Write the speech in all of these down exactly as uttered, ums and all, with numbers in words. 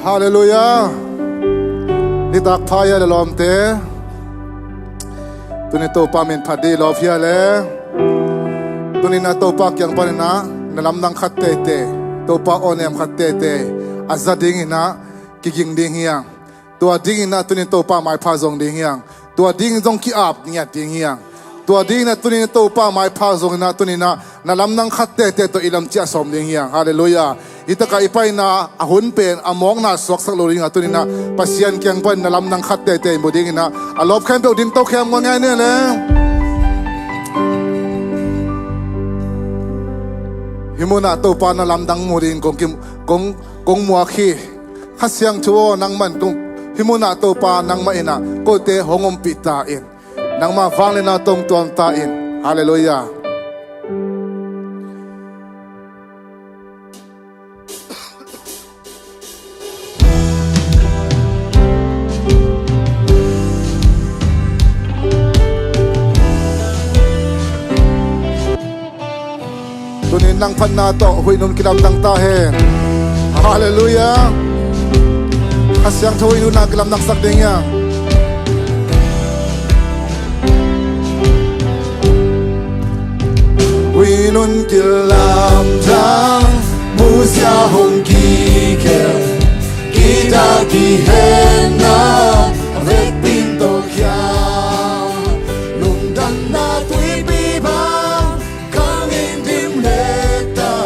Halleluiah. Nitak pha ia le lawmte. Tuni Topa min phat dih lawp hia le. Tuni na Topa kiang paninah na lamdang khat tete, Topa awnem khat tete a za dinginah kiging ding hiang. Tua dinginah tuni Topa maipha zong ding hiang. Tua ding zong ki-ap ngiat ding hiang. Tua dinginah tuni Topa maipha zonginah tuninah na lamdang khat tete tawh i lam ciah sawm ding hiang. Halleluiah. Hi takah i paina a hun pen a mawkna suaksak lo dingah tuninah Pasian kiang pan na lamdang khat tete i mu dinginah a lawp khempeuh ding to khempeuh ngai ne le. Hi munah Topa na lamdang mu dingin kong kim, kong, kong muak hi. Kha Siangtho aw, nangman kong, hi munah Topa nangmah inah kote hong ompih ta in. Nangmah vangliatna tawh tuam ta in. Halleluiah. Tunin nang phatna tawh huih nun kilamdang ta hen. Halleluiah. Kha Siangtho huih nunah kilamdangsak ding hiang. Huih nun kilamdang, muzia hong kikhel, kidal kihenna vekpi in tawh khia, lungdamna tuipi bang khang in dim leta,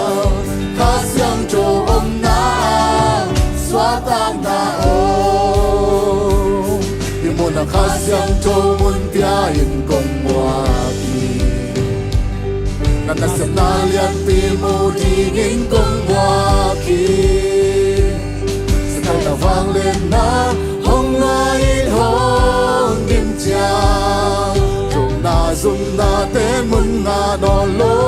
Kha Siangtho omna ah suahtakna om. Hi munah Kha Siangtho mun pia in kong muak hi. Na nasepna lianpi mu dingin kong muak hi. Sakaina vangliatna hong luah in hong dim ciang, zumna zumnate mun ngah nawn lo.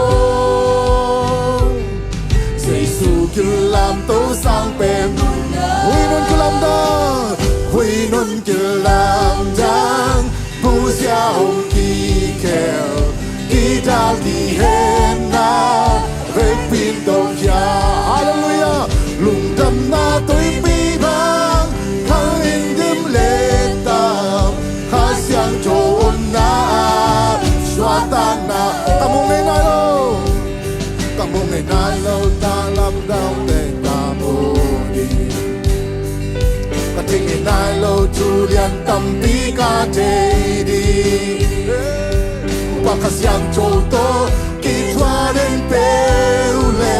Jesu kilamto sang pen huih nun kilamdang, huih nun kilamdang, muzia hong kikhel, kidal kihenna vekpi in tawh khia. Halleluiah. Lungdamna tuipi bang khang in dim leta, Kha Siangtho omna ah suahtakna. Ka mu ngei nai lo, ka mu ngei nai lo, na lamdangte ka mu ding. Ka thei ngei nai lo, thu lian tampi ka thei ding. Upa Kha Siangtho tawh kithuah den peuh le,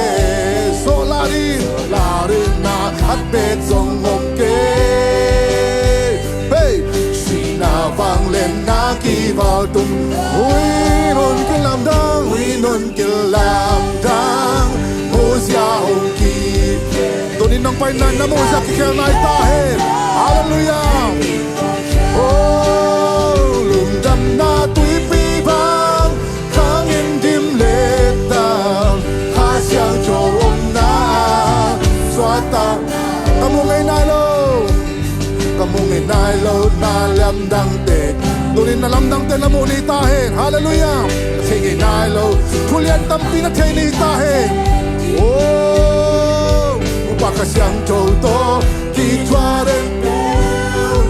zawh la ding, zawh la ding na khat beek zong om kei. Hei, sihna vangliatna kivaltum, huih nun kilamdang, huih nun kilamdang, muzia hong ki. Tunin nong paina na muzia kikhel nai ta hen. Halleluiah. Oh, lungdamna tuipi bang khang in dim leta, Kha Siangtho omna ah suahtak. Ka mu ngei nai lo, ka mu ngei nai lo, na lamdangte. Tunin na lamdangte na mu ni ta hen. Halleluiah. Thei ngei nai lo, thu lian tampi na thei ni ta hen. Oh, Upa Kha Siangtho tawh kithuah den peuh,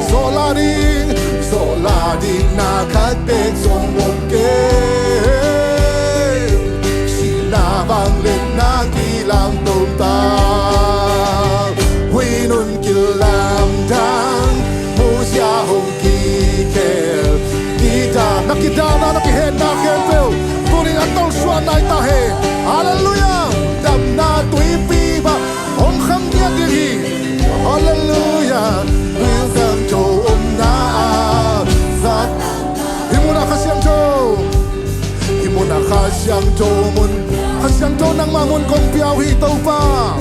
zawh la ding, zawh la ding na khat beek zong om kei. Sihna vangliatna kilamdang ta, huih nun kilamdang, muzia hong kikhel, kidal, na kidalna, na kihenna khempeuh tunin a tolsuah nai ta hen. Halleluiah. Damna tuipi bang hong khang ngiat ding hi. Halleluiah. Kha Siangtho omna ah zat. Hi munah Kha Siangtho, hi munah Kha Siangtho mun, Kha Siangtho nangmah mun kong pia uh hi Topa.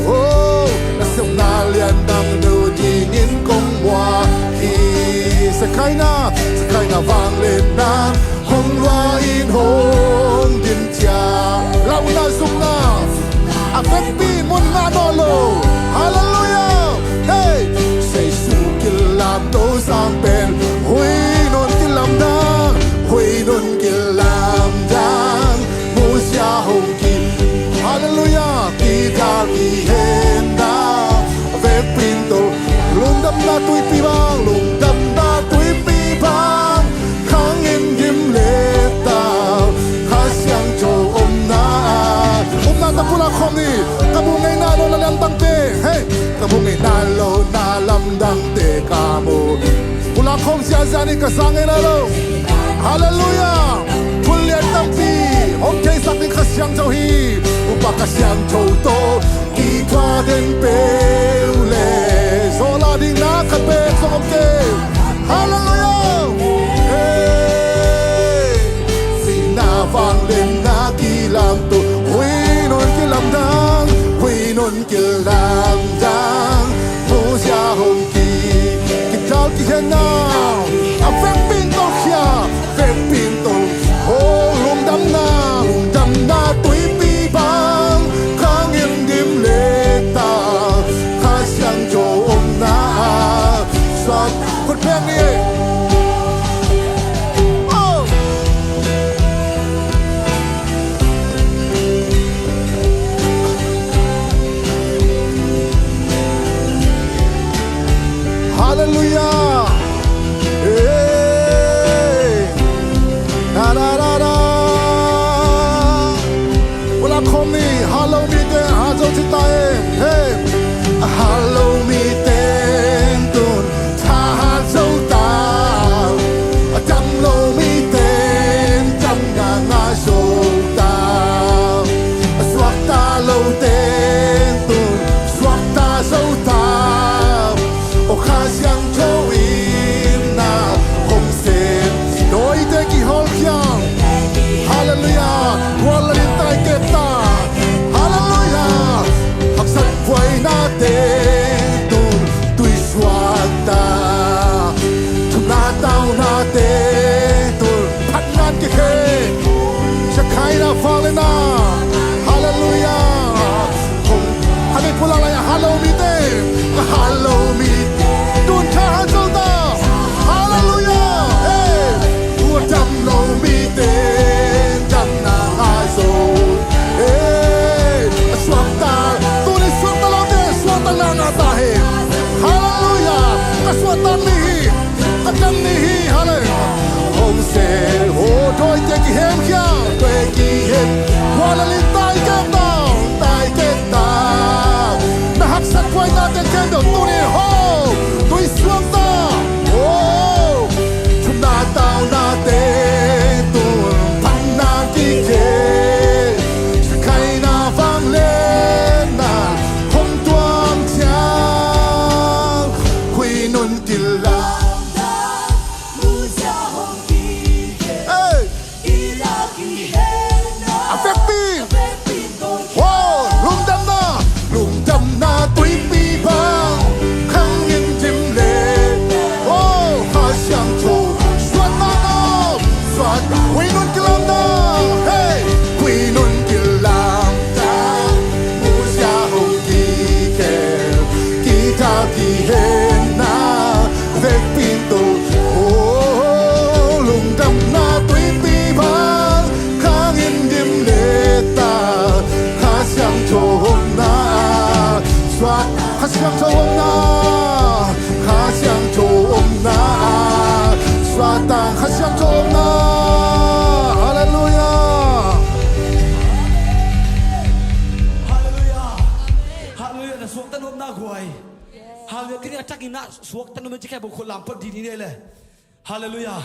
Oh, na sepna lian nang deuh dingin kong muak hi. Sakaina, sakaina vangliatna hong luah in hong dim ciang, lauhna zumna a vekpi in mun ngah nawn lo. Halleluiah. Hei, Jesu kilamto sang pen huih nun kilamdang, huih nun kilamdang, muzia hong ki. Halleluiah. Kidal kihenna vekpi in tawh Khawm ziahziah ni ka sang e na lo. Halleluiah. Phun lian tampi hong theisak ding Kha Siangtho hi. Upa Kha Siangtho tawh kituak den peuh le zawhla ding na khat peuh zong om kei. Halleluiah. Hey. Sihna vangliatna kilamto, huih nun kilamdang, huih nun kilamdang, muzia hong ki, kidal kihenna, a vekpi in tolkhia, vekpi in tol, oh, lungdamna, lungdamna tuipi bang, khang in dim leta, Kha Siangtho omna ah, suak, khut beng ni. Oh. Halleluiah. Hey. Da, da, da, da. Ula khawm ni, hat lo mite hat zo ci ta e. Hey. A hat lo mite tun thahat zo ta. A dam lo mite damna ngah zo ta. A suakta lote tun suakta zo ta. O Kha Siangtho in na hong sem, dawite kihawlkhia. Halleluiah. Gual le lim tai kep ta. Halleluiah. Haksat buainate tun tui suakta. Thumna taunate tun phatna kikhe. Shekinah vangliatna. Halleluiah. Hong, hale pula lai, hat lo mite, hat lo mi tun thahat zo ta. Halleluiah. Hey. Tua dam lo mite damna ngah zo. Hey. A suakta, tuni suakta lote suakta na ngah ta hen. Halleluiah. Ka suakta ni hi. Ka dam ni hi, halleluiah. Hong sem, oh, dawite kihemkhia, dawite kihem. Gual le lim tai kep ta, tai kep ta. Na haksat buainate khempeuh tuni hong tui suak ta. Oh, thumna taunate tun phatna kikhe. Shekinah vangliatna hong tuang ciang, huih nun kilamdang, muzia hong ki, hey. A vekpi. Wow, lungdamna, lungdamna tuipi bang, khang in dim le. Wow, Kha Siangtho suakta na, suak, huih nun kilamdang, hey, huih nun kilamdang, muzia hong kikhel, kidal kihenna, vekpi in tol, oh, lungdamna tuipi bang, khang in dim leta, Kha Siangtho omna ah suak, Kha Siangtho omna, Kha Siangtho omna ah suak ta, Kha Siangtho omna. Halleluiah. Halleluiah. Halleluiah. Na suakta nopna guai. Halleluiah. Tuni a takin na suakta nop mei ci khe bo khut lam phot dih ni le. Halleluiah.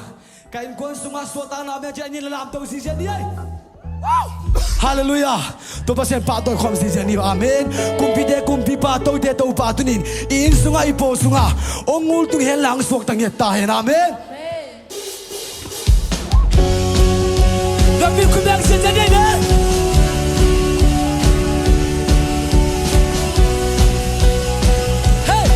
Ka innkuan sungah suakta na mei ci a ni le lamto ziahziah ni ei. Halleluiah. Topa Pasian pahtawi khawm ziahziah ni. Amen. Kumpite Kumpipa, tote Topa, tunin i inn sungah, i pawl sungah hong ngultung hen lang suakta ngiat ta hen. Amen. Amen. Dapin khut beng sian sian dei dei. Hey.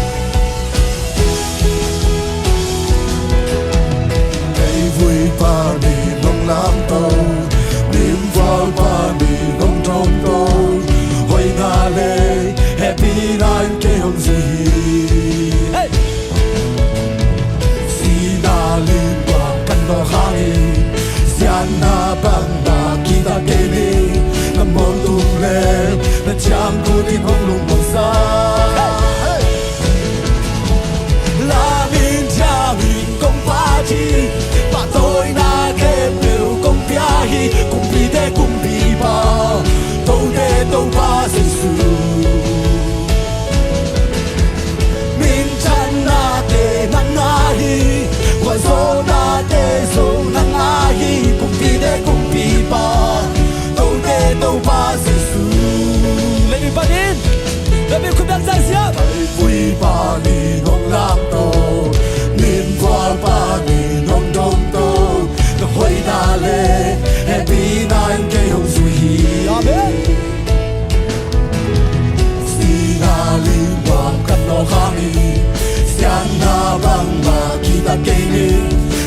Ei vui pa ni nong lamto, lim vual pa ni nong tawmto, hoih na le happy na in kei hong zui. Hey. Sihna lim bang kan nawk hangin, siatna bangmah kihta kei ning.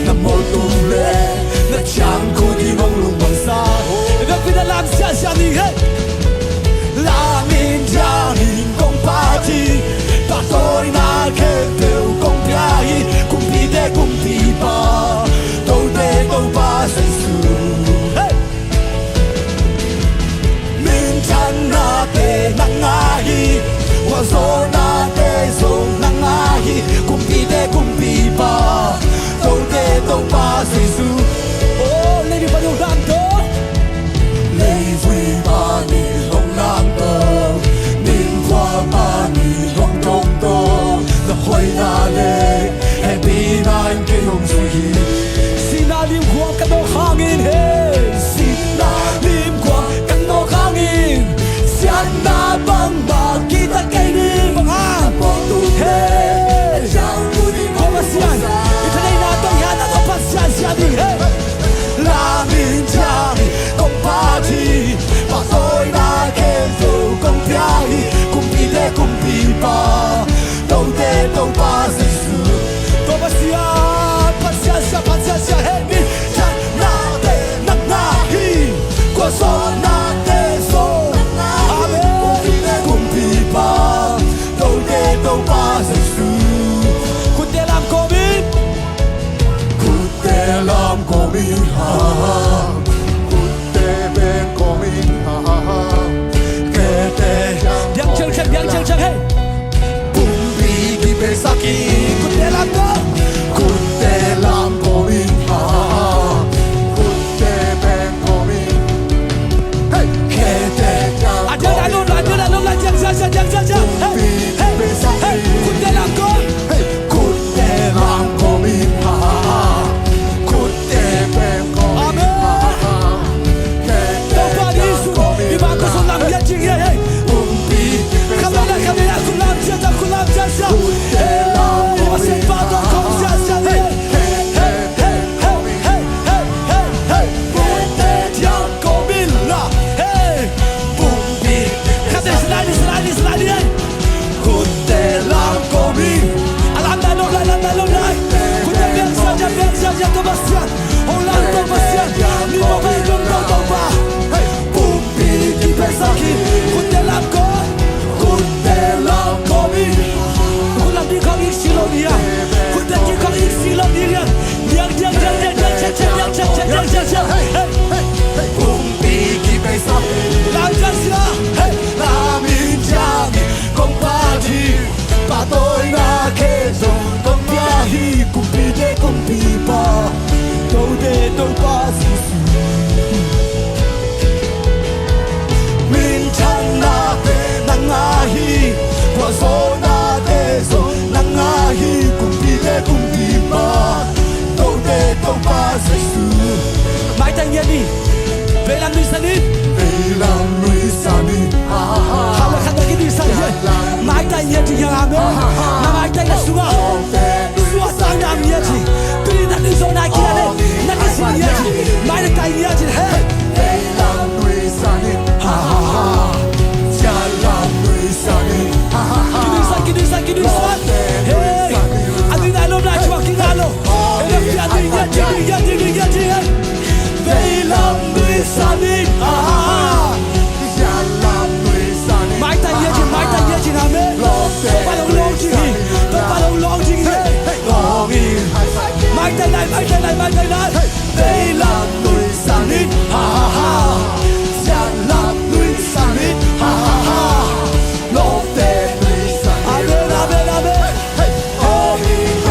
Na mawltung le na ciangkhut in hong lungmangsa. Ei, biakpiakna lam siasia ni hei. Lam in ciang in kong phat hi. Pahtawina khempeuh kong pia hi. Kumpite Kumpipa, Tote Topa Jesu. Hei! Minthanna te nang a hi, khuazawhna te zong nang a hi, kumpite Kumpipa, Tote Topa Jesu. Oh, Levi pa ni hong lamto. Levi pa ni hong lamto, Minpua pa ni hong dongto, na hoihna le hehpihna in kei hong zui hi. Sihna limguang ka nawk hangin, hei. Sihna limguang ka nawk hangin, siatna bangmah kihta kei ni. Bang hang? Hei. Topa Pasian, i thaneihna tawh i hatna tawh phat siasia ding, hei. Lam in ciang in kong phat hi. Pahtawina khempeuh kong pia hi. Kumpite Kumpipa, Tote Topa Jesu. Topa Pasian, phat siasia, phat siasia, hei. Minthanna te nang a hi, khuazawhna te zong nang a hi. Amen. Kumpite Kumpipa, Tote Topa Jesu. Khutte lam kawm in. Khutte lam kawm in, ha, ha, ha. Khutte beng kawm in, ha, ha, ha. Khete. Biang ciangciang, biang ciangciang, hei. Pumpi kipelsak in. Khutte lam kawm. Khutte lam kawm in, ha, ha, ha. Khutte beng kawm in. Hei, khete ciang. A diang a lom la, a diang a lom la, ciang, ciang, ciang, ciang, ciang. Hei, hei, hei, khutte lam kawm. Hei, khutte lam kawm in, ha, ha, ha. Khutte beng kawm in, ha, ha, ha. Amen. Khete ciang kawm in, ha, ha, ha. Topa Jesu, i bang khuazawh lam ngiat cing, hei, hei. Pumpi kipelsak. Kham lei la, kham lei la, khut lam ciat, khut lam ciat, ciat. Khutte lam kawm in, ha, ha, ha. Pasian pa tawh kong ciat, ciat, hei. Hei, hei, hei, hei, hei, hei. Hei, hei, diang kawm in la. Hei, pumpi. Khutte lam, lam, lam, lam, lam, hei. Khutte lam kawm in. A lam nai lo lai, lam nai lo lai. Khutte biang sa ja, biang sa ja, Topa Pasian. Hong lam Topa Pasian. Ni Topa, ni Topa. Hei, pumpi kipelsak in. Khutte lam kawm. Khutte lam kawm in. Khut lam ding khawng i si lo ding a. Khutte ding khawng i si lo ding a. Diang, diang, diang. Hei, hei, hei. Pumpi kipelsak. Lam ciat sia. Hei. Lam in ciang in kong phat hi. Pahtawina khempeuh kong pia hi. Kumpite Kumpipa, Tote Topa Jesu. Minthanna te nang a hi, khuazawhna te zong nang a hi, kumpite Kumpipa, Tote Topa Jesu. Maitai ngiat ni. Veilam nuihsan in. Veilam nuihsan in. Ha, ha, ha. Khat le khat na kinuihsan hi. Maitai ngiat hi hang, amen. Ha, ha, ha. Na maitaina sungah suahtakna om ngiat hi. Tuni na nuihzawhna kiang le na kisin ngiat hi. Maitai ngiat hi, hei. Veilam nuihsan in. Ha, ha, ha. Siatlam nuihsan in. Ha, ha, ha. Kinuihsan, kinuihsan, kinuihsan. Hei. A ding nai lo, nai thuak kingah lo. Hei, a ding ngiat hi, ding ngiat hi, ding ngiat hi, hei. Veilam nuihsan in, ah. Maitai ngiat in, maitai ngiat in, amen. Topa hong lawng ding hi, Topa hong lawng ding hi. Maitai lai, maitai lai, maitai lai. Veilam nuihsan in, ha, ha, ha. Siatlam nuihsan in, ha, ha, ha. Lawmte nuihsan in. Amen, amen, amen.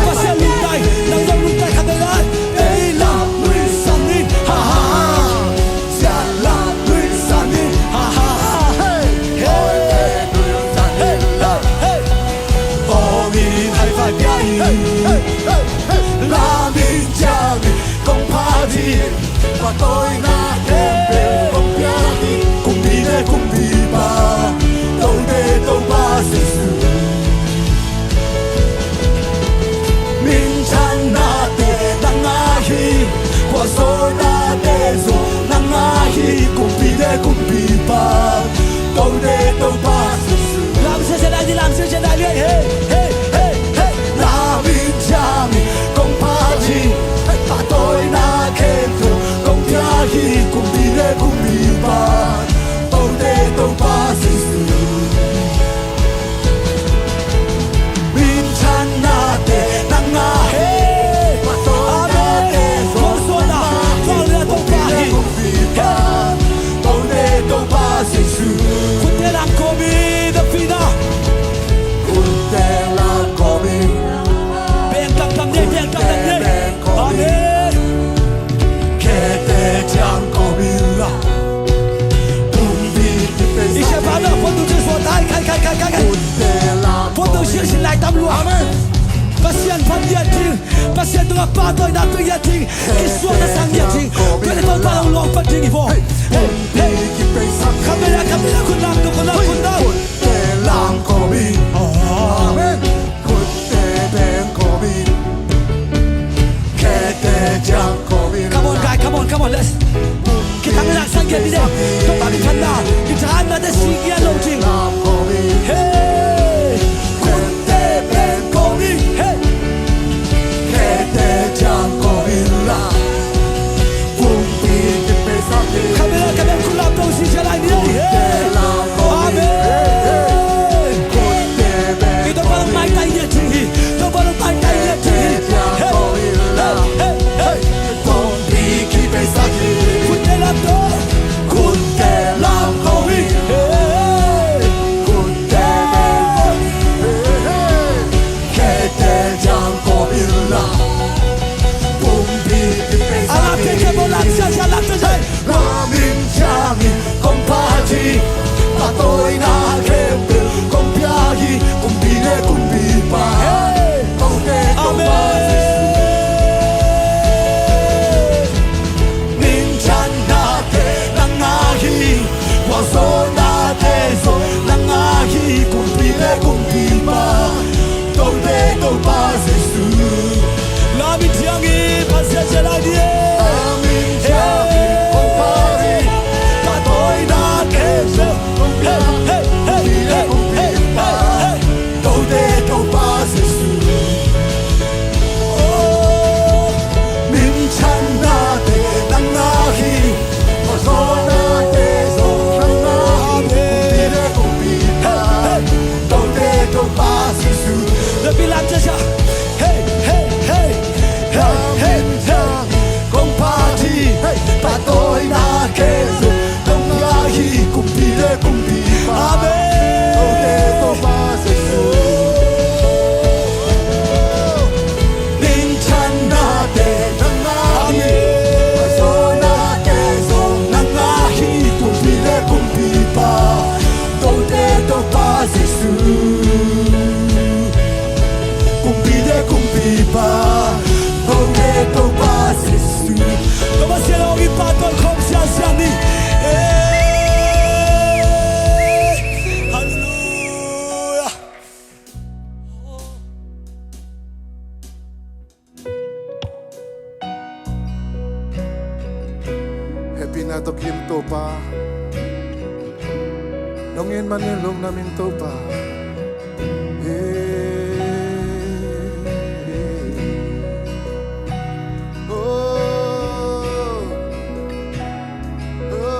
Pasian lungtai, nang zong lungtai kha vei lai. Veilam nuihsan in, ha, ha, ha. Siatlam nuihsan in, ha, ha, ha. Hey, hey, hey, hey. Hong in high five pia in. Lam in ciang in kong Pasian tungah pahtawina pia ding, kisuan na sang ding. Tua leh Topa hong lawng pan ding hi vaw. Hei, hei. Kham vei a, kham vei a, khut lam, khut lam, khut lam. Amen. Come on, guy, come on, come on, let's. Kithang na sang ding hi. Topa minthanna, kithang na te si kia lo ding. Hey. Hey. Kham vei a, kham vei a, khut lam, khut lam, khut lam. Amen. Topa hong maitai ding hi. Topa hong maitai ding hi. Hey, hey, hey, hey. A lam te ke bo lam sia sia lam te sia. Lam in ciangin kong phat hi, ka tawina khempeuh kong pia hi, kumpi le kumpipa. Hey! Kote Topa Jesu. Amen. Minthannate nang a hi, gualzawhnate zong nang a hi, kumpi le kumpipa. Kote Topa Jesu. Lam in ciangin Pasian sia lai ni e. Lam in ciangin kong phat hi, ka tawina khempeuh. Hey, hey, hey, hey, hey, hey, hey. Kote Topa Jesu. Oh, minthannate nang a hi, gualzawhnate zong nang a hi, kumpi le kumpipa. Kote Topa Jesu. Hey, hey, hey, hey, hey, hey. Kong phat hi, ka tawina khempeuh kong pia hi, kumpi le kumpipa. Amen. Kote Topa Jesu. Minthannate nang a hi, gualzawhnate zong nang a hi, kumpi le kumpipa. Kote Topa Jesu. Kumpi le kumpipa, kote Topa Jesu. Topa Pasian hong i pahtawi khawm siasia ni. Eh, halleluiah. Hehpihna tawh kim Topa, nong it manin lungdam ing Topa. Hey, hey, hey. Oh, oh.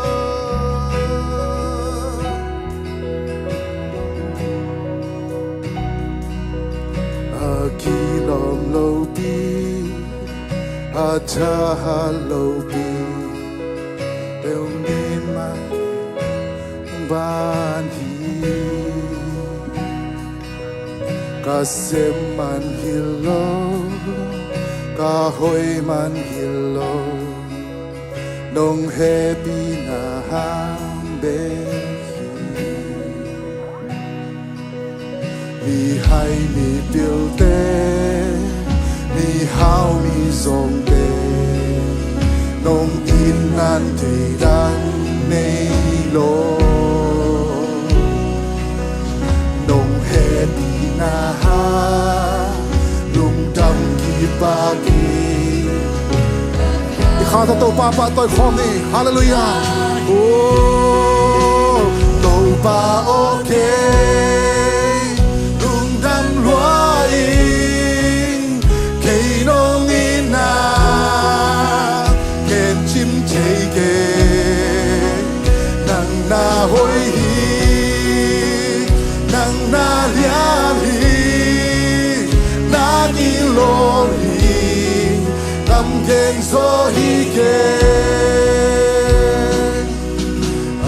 A kilawm lopi, a tha lopi, teu min man ban hi. Ka sem man hi lo, ka hoih man hi lo, nong hehpihna hang bek hi. Mihai mipilte, mihau mizawngte, nong itna thei dan nei lo. Nong hehpihna hang lungdam kipah hi. I kha tawh Topa pahtawi khawm ni. Halleluiah. Oh, Topa aw, kei lungdam lua ing, kei nong itna khencim thei kei. Nang na hoih hi, nang na lian hi, na gilo hi, tam gen zaw hi kei.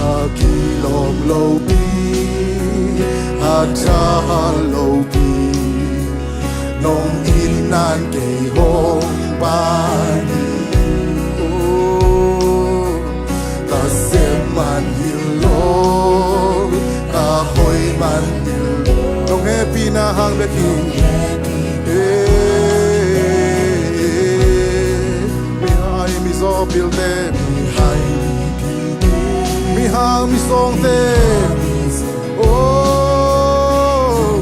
A kilawm lopi, a tha lopi, nong itna kei hong ban hi. Oh, ka sem man hi lo, ka hoih man hi lo, nong hehpihna hang bek hi. Eh, pilte, mihau, misawngte. Oh,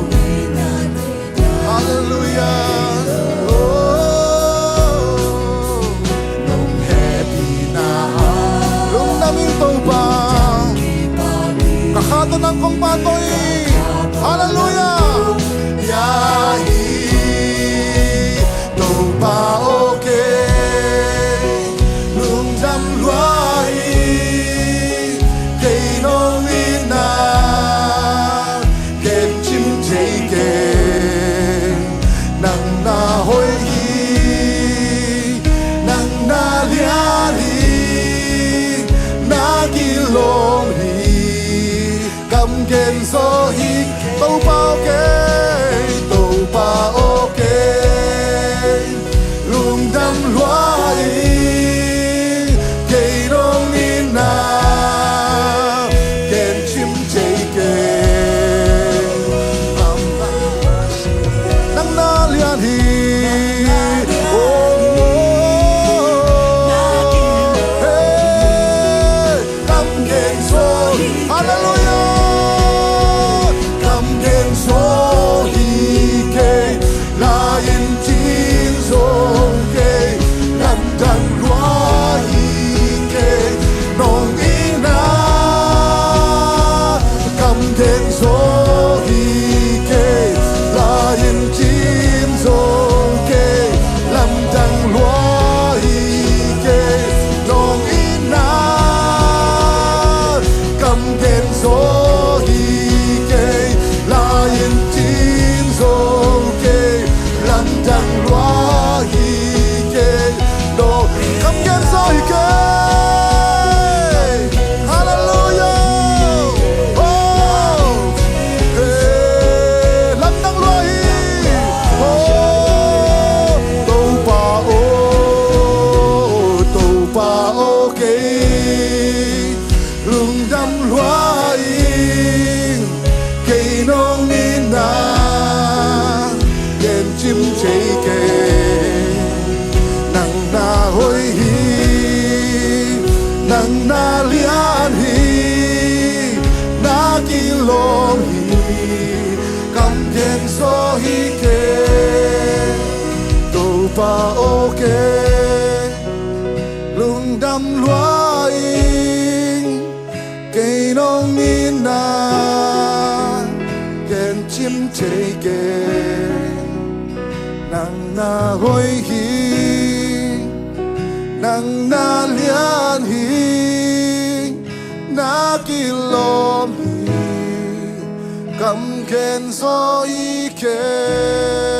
halleluiah. Oh, nong hehpihna ah lungdam ing Topa. Ka kha tawh nang kong pahtawi. Halleluiah. Hia hi Topa aw, kei lungdam lua hi. Kei nong itna ken cim thei kei. Nang na hoih hi, nang na lian hi, na kilawm hi. Kam gen zaw hi, Topa aw, kei, Topa aw, kei lungdam lua hi. Kei nong itna ken cim thei kei. Nang na lian hi. Oh, hey. Kam gen zaw hi. Halleluiah. Kam gen zaw hi kei. La-in cin zaw kei. Lamdang lua hi kei. Nong itna kam gen zaw hi kei. La-in cin zaw kei. Lamdang lua hi kei. Nong itna kam gen zaw hi kei. La-in cin zaw kei. Lamdang lua hi kei. Nong kam gen zaw hi kei. Halleluiah. Oh, hey, lamdang lua hi. Oh, Topa aw, Topa aw, kei lungdam lua ing. Kei nong itna ken cim thei kei. Nang na hoih hi, nang na lian hi, na kilawm hi. Kam gen zaw hi kei. Topa aw, kei lungdam lua ing. Kei nong itna ken cim thei kei. Nang na hoih hi, nang na lian hi, na kilawm hi. Kam gen zaw hi kei.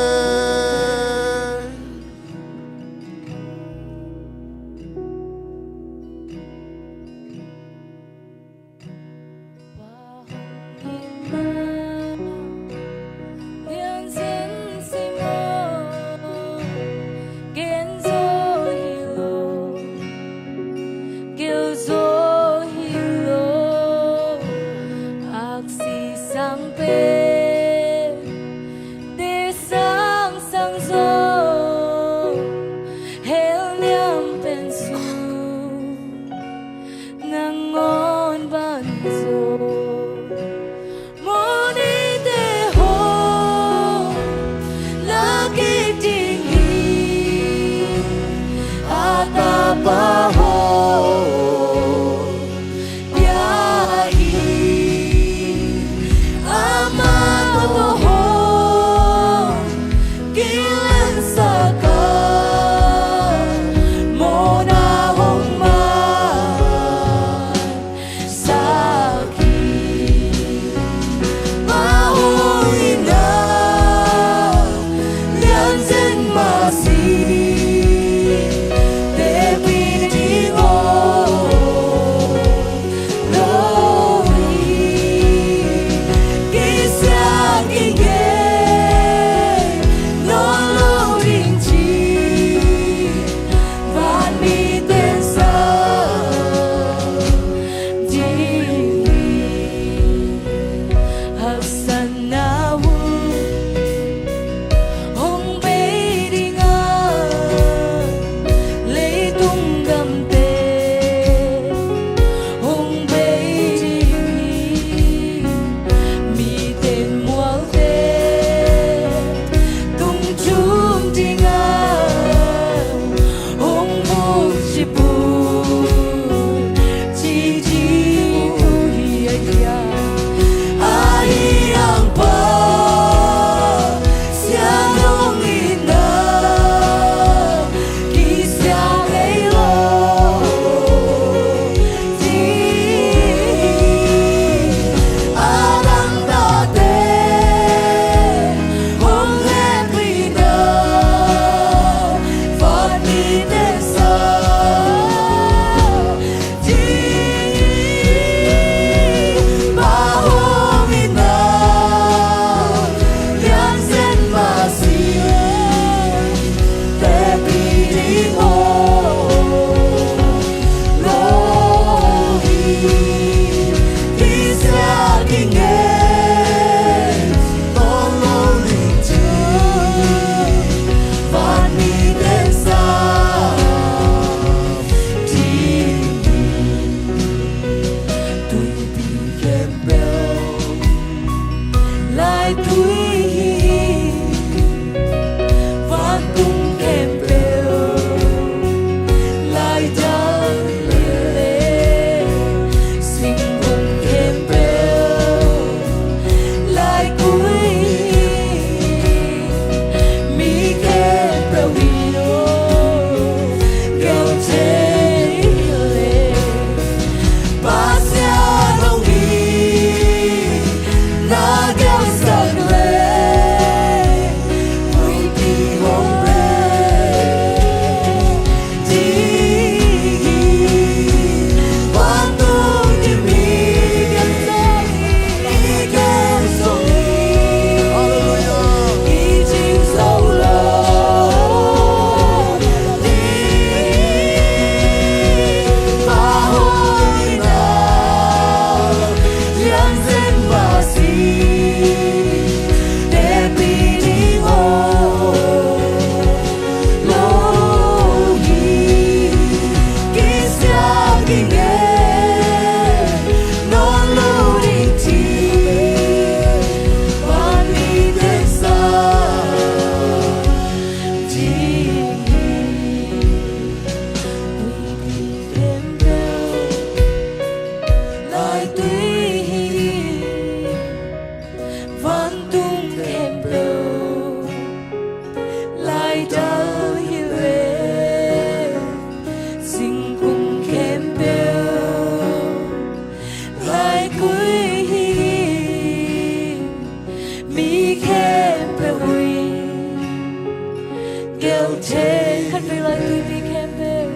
Lai tuipi khempeuh,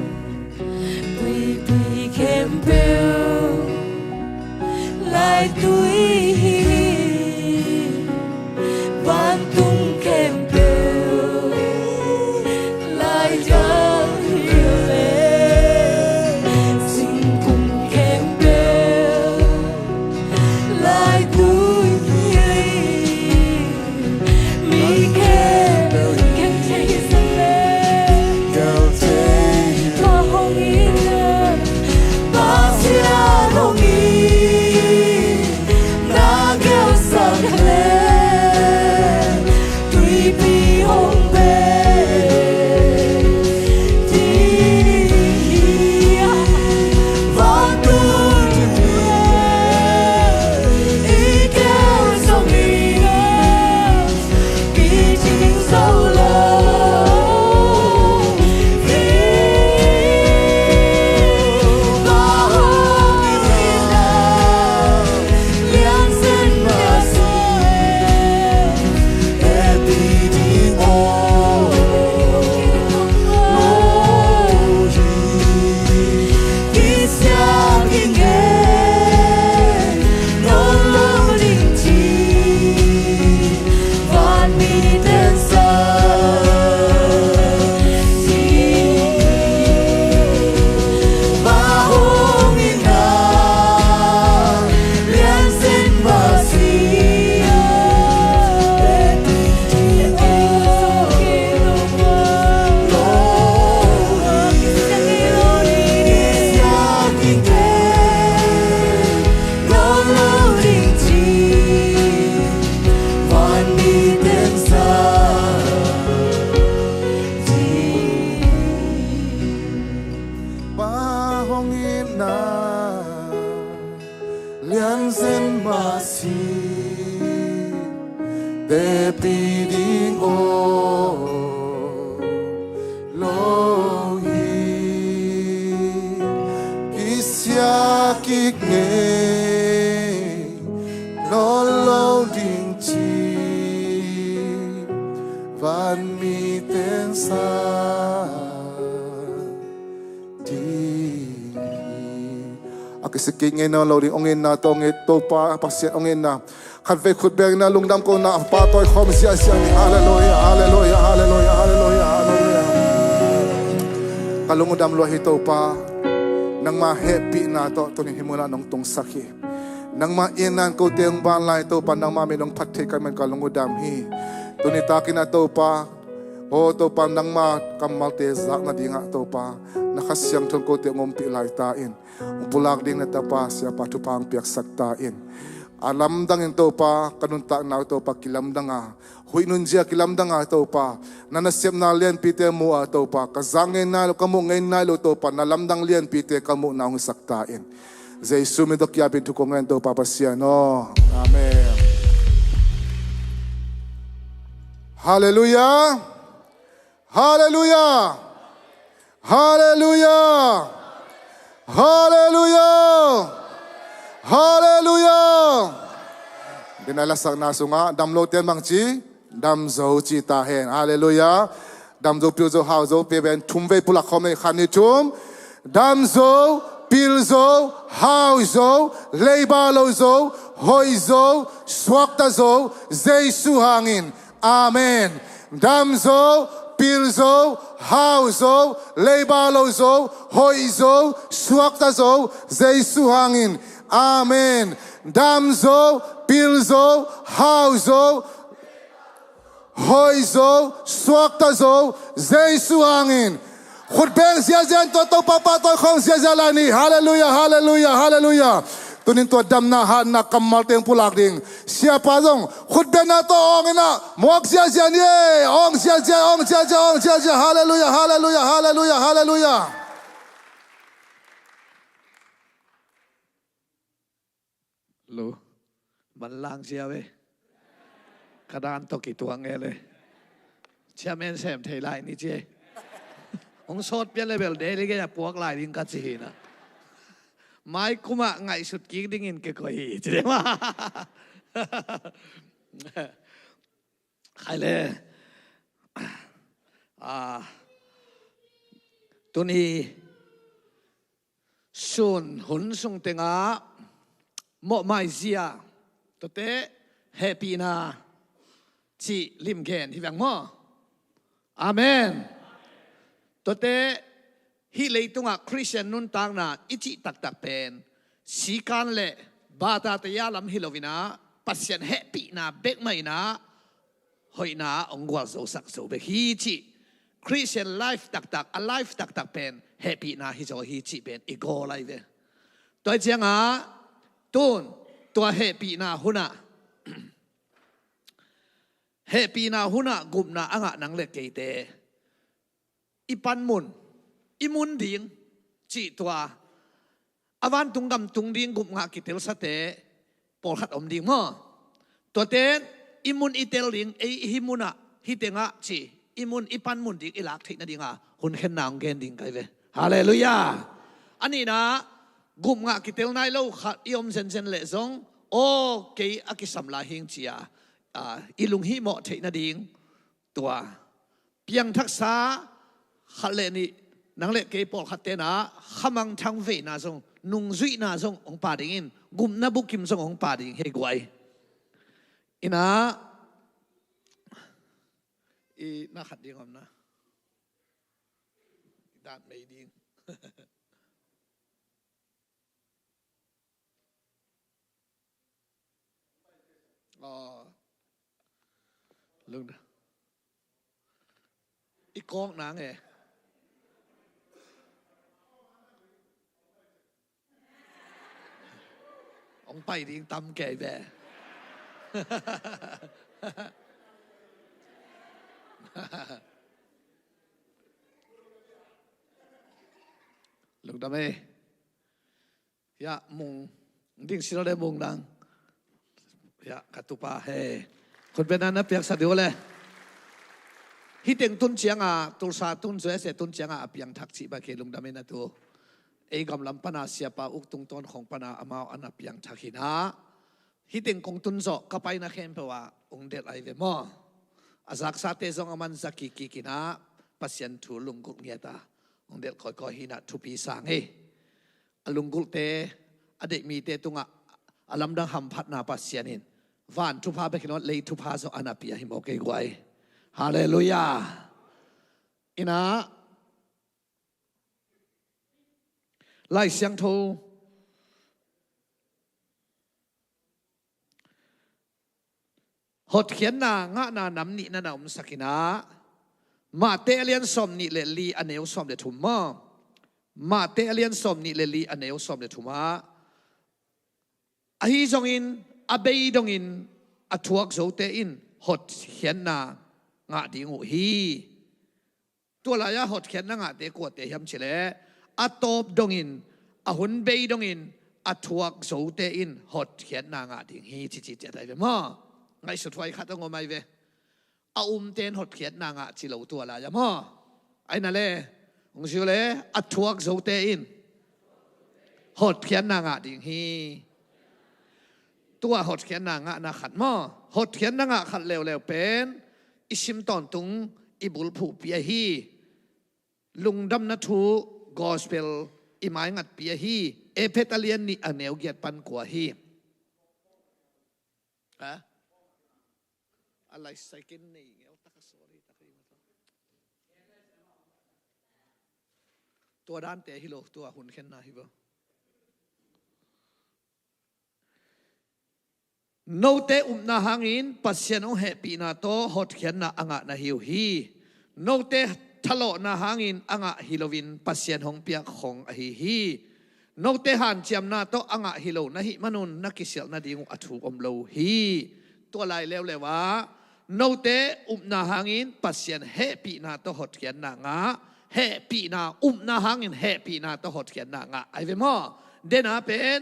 tuipi khempeuh, lai tui hi. Vantung khempeuh, lai dang hi leh, singkung khempeuh, lai tui hi. Mi khempeuh in khen thei zen leh, Pa hong in ah, Pasian hong in, na gelsak leh, tuipi hong pia ding hi. Vantung i keu zongin, pi ding zo lo hi. Pa hong in ah, lian zen mah si, teci ding aw lo hi. Kisia kingei nawn lo ding ci, vanmi ten sa ci. Pa hong in ah, lian zen mah si, teci ding aw lo hi. Kisia kingei nawn lo ding ci, vanmi ten sa ding. Pa hong in ah, lian zen mah si, teci ding aw lo hi. Kisia kingei nawn lo ding ci, vanmi ten sa ding hi. A kisia kingei nawn lo ding, hong in ah, tawh hong in, Topa Pasian hong in ah. Khatvei khut beng in ah, lungdam ko in ah, Pa tawi khawm ziahziah ni. Halleluiah, halleluiah, halleluiah, halleluiah, halleluiah. Ka lungdam lua hi Topa, nangma hehpihna tawh tuni hih munah nong tungsak hi. Nangma in ah kote hong ban lai Topa, nangma min hong phat thei ka hih man ka lungdam hi. Tuni takin ah Topa, aw Topa, nangma kammalte zak nadingah Topa, na Kha Siangtho in kote hong ompih lai ta in. Hong pulak ding na tapa Siapa thupha hong piaksak ta in. A lamdangin Topa, ka nuntakna uh Topa kilamdang a, huih nunzia kilamdang a Topa, na nasepna lianpite mu a Topa, ka zak ngei nai lo, ka muh ngei nai lo Topa, na lamdang lianpite ka muhna hong hisak ta in. Jesu min tawh kiapin thu kong ngen Topa Pasian aw. Amen. Halleluiah. Halleluiah. Halleluiah. Halleluiah. Halleluiah. Dina lasakna sungah dam lo ten bang ci, dam zo ci ta hen. Halleluiah. Dam zo, pil zo, hau zo, pe ben thum vei pulak khawm nei, khat, nih, thum. Dam zo, pil zo, hau zo, leiba lo zo, hoih zo, suakta zo, Jesu hangin. Amen. Dam zo, pil zo, hau zo, leiba lo zo, hoih zo, suakta zo, Jesu hangin. Amen. Dam zo, pil zo, hau zo, hoih zo, suakta zo, Jesu hangin. Khut beng ziahziah in, tua Topa pahtawi khawm ziahziah lai ni. Halleluiah, halleluiah, halleluiah. Tunin tua damna hatna kammalte hong pulak ding. Siapa zong khut bengna tawh awng in ah muak ziahziah ni e. Awng ziahziah, awng ziahziah, awng ziahziah. Halleluiah, halleluiah, halleluiah, halleluiah. Lo. Manlang sia ve. Ka dan tawh kituang e le. Chairman sem thei lai ni ci e. Hong sawt pian le bel delegate a puak lai ding ka ci hi na. Mai kumah ngaihsut kik dingin kikoih hi ci de ma. Khai le. Ah, Tuni sun hun sung tengah mawhmaizia, tuate hehpihna cih limgen hi veng maw? Amen. Tuate hih leitungah Khristian nuntakna i cih taktak pen sikan le bata taya lam hi loinah Pasian hehpihna bek mah inah hoihna hong gualzosak zo bek hi cih, Christian life taktak, a life taktak pen hehpihna hi zaw hi cih pen i gawl lai ve. Tua hi ciangah tun tua hehpihna hunah hehpihna hunah gupna a ngah nang le keite i panmun, i mun ding cih tua a vantung gam tung ding gup ngah kitelsate pawlkhat om ding maw? Tuate i mun i tel ding, ei i hih munah hih tengah ci i mun i panmun ding i lak theih nadinga hun khenna hong gen ding kai ve. Halleluiah. A nihna gup ngah kitel nai lo khat i om zenzen leh zong aw kei a kisam lai hing cia i lunghihmawh theih nading tua piangthaksa khat le nih, nang le kei pawlkhat tenah khamangthang veina zong, nungzuihna zong hong pa dingin gupna bukim zong hong pa ding hi guai. Inah i na khat ding omna i dan mei ding. Aw. Lungdam. I kawk nang e. Hong pai ding tam kei ve. Lungdam e. Ya, mung ding silo le mung dang. Ya, ka tupa he. Khutbetna na piaksa diu le. Hih teng tun cianga, Tulsa tun, U S A tun cianga a piangthak cih bang kei lungdam in a tu. Ei gamlam pana siapa uk tungtawn khong pana amau a na piangthak hi na. Hih teng kong tun zawh ka paina khempeuh ah hong delh ai ve maw? A zaksate zong a man za kikik in ah Pasian thu lunggulh ngiat a hong delh kawikawi hi na thupi sang hi. A lunggulhte, a deih mite tungah a lamdang hamphatna Pasian in van thupha bek hi lo, lei thupha zong a na pia hi maw kei guai. Halleluiah. Inah Lai Siangtho hotkhiatna ngahna nam nihna na omsak inah Mate a lian sawm nih le li a neu sawm le thum maw? Mate a lian sawm nih le li a neu sawm le thum ah ahi zongin a bei dongin a thuak zote in hotkhiatna ngah ding uh hi. Tua lai-ah hotkhiatna ngahte kuate hiam cileh a tawp dongin, a hun bei dongin a thuak zote in hotkhiatna ngah ding hi cici ciat ai ve maw? Ngaihsuthuai khat a ngom ai ve. A umte in hotkhiatna ngah ci lo tua lai-ah maw? Aina le hong ziu le a thuak zote in hotkhiatna ngah ding hi. Tua hotkhiatna ngahna khat maw? Hotkhiatna ngah khat leuleu pen i sim tawntung i bulphuhpi ahi. Lungdamna thu gospel i maingatpi ahi. Efesa a lian nih a neu giat pan kua hi. Ha? A lai saikin nei ngeu taka sorry taka i mata. Tua dante hi lo, tua hun khenna hi bo. Note upna hangin Pasian hong hehpihna tawh hotkhiatna a ngah na hi uh hi. Note thalawhna hangin a ngah hi loin Pasian hong piak khong ahi hi. Note hanciamna tawh a ngah hi lo na hih manun na kisialh nading uh a thuk om lo hi. Tua lai leuleu ah note upna hangin Pasian hehpihna tawh hotkhiatna ngah, hehpihna, upna hangin hehpihna tawh hotkhiatna ngah ai ve maw? Dena pen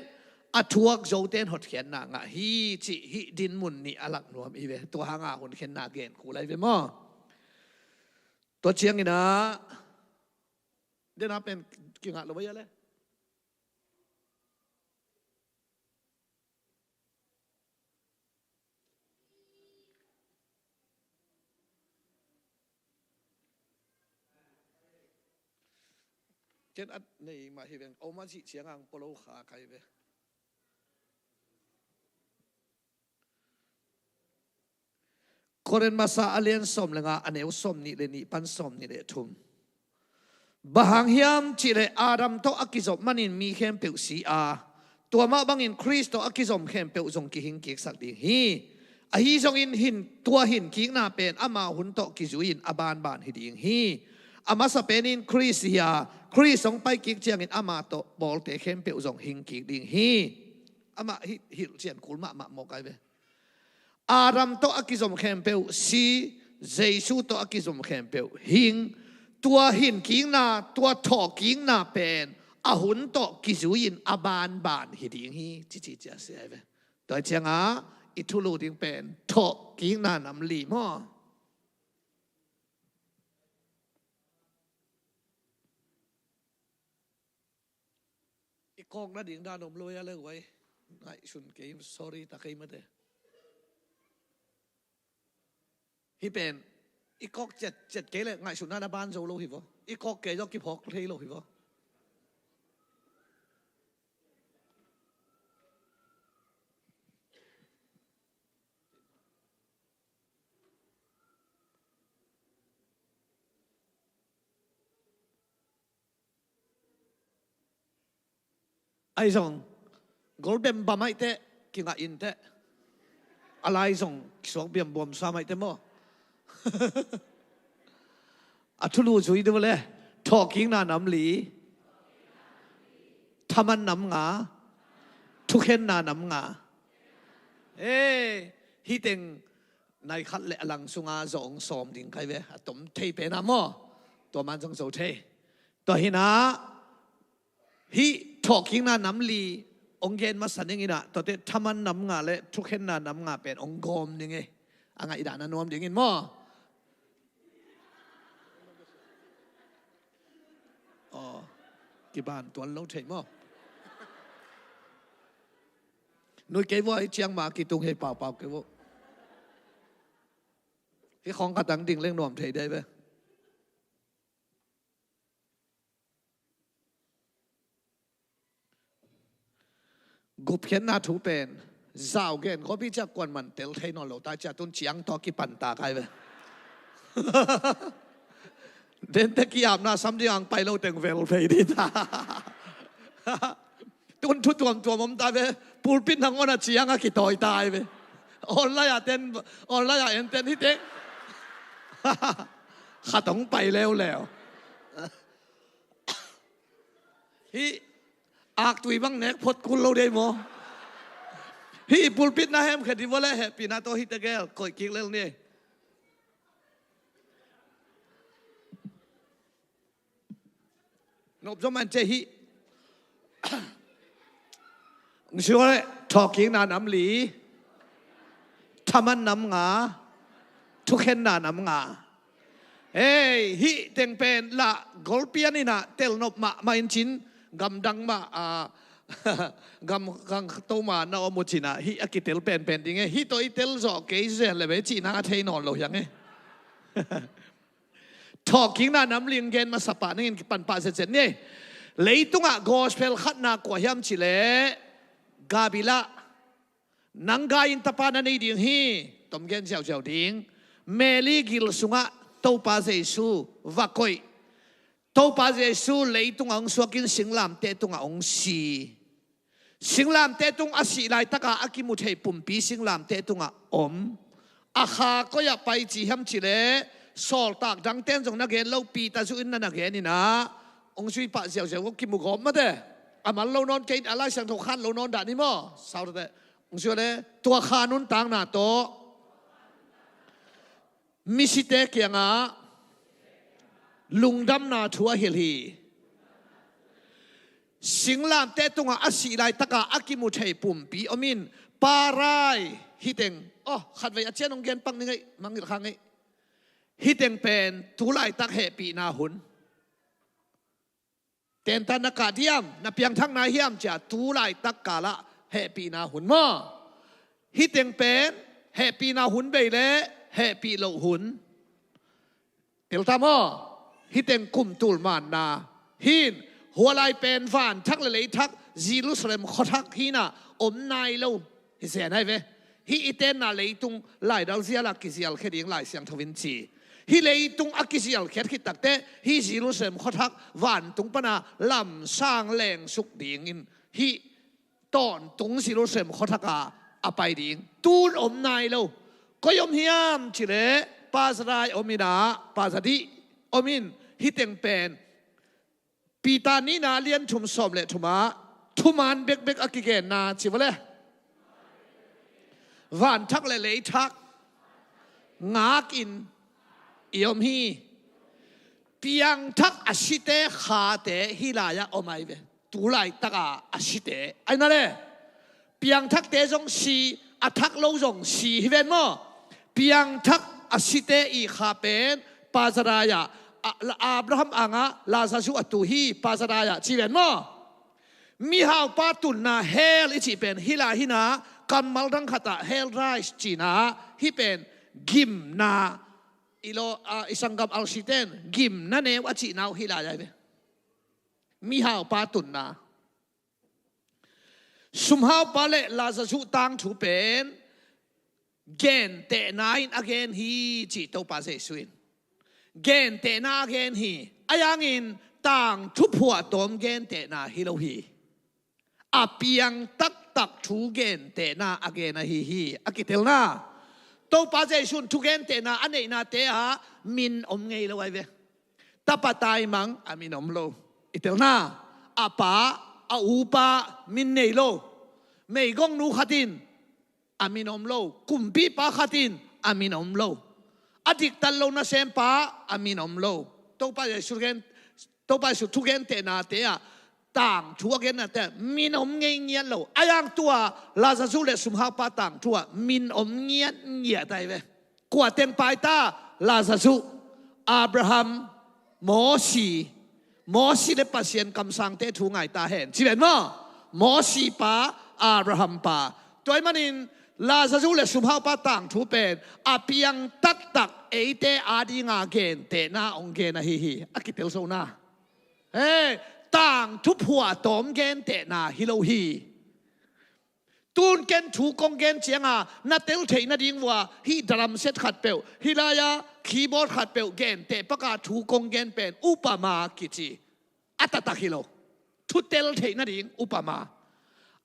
a thuak zote in hotkhiatna ngah hi cih hih dinmun nih a lak nuam i ve. Tua hanga hun khenna gen kul ai ve maw? Tua ciangin ah dena pen kingah lo baya le. Ken at nei mah hi veng, a om a cih ciang ang polo kha kai ve. Korin masa a lian sawm le nga, a neu sawm nih le nih pan sawm nih le thum. Bang hang hiam cihleh Adam tawh a kizop manin mi khempeuh si a, tua mah bangin Khrist tawh a kizom khempeuh zong kihing kiksak ding hi. Ahi zongin hin, tua hin kikna pen ama hun tawh kizui-in a banban hi ding hi. A masa penin Khrist hi a, Khrist hong pai kik ciangin ama tawh bawlte khempeuh zong hing kik ding hi. Amah hi, hilh cian kul mahmah mawk ai ve. Adam tawh a kizom khempeuh si, Jesu tawh a kizom khempeuh hing, tua hin kikna, tua thawh kikna pen a hun tawh kizui-in a banban hi ding hi, cici cia si ai ve. Tua ciangah i thulu ding pen thawh kikna nam li maw? I kawk nading dan om lo a le guai. Ngaihsun kei, sorry ta kei mate. Hi pen i kawk ciat ciat kei le ngaihsutna na ban zo lo hi vaw. I kawk kei zaw kiphawk thei lo hi vaw. Ai zong gol bembam ai teh, kingah in teh. A lai zong kisuak biambuam sa mai teh maw? A thulu zui dih le, thawhkikna nam li, thaman nam nga, thukhenna nam nga. Ei, hih teng nai khat le a lang sunga zawh hong sawm ding kai ve, a tom thei pen ah maw? Tua man zong zo thei. Tua hi nah, hih thawhkikna nam li hong gen masa ning in ah, tuate thaman nam nga le thukhenna nam nga pen hong gawm ning ei. A ngaihdan a nuam dingin maw? Aw, kiban tuan lo thei maw? Nui kei vua, hih ciang ma kitung hei paupau kei vua. Hih khawng khat ang ding leng nuam thei dai ve. Gupkhiatna thu pen zau gen gawpi ciah kuan man tel thei nawn lo ta ciah tun ciang tawh kipan ta kai ve. Dente ki-apna sam ding ang pai lo teng vel phei dih ta. Tun thu tuamtuam om ta ve. Pulpit nangawn a ciang a kitawi ta ai ve. Online a ten, online a en ten hi teng. Khat hong pai leuleu. Hih aktui bang nek phot kul lo dei maw? Hih pulpit na hemkhiat hi vua le hehpihna tawh hih tegel koih kik lel ni. Nop zom an ceh hih. Nsual le thawhkikna nam li, thaman nam nga, thukhenna nam nga. Hei, hih teng pen lah golpian in ah telnop mahmah in cin, gamdang mah, ah, gam, gamto mah na om uh cin ah, hih a kitel penpen ding e, hih tawh i tel zawh kei zen le bei cihna a thei nawn lo hiang e. Thawhkikna nam li gen masa pah ningin kipan pah zetzet ni. Leitungah gospel khatna kua hiam cih leh Gabriel, nang gai in tapa na nei ding hi, tom gen ziauziau ding. Mary gil sungah Topa Jesu va koih. Topa Jesu leitungah hong suakin singlamteh tungah hong si. Singlamteh tung a sih laitaka a kimu thei pumpi singlamteh tungah om. A kha koi-ah pai ci hiam cih leh, sawltak dangten zong na gen lo, Peter zuh in na na gen in ah, hong zui pah ziauziau, hong kimu gawp mate. A man lo nawn kei, a Lai Siangtho khan lo nawn dah ni maw? Saute, hong zui le, tua kha nuntakna tawh misite kiangah lungdamna thu a hilh hi. Singlamteh tungah a sih laitaka a kimu thei pumpi om in, parai hih teng. Oh, khatvei a cian hong gen pak ni ngei, mangngilh kha ngei. Hih teng pen tu laitak hehpihna hun. Tentan na kah diam, na piangthakna hiam cia tu laitak kalah hehpihna hun maw? Hih teng pen hehpihna hun bei le hehpih loh hun. Tel ta maw? Hih teng kum tul manna hin Hua lai pen van thak le lei thak, Jerusalem khua thak hi-in ah om nai lo hi zen ahi ve. Hih i tenna leitung laidal zial ah kizialkhia ding Lai Siangtho in ci. Hih leitung a kizialkhiat khit takteh hih Jerusalem khua thak vantung pan a lamsang lengsuk dingin hih tawntung Jerusalem khua thak ah a pai ding. Tun om nai lo. Koi om hiam cih leh Pa Zara om in ah, Pa Zara om in, hih teng pen Peter nihna lian thum sawm le thum ah thuman bekbek a kigenna ci vua le. Van thak le lei thak ngakin i om hi. Piangthak a site khate hih lai-ah om ahi ve. Tu laitak a a site ahi na le. Piangthakte zong si, a thak lo zong si hi ven maw? Piangthak a site i kha pen Pa Zara ah, a, Abraham angah Lazarus a tu hi, Pa Zara ah ci ven maw? Mihaupa tunna hell i cih pen hih lai hi-in ah, kammal dang khat ah hell raised ci-in ah, hih pen gimna, i lo, a, i sanggam alsite in gimna neu a cihna uh hih lai ahi ve. Mihaupa tunna. Sumhaupa le Lazarus tangthu pen gentehna in a gen hi ci Topa Jesu in. Gentehna a gen hi. Ahi hangin tangthu phuahtawm gentehna hi lo hi. A piang taktak thu gentehna a gen ahi hi. A kitelna, Topa Jesu in thu gentehna a neihnate ah min om ngei lo ahi ve. Tapa taimang a min om lo. I telna, a pa, a upa min nei lo. Meigongnu khat in a min om lo. Kumpipa khat in a min om lo. A diktat lo nasempa a min om lo. Topa Jesu gen, Topa Jesu thugentehnate ah tangthu a gennate ah min om ngei ngiat lo. Ahi hang tua Lazarus le sumhaupa tangthu ah min om ngiat ngiat ahi ve. Kua teng pai ta? Lazarus, Abraham, Mosi. Mosi le Pasian kamsangte thu ngai ta hen. Ci ven maw? Mosi pa, Abraham pa. Tua ahih manin Lazarus le sumhaupa tangthu pen a piang taktak eite adinga gentehna hong gen ahi hi. A kitel sona. He, tangthu phuahtawm gentehna hi lo hi. Tun ken thu kong gen cianga na tel theih nading uh ah, hih drum set khatpeuh, hih lai-a keyboard khatpeuh genteh paka thu kong gen pen upama kici. A taktak hi lo. Thu tel theih nading upama.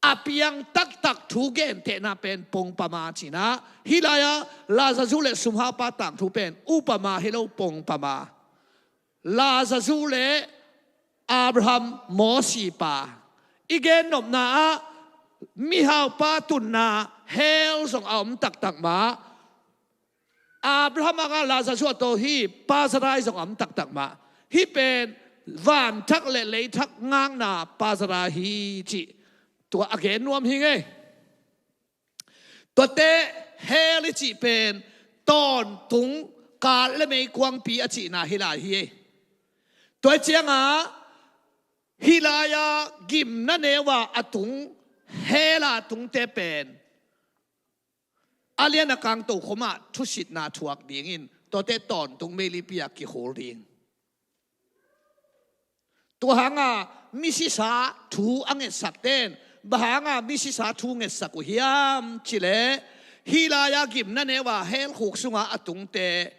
A piang taktak thu gentehna pen pongpama cihna. Hih lai-a Lazarus le sumhaupa tangthu pen upama hi lo, pongpama. Lazarus le Abraham, Mosi pa. I gennopna ah mihaupa tunna hell zong a om taktak mah. Abraham angah Lazarus a to hi, Paradise zong a om taktak mah. Hih pen vanthak le leithak ngakna Paradise hi cih tua a gen nuam hi ngei. Tuate hell i cih pen tawntung kal le meikuangpi a cihna hi lai hi. Tua ciangah hih lai-a gimna neu a a tung hell a tungte pen a lian a kang tokhom ah thusitna thuak dingin tuate tawntung meilipi ah kikhul ding. Tua hanga misisa thu a ngetsakte in bang hanga misisa thu ngetsak uh hiam cih leh, hih lai-a gimna neu a hell khuk sunga a tungte,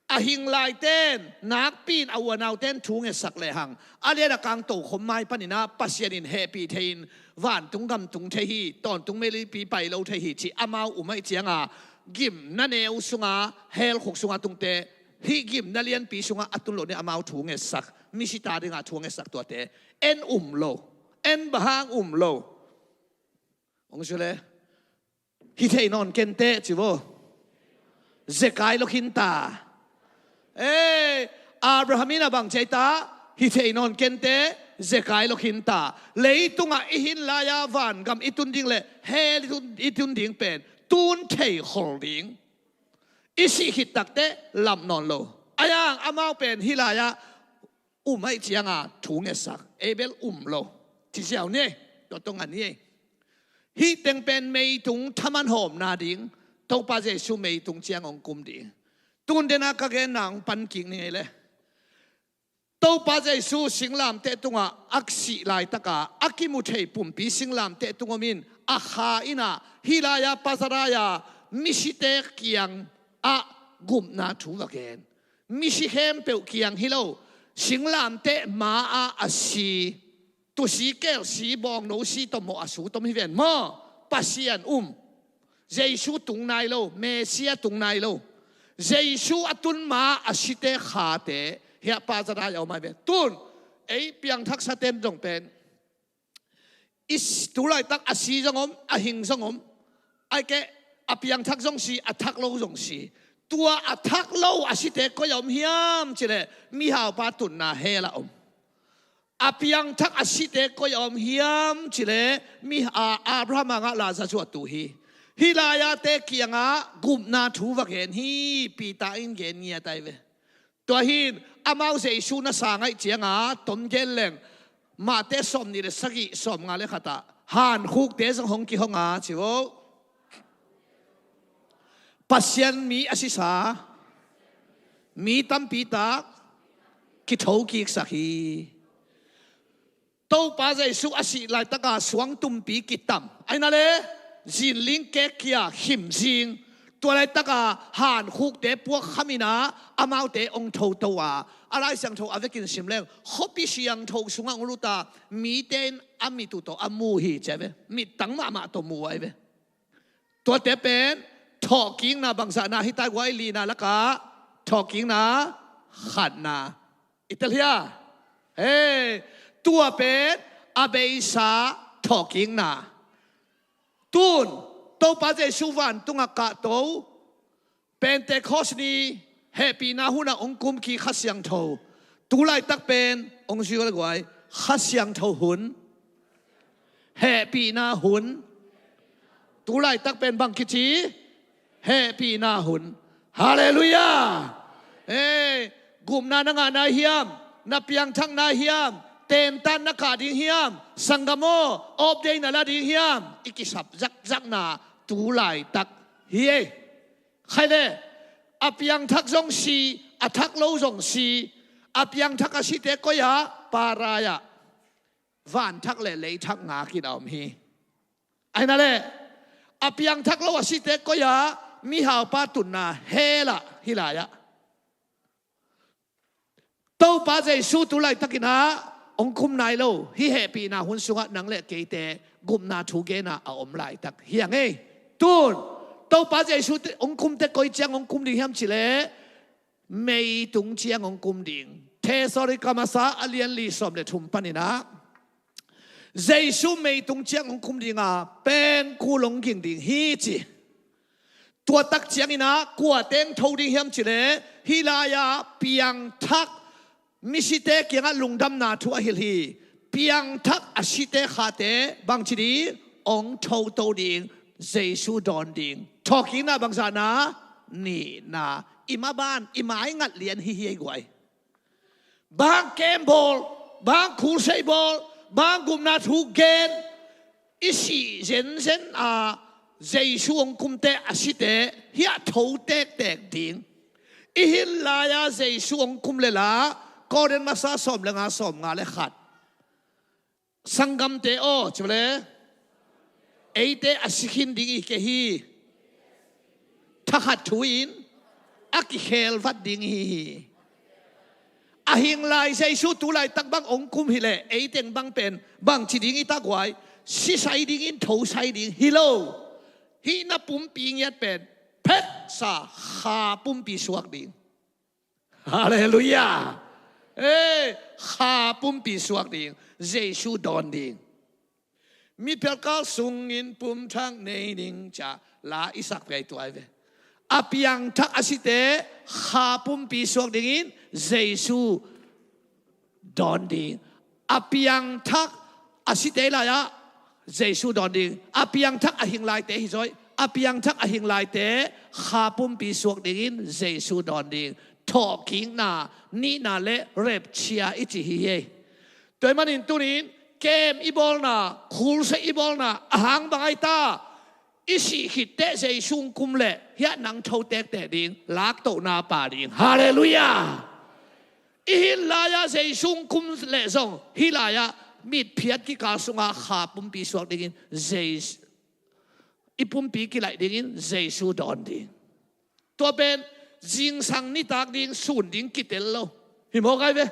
a hing laite in, nakpi in a u a naute in thu ngetsak lehang a lian a kang tokhom mai panin ah Pasian in hehpih thei-in vantung gam tung thei hi, tawntung meilipi pai lo thei hi cih amau um ahih cianga gimna neu sunga hell khuk sunga tungte, hih gimna lianpi sungah a tun loh ni amau thu ngetsak, misita dinga thu ngetsak tuate en um lo. En bang hang um lo? Hong ci le, hi thei nawn kenteh ci vo. Zekai lo khinta. Ei, Abraham in a bang ci ahi ta? Hi thei nawn kenteh, zekai lo khinta. Leitungah i hin lai-a vangam i tun ding le hell i tun, i tun ding pen tun thei khol ding. I sih khit takteh lam nawn lo. Ahi hang amau pen hih lai-ah um ahih cianga thu ngetsak, ei bel um lo. Ci ziau ni ei, tua tong a ni ei. Hih teng pen meitung thaman hawmna ding, Topa Jesu meitung ciang hong kum ding. Tun dena ka genna hong pan kik ni ngei le. Topa Jesu singlamteh tungah a sih laitaka a kimu thei pumpi singlamteh tung om in, a kha in ah, hih lai-a Pazarai-a misite kiangah gupna thu va gen. Misi khempeuh kiang hi lo, singlamteh ma-ah a si, tusi, kelsi, bawngno si tawh mawh a su tawh om hi ven maw? Pasian um. Jesu tung nai lo, Messiah tung nai lo. Jesu a tun ma a site khate, hiah Pazarai a om ai ve. Tun, ei piangthaksa ten zong pen, i s-, tu laitak a si zong om, a hing zong om. Ai keh, a piangthak zong si, a thak lo zong si. Tua a thak lo a site koi a om hiam cih leh, mihaupa tunna hell ah om. A piangthak a site koi a om hiam cih leh, mi, a, Abraham a ngah Lazarus a tu hi. Hih lai-ate kiangah gupna thu va gen hi, Peter in gen ngiat ai ve. Tua hi-in amau Jesu na sa ngaih ciangah tom gen leng, Mate sawmnih le sagih, sawmnga le khat ah, hankhukte zong hong kihong a, ci vo. Pasian mi a sisa mi tampi tak kithokiksak hi. Topa Jesu a sih laitaka suangtumpi kitam, ai na le, zinling kekkia khim zing. Tua laitaka hankhukte puak kham in ah, amaute ong thoto a, a Lai Siangtho a vekin sim leng, khuapi siangtho sungah ong lut a, mite in a mit uh tawh a mu hi ci ai ve. Mittang mahmah tawh mu ai ve. Tuate pen thawhkikna bangzahna hi ta guai, lina lakah thawhkikna khatna. I tel hia? Hei, tua pen a beisa thawhkikna. Tun, Topa Jesu vantungah kahto, Pentecost ni hehpihna hunah ong kum kik Kha Siangtho. Tu laitak pen ong zui le guai, Kha Siangtho hun, hehpihna hun. Tu laitak pen bang kici? Hehpihna hun. Halleluiah. Ei, gupna na ngah nai hiam? Na piangthak nai hiam? Tentan na kah ding hiam? Sanggam aw, off day na la ding hiam? I kisap zakzakna tu laitak hi ei. Khai le, a piangthak zong si, a thak lo zong si. A piangthak a site koi-ah, Pazarai-ah, vanthak le leithak ngak in a om hi. Ai na le, a piangthak lo a site koi-ah, mihaupa tunna hell ah, hih lai-ah. Topa Jesu tu laitakin ah ong kum nai lo, hih hehpihna hun sungah nang le keite gupna thu gen a a om laitak hi hang ei. Tun, Topa Jesu te, ong kumte koi ciang ong kum ding hiam cih leh, meitung ciang ong kum ding. Thessalonika Masa a lian li, sawm le thum panin ah, Jesu meitung ciang ong kum ding a, pengkul ong ging ding hi ci. Tua tak ciangin ah, kua teng tho ding hiam cih leh, hih lai-a piangthak misite kiangah lungdamna thu a hilh hi. Piangthak a site khate bangci ding? Ong thoto ding, Jesu dawn ding. Thawhkikna bangzahna? Nihna. I maban, i maingat lian hi hi ei guai. Bang kem bawl, bang khulseih bawl, bang gupna thu gen, i sih zenzen a Jesu ong kumte a site hiah tho tektek ding. I hin lai-a Jesu ong kum le la, Korin Masa sawm le nga, sawmnga le khat. Sanggamte aw, ci le, eite a si khin ding i kei hi. Thakhat thu in a kikhelvat ding i hi hi. A hing lai Jesu tu laitak bang ong kum hi leh, eiteng bang pen bangci ding i ta guai? Sisai dingin thosai ding hi lo. Hih na pumpi ngiat pen phetsa kha pumpi suak ding. Halleluiah. Ei, kha pumpi suak ding, Jesu dawn ding. Mitphialkal sungin pumthak nei ning, ci-a la i sak pei tuai ve. A piangthak a site kha pumpi suak dingin Jesu dawn ding. A piangthak a site lai-ah Jesu dawn ding. A piangthak a hing laite hi zaw ih. A piangthak a hing laite kha pumpi suak dingin Jesu dawn ding. Thawhkikna nihna le rapture i ci hi hi ei. Tua ahih manin tunin kem i bawlna, khulseih i bawlna, a hang bang ai ta? I sih khit teh Jesu ong kum leh hiah nang tho tektek ding, laktohna pia ding. Halleluiah. I hih lai-ah Jesu kum leh zong hih lai-ah mitphiat kikal sungah kha pumpi suak dingin Jesu, i pumpi kilaih dingin Jesu dawn ding. Tua pen zingsang nitak ding, sun ding kitel lo. Hi mawk ai ve.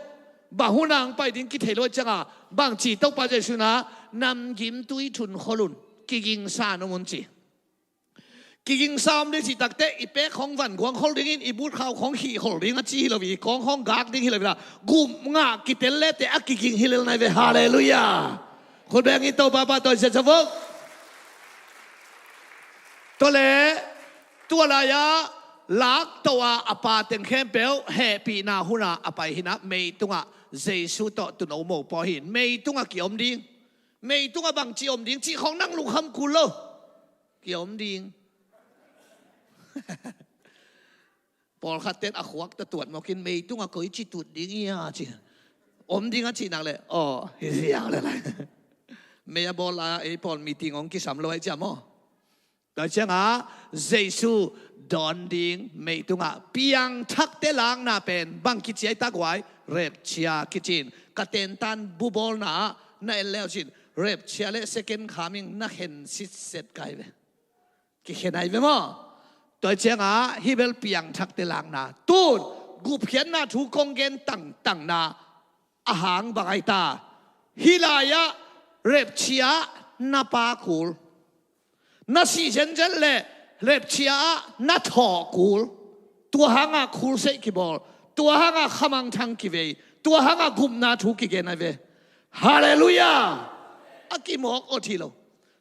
Bang hun a hong pai ding kithei lo ciangah bangci Topa Jesu na namgimtui thun khol un, kigingsa om un ci. Kigingsa om ding cih takteh i pek khong van guang khol dingin, i but khau khong khih khol ding a ci hi lo hi, kawng khong gak ding hi lo hi la, gup ngah kitel leh teh a kiging hi lel nai ve. Halleluiah. Khut beng in Topa pahtawi ziahziah vok. Tua leh tua lai-ah laktoh a a pa teng khempeuh hehpihna hun a a pai hi-in ah, meitungah Jesu tawh tuuno mopaw hi-in meitungah kiom ding. Meitungah bangci om ding cih khong nang lungkham kul lo. Kiom ding. Pawlkhat ten a khuak tawh tuat mawk in, meitungah koici tut ding ia ci. Om ding a cih nak leh, aw, hi ziau leh lai. Mei a bawl a, ei pawl meeting hong kisam lo ai ciam aw. Tua ciangah Jesu dawn ding meitungah piangthakte lakna pen bang kici ai tak uai, rapture kici in. Ka tentan bubawlna ah na en leu cin, rapture leh second coming na khen sitset kai ve. Kikhen ai ve maw? Tua ciangah hih bel piangthakte lakna. Tun gupkhiatna thu kong gen tangtangna a hang bang ai ta? Hih lai-ah rapture ah na pa kul, na sih zenzen leh rapture ah na thawh kul. Tua hangah khursei kibawl, tua hangah khamangthang kivei, tua hangah gupna thu kigen ai ve. Halleluiah. A kimawk awt hi lo.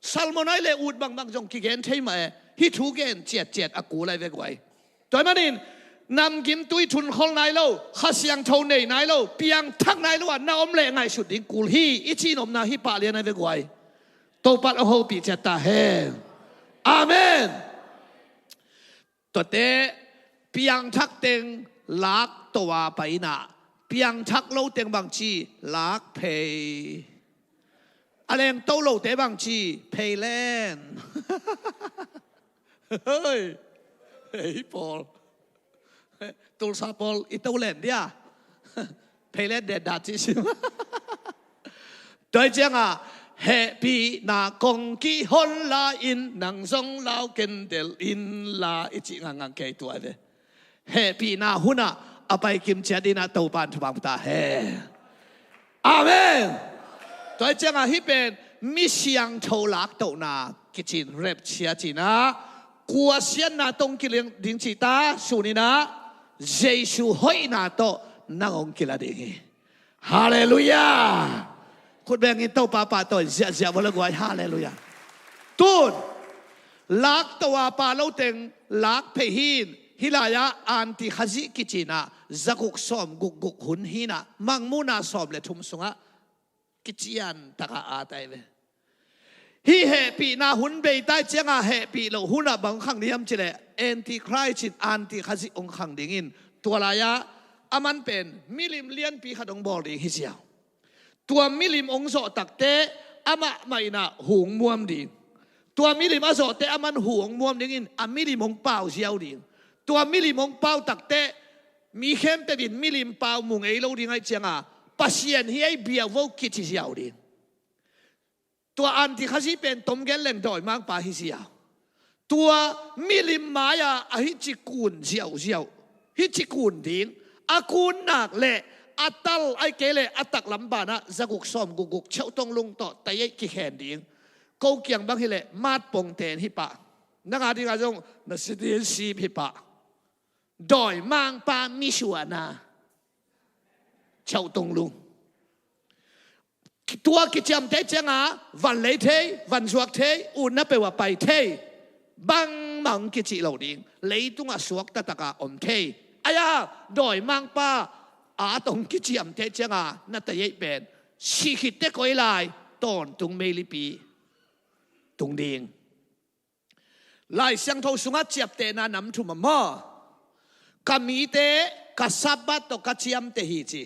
Salmonai leh ut bangbang zong kigen thei mah e. Hih thu gen ciatciat a kul ai ve guai. Tua ahih manin namgimtui thunkhol nai lo, Kha Siangtho nei nai lo, piangthak nai lo a na om leh ngaihsut ding kul hi, i cih nopna hi pah lian ai ve guai. Topa'n hong hopih ciat ta hen. Amen. Tuate piangthak teng laktoh a pai in ah, piangthak lo teng bangci, lak phei. A lengto lote bangci, phei len. Hei, hei pawl. Tulsa pawl i to len dia. Phei len den dah ci sim. Tua ciangah hehpihna kong kihon lai-in nang zong lau ken delh inla i cih ngangngang kei tua ve. Hehpihna hun ah a pai kimciat in ah Topa'n thupha ta hen. Amen. Tua ciangah hih pen mi siangtho laktohna kici in, rapture ci in ah, kua siatna tawh hong kilak ding cih ta, sun in ah Jesu hoihna tawh nang hong kilak ding hi. Halleluiah. Khut beng in Topa pahtawi ziahziah vua le guai. Halleluiah. Tun laktoh a pai lo teng lak phei hi-in, hih lai-ah Antikhazih kici in ah zaguk sawm gukguk hun hi-in ah, mangmuhna sawm le thum sungah kician takin a tai ve. Hih hehpihna hun bei tai ciangah hehpih loh hun ah bang hong khang ding hiam cih leh, Antichrist in Antikhazih hong khang ding in, tua lai-ah aman pen milim lianpi khat hong bawl ding hi ziau. Tua milim hong zawh takteh amah mah in ah hu hong muam ding. Tua milim a zawhteh aman hu hong muam ding in, a milim hong pau ziau ding. Tua milim hong pau takteh mi khempeuh in milim pau mu ngei lo ding ahih ciangah, Pasian hi ei, bia vo kici ziau ding. Tua Antikhazih pen tomgen leng dawimangpa hi ziau. Tua milim mai-ah a hih ci kun ziauziau. Hih ci kun ding. A kun nak leh a tal ahih kei leh a taklam banah zaguk sawm gukguk cheuh tonglung tawh tai ei kikhen ding. Ko kiang bang hi leh matpongten hi pah. Nang a dingah zong na citizenship hi pah. Dawimangpa misuahna cheuh tonglung. Tua kiciamteh ciangah van lei thei, van zuak thei, utna peuh ah pai thei. Bangmah hong kicih lo ding. Leitungah suakta takin om thei. Ahi a, dawimangpa a tawh hong kiciamteh ciangah na tai ei pen, sih khit teh koih lai, tawntung meilipi tung ding. Lai Siangtho sungah ciaptehna nam thum a maw? Ka mite ka Sabbath tawh ka ciamteh hi ci.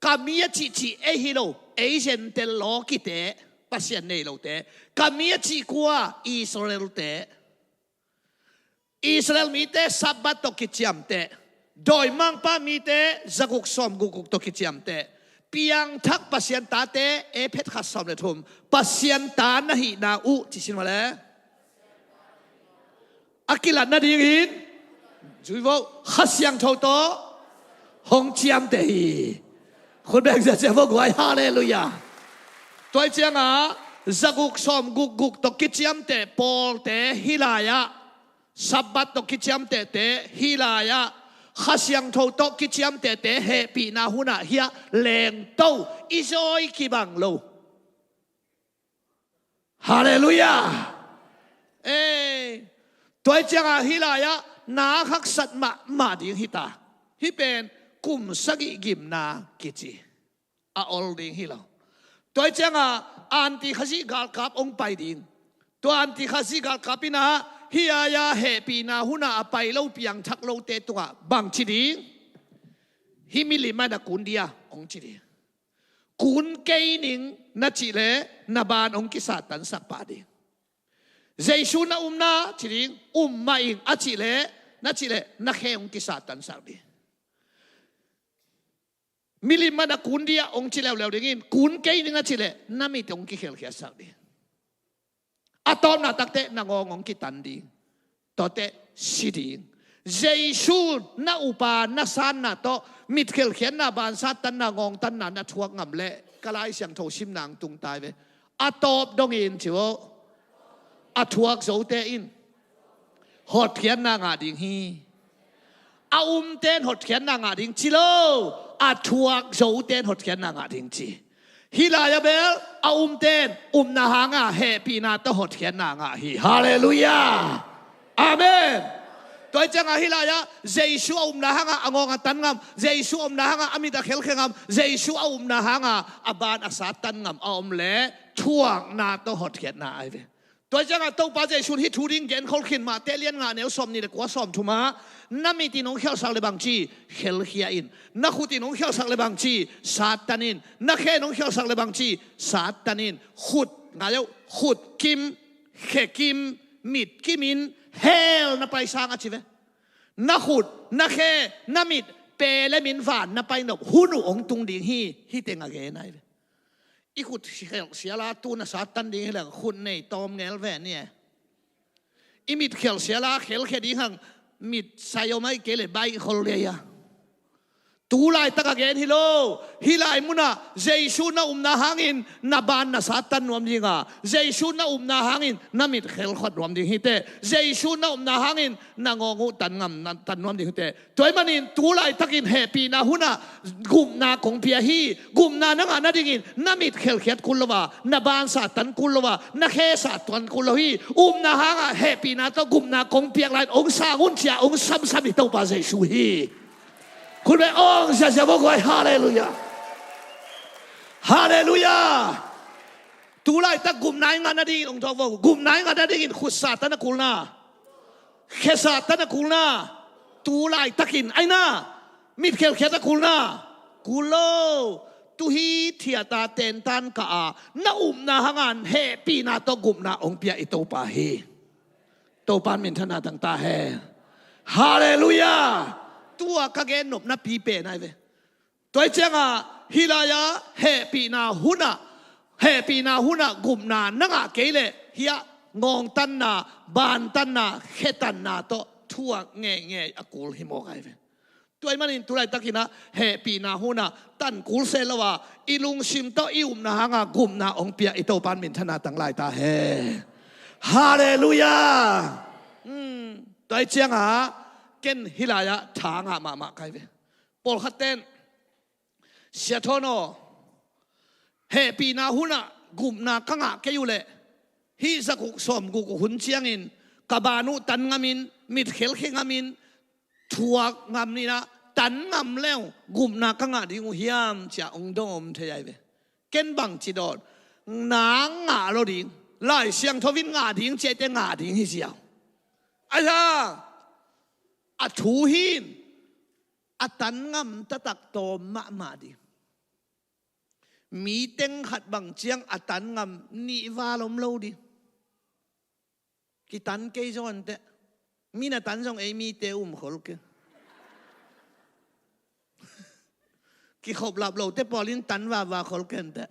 Ka mi a cihcih ei hi lo, ei Gentile lawkite, Pasian nei lote. Ka mi a cih kua? Israel-te. Israel mite Sabbath tawh kiciamteh. Dawimangpa mite zaguk sawm gukguk tawh kiciamteh. Piangthak Pasian tate, Ephet khat sawm le thum. Pasian ta na hihna uh, ci sin mah le. A kilat nadingin, zui vo, Kha Siangtho tawh hong ciamteh hi. Khut beng ziahziah vo guai, halleluiah. Tua hi ciangah zaguk sawm gukguk tawh kiciamteh pawlte hih lai-ah, Sabbath tawh kiciamtehte hih lai-ah, Kha Siangtho tawh kiciamtehte hehpihna hunah hiah lengto, i zawi kibang lo. Halleluiah. Ei, tua hi ciangah hih lai-ah na haksat mahmah ding hita. Hih pen kum sagih gimna kici. A ol ding hi lo. Tua hi ciangah anti Khazih galkap hong pai ding. Tua anti Khazih galkap in ah hih lai-ah hehpihna hunah a pai lo piangthak lote tungah bang ci ding? Hih milim ah na kun dia hong ci ding. Kun kei ning na cih leh na ban hong kisattansak pah ding. Jesu na um na ci ding, um mah ing a cih leh, na cih leh na khe hong kisattansak ding. Milim ah na kun dia hong ci leuleu dingin, kun kei ning a cih leh na mit hong kikhelkhiatsak ding. A tawpna takteh na ngawng hong kitan ding. Tuateh si ding. Jesu na upa na sanna tawh mitkhelkhiatna, bansattanna, ngawngtanna na thuak ngam leh ka Lai Siangtho simna hong tung ta hi ve. A tawp dongin ci vo, a thuak zote in hotkhiatna ngah ding hi. A umte in hotkhiatna ngah ding ci lo, a thuak zote in hotkhiatna ngah ding ci. Hih lai-ah bel a umte in upna hanga hehpihna tawh hotkhiatna ngah hi. Halleluiah. Amen. Tua hi ciangah hih lai-ah Jesu a upna hanga a ngawng a tan ngam, Jesu a upna hanga a mit a khelkhia ngam, Jesu a upna hanga a ban a sattan ngam a om leh thuakna tawh hotkhiatna ahi ve. Tua hi ciangah Topa Jesu in hih thu ding genkhol khin, Mate lian nga neu sawm nih le kua, sawm thum ah, na mit in hong khialhsak le bang ci, khelkhia in. Na khut in hong khialhsak le bang ci, sattan in. Na khe in hong khialhsak le bang ci, sattan in. Khut, ngai o, khut kim, khe kim, mit kim in hell na pai sang a ci ve. Na khut, na khe, na mit, pe le min van na pai nop hun uh hong tung ding hi, hih teng a gen ahi ve. I khut khelh siala tu na sattan ding hi leng khut nei tawm ngel ve ni e. I mit khelh siala khelkhia ding hang mit sai om ahi kei leh baih khol liaia. Tu laitak a gen hi lo. Hih lai munah Jesu na upna hangin na ban na sattan nuam dinga, Jesu na upna hangin na mit khelkhuat nuam ding hi teh. Jesu na upna hangin na ngawng uh tan ngam, na tan nuam ding hi teh. Tua ahih manin tu laitakin hehpihna hunah gupna kong pia hi. Gupna na ngah nadingin na mit khelkhiat kul lo a, na ban sattan kul lo a, na khe sattan kul lo hi. Upna hangah hehpihna tawh gupna kong piak lai-in hong sang un ci-a hong samsam i Topa Jesu hi. Khut beng ziahziah vo guai, halleluiah. Halleluiah. Tu laitak gupna i ngah nadingin hong thawk vo. Gupna i ngah nadingin khut sattan a kulna, khe sattan a kulna, tu laitakin aina, mit khelkhiat a kulna, kul lo. Tu hi thiata tentan kah a na upna hangah hehpihna tawh gupna hong pia i Topa hi. Topa in minthanna tang ta hen. Halleluiah. Tua ka gen nopna pipen ahi ve. Tua hi ciangah hih lai-ah hehpihna hunah, hehpihna hunah gupna na ngah kei leh hiah ngawngtanna, bantanna, khetanna tawh thuak ngeingei a kul hi mawk ahi ve. Tua ahih manin tu laitakin ah hehpihna hunah tan kul seh lo a, i lungsim tawh i upna hangah gupna hong pia i Topa in minthanna tang lai ta hen. Halleluiah. Hmm. Tua hi ciangah ken hih lai-ah tha ngah mahmah ka hi ve. Pawlkhat ten, Sia Thawn aw, hehpihna hunah gupna ka ngah kei uh leh hih zaguk sawm gukguk hun ciangin ka ban uh tan ngamin, mit khelkhia ngamin, thuak ngam in ah, tan ngam leng gupna ka ngah ding uh hiam, ci-a hong dong om thei ahi ve. Ken bangci dawn, nang ngah lo ding, Lai Siangtho in ngah ding ci-a hite ngah ding hi ziau. Ahi hang a thu hi in, a tan ngam taktak tawm mahmah ding. Mi teng khat bang ciang a tan ngam nih val om lo ding. Kitan kei zaw inteh. Mi na tan zong ei mite um khol kei. Kikhop lap lote pawl in tan vava khol kenteh.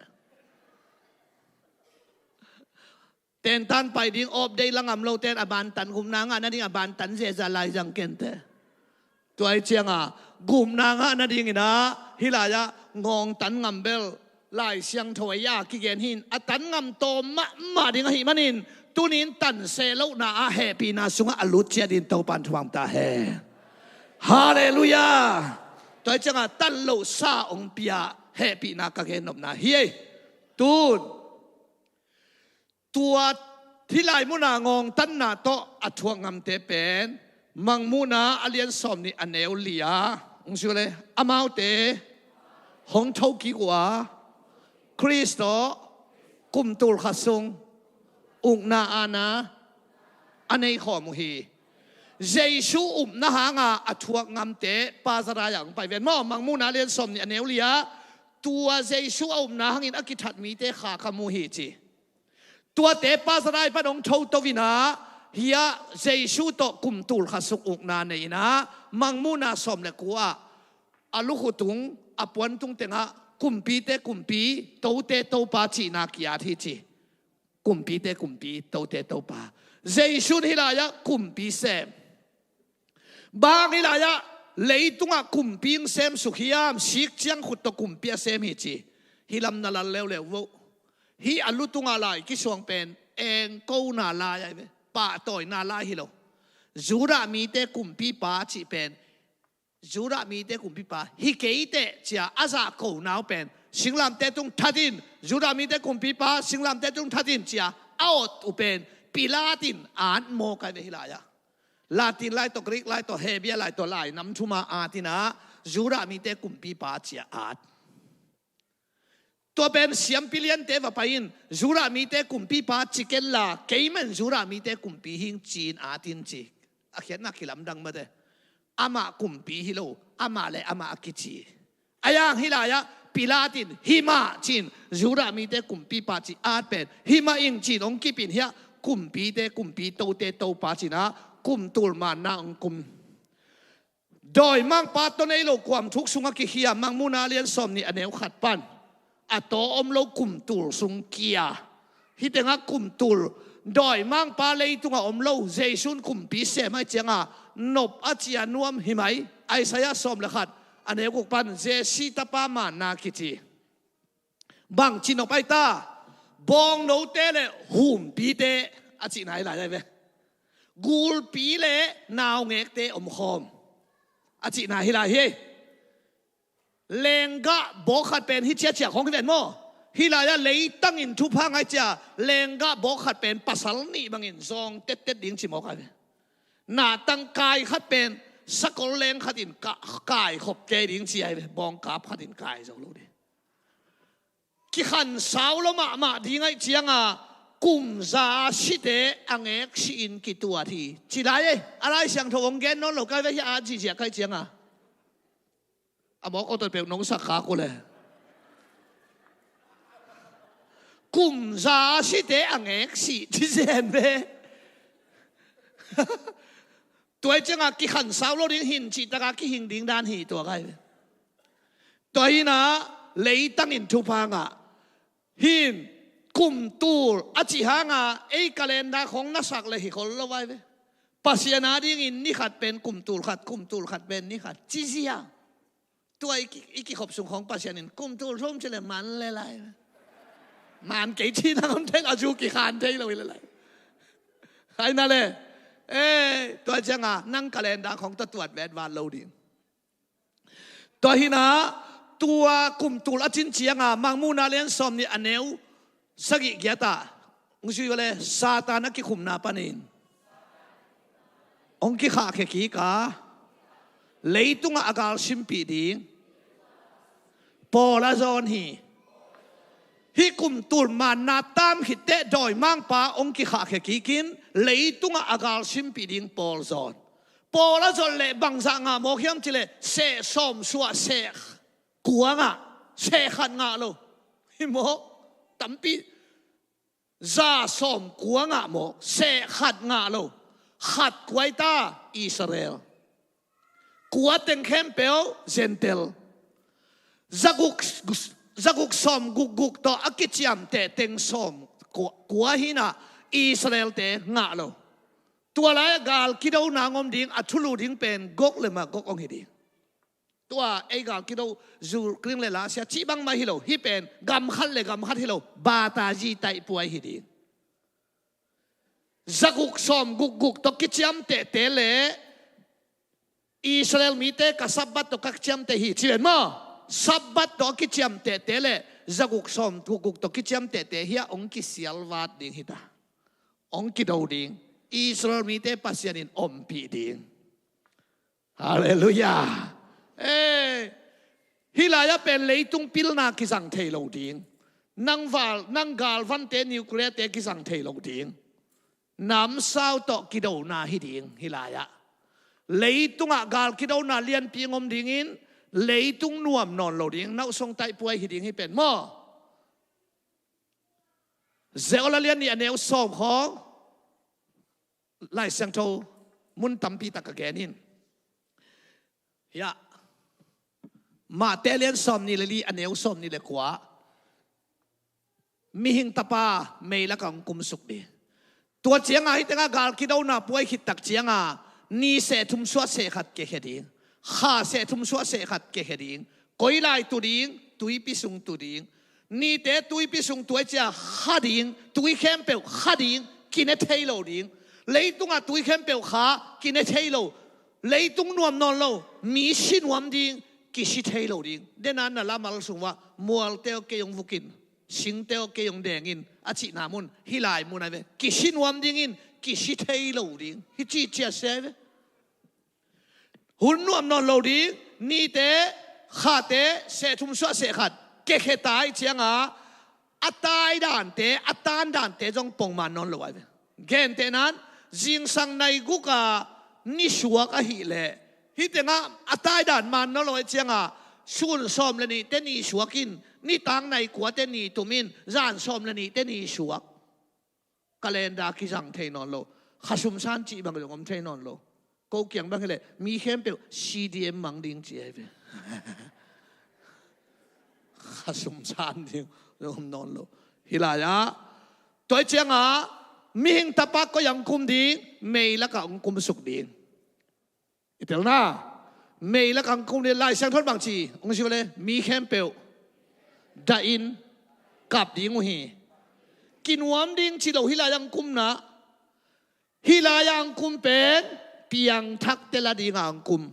Tentan pai ding awp dei la ngam loten a ban tan gupna ngah nading a ban tan zeza lai zang kenteh. Tua hi cianga gupna ngah nadingin ah hih lai-ah ngawng tan ngam bel Lai Siangtho ah kigen hi in a tan ngam tawm mahmah ding ahih manin tunin tan se lohna ah hehpihna sungah a lut ciat in Topan thuam ta hen. Halleluiah. Tua hi cianga tan lohsa hong pia hehpihna ka gen nopna hi ei. Tun tua hih lai muna ngawng tanna tawh a thuak ngamte pen Mangmuhna a lian sawm nih a neu li-a hong zui le amaute hong thokik uh a Khrist tawh kum tul khat sung ukna aana a nei khawm uh hi. Jesu upna hanga a thuak ngamte Pa Zachariah hong pai ven maw. Mangmuhna a lian sawm nih a neu li-a tua Jesu a upna hangin a kithat mite kha ka mu hi ci. Tuate Pa Zachariah pan hong tho to in ah hih Jesu tawh kum tul khat sung ukna nei in ah Mangmuhna sawm le kua ah a lukhu tung a puan tung tengah kumpite kumpi, tote topa cihna ki-at hi ci. Kumpite kumpi, tote topa. Jesu in hih lai-ah kumpi sem. Bang hang hih lai-ah leitungah kumpi hong semsuk hiam? Sik ciang khut tawh kumpi a sem hi ci. Hih lam na lal leuleu vo. Hih a lu tungah lai kisuang pen engkona lai ahi ve. Pahtawina lai hi lo. Judah mite kumpipa cih pen Judah mite kumpipa hi kei teh cia a zahko nau pen singlamteh tung that in, Judah mite kumpipa singlamteh tung that in cia a awt uh pen Pilat in at mawk ahi ve hih lai-ah. Latin lai tawh, Greek lai tawh, Hebrew lai tawh lai nam thuma at in ah Judah mite kumpipa cia at. Tua pen siampi liante va pai in Judah mite kumpipa ci ken la kei mah in Judah mite kumpi hing ci-in at in ci. A khiatna kilamdang mate. Amah kumpi hi lo, amah le amah a kici. A yang hih lai-ah Pilat in hih mah ci-in Judah mite kumpipa ci at pen hih mah ing ci-in hong kip in hih kumpite kumpi, tote topa ci-in ah kum tul manna hong kum. Dawimangpa tawh nei lo kuamthuk sungah kikhia. Mangmuhna a lian sawm nih a neu khat pan a taw om lo kum tul sung kia. Hih tengah kum tul dawimangpa leitungah om lo, Jesu in kumpi sem ahih cianga nop a cia nuam hi mai. Isaiah sawm le khat a neu guk pan Jesse tapa manna kici. Bangci nop ahi ta? Bawngnote le humpite a cihna hi lai ahi ve. Gulpi le naungekte omkhawm a cihna hi lai hi. Lenggah bawk khat pen hih ciaciak hong hi ven maw? Hih lai-ah leitangin thupha ngai cia lenggah bawk khat pen pasal nih bangin zawng tettet ding ci mawk ahi ve. Natang kai khat pen sakol leng khatin ka-, kai khop kei ding ci ahi ve. Bawngkap khatin kai zo lo ding. Kikhansau lo mahmah ding ahih cianga kumza site a ngek sihin kituat hi ci lai ei. A Lai Siangtho hong gen nawn lo kai ve hi a zihziah kai cianga. A mawk awtot peuh nong sak khak uh le. Kumza site a ngek sih ci zen ve. Tua hi cianga kikhansau lo ding hin cih taka kihing ding dan hi tua kai ve. Tua hi in ah leitangin thupha ngah hin kumtul a cih hanga ei calendar khong na sak le hi khol lo vai ve. Pasian adingin ni khat pen kumtul khat, kumtul khat pen ni khat ci zia. Tua i ki-, i kikhop sung khong Pasian in kumtul thum ci le man le lai ve. Man kei ci nang om thei lo, a zu kikhan thei lo hi le lai. Hai na le. Eh, tua cianga nang calendar khong tawh tuat vet vat lo ding. Tua hi in ah tua kumtul a cin cianga Mangmuhna lian sawm nih a neu sagih giat ah hong zui uh le Satan a kikhumna panin hong kikhahkhia kik a leitungah a galsimpih ding pawl a zawn hi. Hih kumtul manna tam khitteh dawimangpa hong kikhahkhia kikin leitungah a galsimpih ding pawl zawn. Pawl a zon leh bangzah ngah mawk hiam cileh seh sawm suah seh kua ngah, seh khat ngah lo. Hi mawk tampi, za sawm kua ngah mawk, seh khat ngah lo. Khat kua hi ta? Israel. Kua teng khempeuh Gentile. Zaguk, zaguk sawm gukguk tawh a kiciamteh teng sawm kua, kua hinah Israelte ngah lo. Tua lai-ah gal kidona ngom ding a thulu ding pen Gog le Magog hong hi ding. Tua ei gal kido Ukraine le Russia cih bangmah hi lo, hih pen gam khat le gam khat hi lo, batazi taihpuai hi ding. Zaguk sawm gukguk tawh kiciamtehte le Israel mite ka Sabbath tawh ka kiciamteh hi ci ven maw? Sabbath tawh a kiciamtehte le zaguk sawm gukguk tawh kiciamtehte hiah hong kisialvat ding hita. Hong kido ding. Israel mite Pasian in ompih ding. Halleluiah. Eh, hih lai-ah pen leitung pilna kizang thei lo ding. Nang val, nang galvante, nuclearte kizang thei lo ding. Namsau tawh kidona hi ding hih lai-ah. Leitungah gal kidona lianpi ngom dingin, leitung nuam nawn lo ding, nauhsong taihpuai hi ding hih pen maw? Zeol a lian nih a neu sawm khawng. Lai Siangtho mun tampi tak ka gen in. Hiah Mate lian sawm nih le li a neu sawm nih le kua. Mihing Tapa meilak ah hong kumsuk ding. Tua ciangah hih tengah gal kidona puai khit tak ciangah ni seh thum suah seh khat kekhia ding. Kha seh thum suah seh khat kekhia ding. Koi lai tu ding, tuipi sung tu ding. Nite tuipi sung tu ai cia kha ding, tui khempeuh kha ding, kine thei lo ding. Leitungah tui khempeuh kha, kine thei lo. Leitung nuam nawn lo, mi si nuam ding, kisi thei lo ding. Dena na lamal sung uah mualte aw kei hong vukin, singte aw kei hong dengin a cihna mun, hih lai mun ai ve. Kisi nuam dingin, kisi thei lo ding. Hih ci cia se ai ve. Hun nuam nawn lo ding, nite, khate, seh thum suah seh khat, kekhia ta ai ciangah, a tai dante, a tan dante zong pongman nawn lo ai ve. Gentehnan, zingsang nai guk a ni suak ahih leh, hih tengah a tai dan man nawn lo ai ciangah, sun sawm le nihte ni suak in, nitang nai kuate ni tum in, zan sawm le nihte ni suak. Calendar kizang thei nawn lo. Khasum san cih bang zong om thei nawn lo. Ko kiang bang hileh mi khempeuh C D M mang ding ci ai ve. Khasum san ding zong om nawn lo. Hih lai-ah tua ai ciangah mihing tapa koi ah hong kum ding, meilak ah hong kumsuk ding. I telna, meilak ah hong kum ding, Lai Siangtho in bang ci, hong si uh le, mi khempeuh dahin kap ding uh hi. Kinuam ding ci lo, hih lai-ah hong kumna, hih lai-ah hong kum pen piangthakte la dingah hong kum.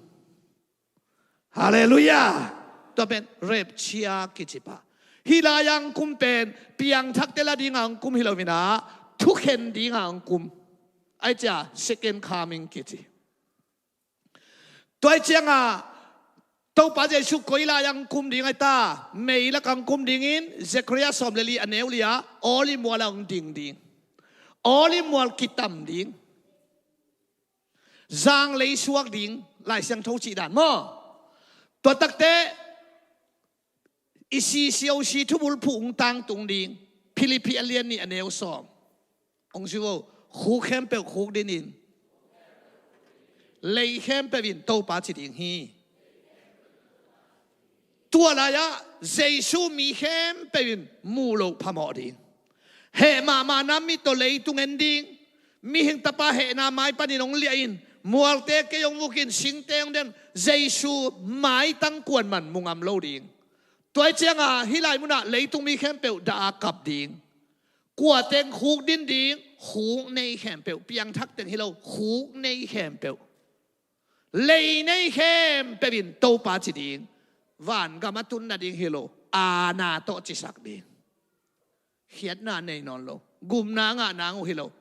Halleluiah. Tua pen rapture kici pah. Hih lai-ah hong kum pen piangthakte la dingah hong kum hi lo inah, thukhen dingah hong kum. Ai cia second coming kici. Tua ai ciangah Topa Jesu koi lai-ah hong kum ding ai ta, meilak ah hong kum dingin, Zechariah sawm le li a neu li-ah, Olive mual ah hong ding ding. Olive mual kitam ding. Zanglei suak ding, Lai Siangtho cih dan maw? Tua takte i si siosi thubulphuh hong tangtung ding. Philippi a lian nih a neu sawm. Hong si vo, khuk khempeuh khuk dinin, lei khempeuh in Topa ci ding hi. Tua lai-ah Jesu mi khempeuh in muh loh phamawh ding. Heh mahmahna mit tawh leitung en ding. Mihing tapa hehna mai panin hong liah in, mualte kei hong vukin, singte hong den, Jesu maitang kuaman mu ngam lo ding. Tua ai ciangah hih lai munah leitung mi khempeuh dah a kap ding. Kua teng khuk din ding, khuk nei khempeuh, piangthak teng hi lo, khuk nei khempeuh. Lei nei khempeuh in Topa ci ding. Vangam a tun nading hi lo, aana tawh cisak ding. Khiatna nei nawn lo, gumna ngah nang uh hi lo.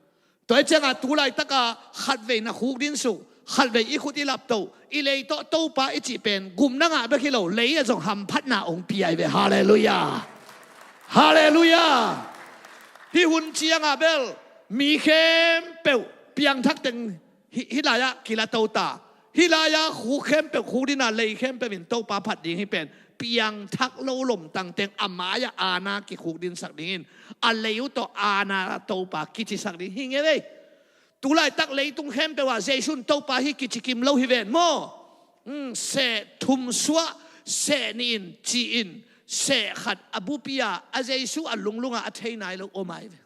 Tua ai ciangah tu laitakah khatvei na khuk din suk, khatvei i khut i laptoh, i lei tawh Topa i cih pen gumna ngah bek hi lo, lei ah zong hamphatna hong pia ai ve. Halleluiah. Halleluiah. Hih hun ciangah bel mi khempeuh piangthak teng hih, hih lai-ah kilato ta. Hih lai-ah khuk khempeuh khuk dinah, lei khempeuh in Topa phat ding hih pen piangthak lo lomtang teng a mai-ah aana kikhuk dinsak dingin, a lei uh tawh aana Topa kicisak ding hi ngei vei. Tu laitak leitung khempeuh ah Jesu in Topa hi kici kim lo hi ven maw? Hmm, seh thum suah seh nih in ci-in seh khat a bupi-a a Jesu a lunglungah a thei nai lo om ai ve.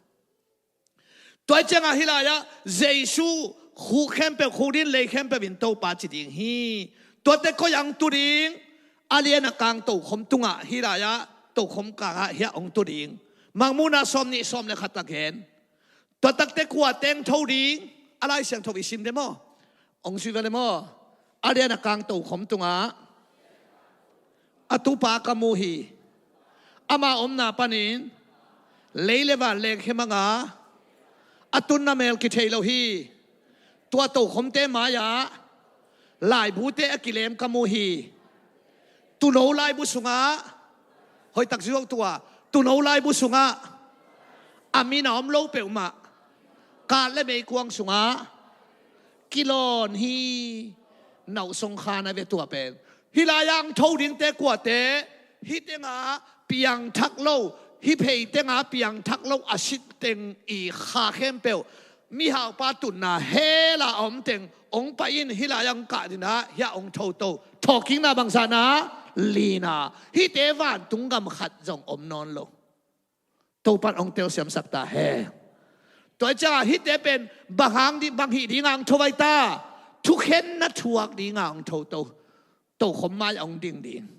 Tua ciangah hih lai-ah Jesu khuk khempeuh, khuk din lei khempeuh in Topa ci ding hi. Tuate koi-ah hong tu ding? A lian a kang tokhom tungah, hih lai-ah tokhom kangah hiah hong tu ding. Mangmuhna sawm nih sawm le khat a gen. Tua takte kua teng tho ding? A Lai Siangtho i sim de maw? Hong sui vele maw? A lian a kang tokhom tungah a tupa ka mu hi. Ama omna panin lei le van lengkhia mang a, a tunna mel kithei lo hi. Tua tokhomte mai-ah laibute a kilem ka mu hi. Tuuno laibu sungah, hoihtak ziau tua, tuuno laibu sungah a min a om lo peuhmah, kat le meikuang sungah kilawn hi. Nauh song khan a ve tua pen. Hih lai-ah hong tho dingte kuate? Hih tengah piangthak lo, hih phei tengah piangthak lo a si teng i kha khempeuh, mihaupa tunna hell a om teng hong pai in, hih lai-ah hong kah dingin ah hiah hong tho to. Thawhkikna bangzahna? Lina. Hihte vantung gam khat zong om nawn lo. Topa'n hong telsiamsak ta hen. Tua ciangah hihte pen bang hang ding, bang hih dingin hong tho ai ta? Thukhenna thuak dingin hong tho to. Tokhom mai-ah hong ding ding.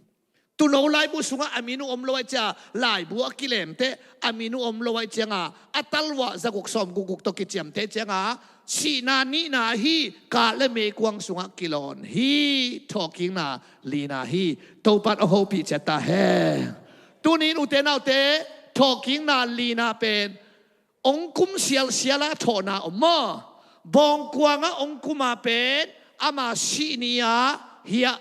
Tuuno laibu sungah a min uh om lo ai ciangah, laibu a kilemte a min uh om lo ai ciangah, a talua zaguk sawm gukguk tawh kiciamte ciangah, sihna nihna hi, kat le meikuang sungah kilawn hi. Thawhkikna lina hi. Topa'n hong hopih ciat ta hen. Tuni-in ute naute, thawhkikna lina pen hong kum sialsial a thawhna om maw? Bawngkuang ah hong kum a pen ama sih ni-ah hiah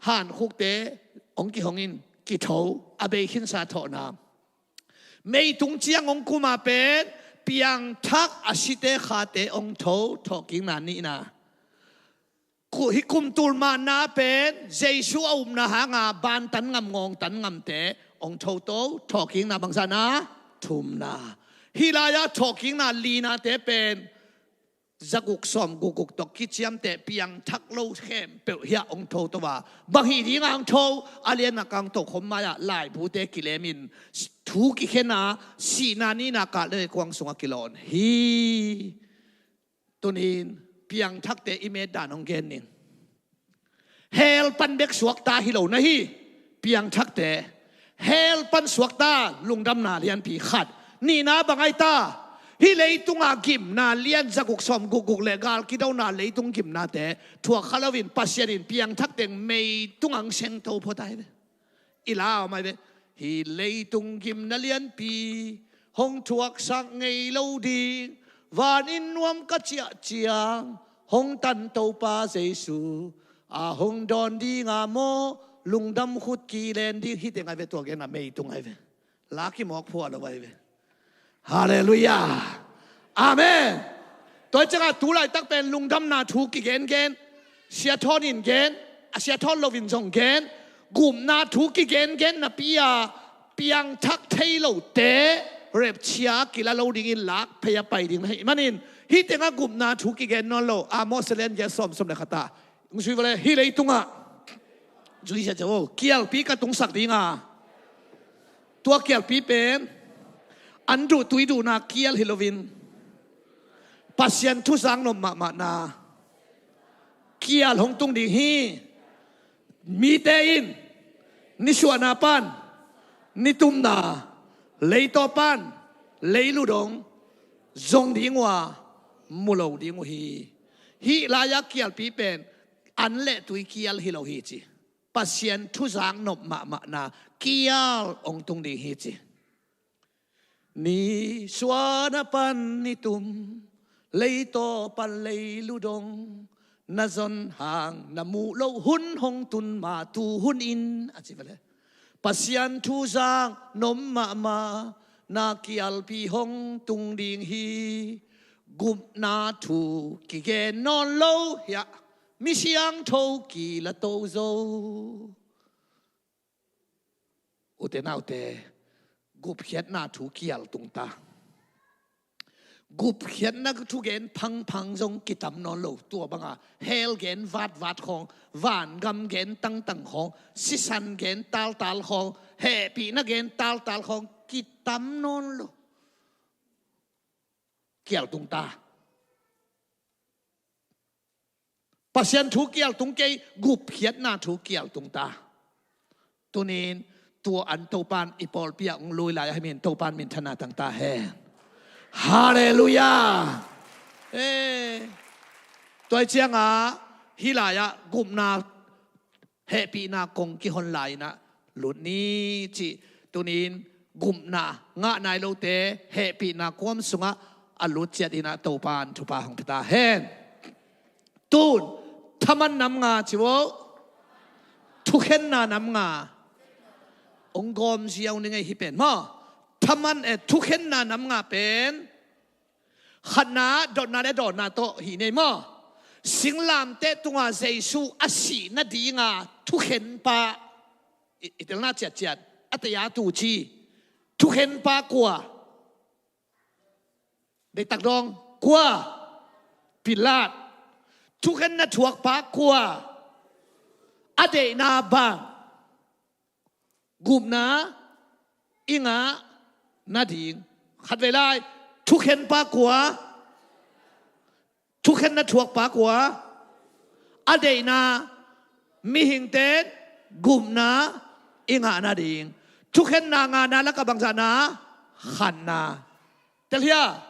hankhukte hong kihong in, kitho, a bei khinsa thawhna. Meitung ciang hong kum a pen piangthak a site khate hong tho. Thawhkikna nihna. Hih kum tul manna pen Jesu a upna hanga bantan ngam, ngawngtan ngamte hong tho to. Thawhkikna bangzahna? Thumna. Hih lai-ah thawhkikna linate pen zaguk sawm gukguk tawh kiciamte piangthak lo khempeuh hiah hong tho to a, bang hih dingin hong tho? A lian a kang tokhom mai-ah laibute kilemin thu kikhen a, sihna nihna, kat le meikuang sungah kilawn hi. Tuni-in piangthakte i metdan hong gen ning. Hell pan bek suakta hi lo na hi. Piangthakte hell pan suakta, lungdamna lianpi khat. Nihna bang ai ta? Hih leitunga gimna lian zaguk sawm gukguk le gal kidona leitung gimnate thuak kha loin Pasian in piangthak teng meitung ah hong sengto phot ai ve. I la om ai ve. Hih leitung gimna lianpi hong thuaksak ngei lo ding. Vanin nuam ka ciah ciang hong tan Topa Jesu a hong dawn ding a maw, lungdam khut kilen ding. Hih teng ai ve, tua genna meitung ai ve. La kimawk phuah lo ai ve. Halleluiah. Amen. Tua ciangah tu laitak pen lungdamna thu kigengen, Sia Thawn in gen, a Sia Thawn loin zong gen, gupna thu kigengen napi-a piangthak thei lote rapture kila lo dingin lak phei-a pai ding na hih manin, hih tengah gupna thu kigen nawn lo. Amos a lian giat, sawm, sawm le khat ah hong sui vele. Hih leitungah zui sia cia vo, kialpi ka tungsak ding a, tua kialpi pen an duh tui duhna kial hi loin Pasian thuzang nop mahmahna kial hong tung ding hi. Mite in nisuahna pan nitumna, leitaw pan leilu dong zong ding uh a, mu lo ding uh hi. Hih lai-a kialpi pen an le tui kial hi lo hi ci. Pasian thuzang nop mahmahna kial hong tung ding hi ci. Nisuahna pan nitum, leitaw pan leilu dong, na zon hang na muh loh hun hong tun ma tu hun in, a ci vele. Pasian thuzang nop mahmahna kialpi hong tung ding hi. Gupna thu kigen nawn lo hiah mi siangtho kila to zo. Ute naute, gupkhiatna thu kial tung ta. Gupkhiatna thugen phangphang zong kitam nawn lo. Tua banga hell gen vatvat khawng, vangam gen tangtang khawng, sisan gen taltal khawng, hehpihna gen taltal khawng kitam nawn lo. Kial tung ta. Pasian thu kial tung kei, gupkhiatna thu kial tung ta. Tunin tua an Topan i pawlpi ah hong lui lai ahi min Topan minthanna tang ta hen. Halleluiah. Eh. Tua hi ciangah hih lai-ah gupna hehpihna kong kihon lai-inah lut ni cih tunin gupna ngah nai lote hehpihna kuam sungah a lut ciat inah Topan thupha hong pia ta hen. Tun thaman nam nga ci vo. Thukhenna nam nga. Ong gawm ziau ni ngei hi pen maw. Thaman e thukhenna nam nga pen khatna dotna le dawnna tawh hi nei maw. Singlamteh tunga Jesu a sih nadinga thukhenpa i, i telna ciatciat a tei a tuci. Thukhenpa kua? Deihtak dawng kua? Pilat. Thukhenna thuakpa kua? A deihna bang gupna i ngah nading. Khatvei lai thukhenpa kua? Thukhenna thuakpa kua? A deihna mihingten gupna i ngah nading. Thukhenna ngana lakah bangzahna? Khatna. Telhia.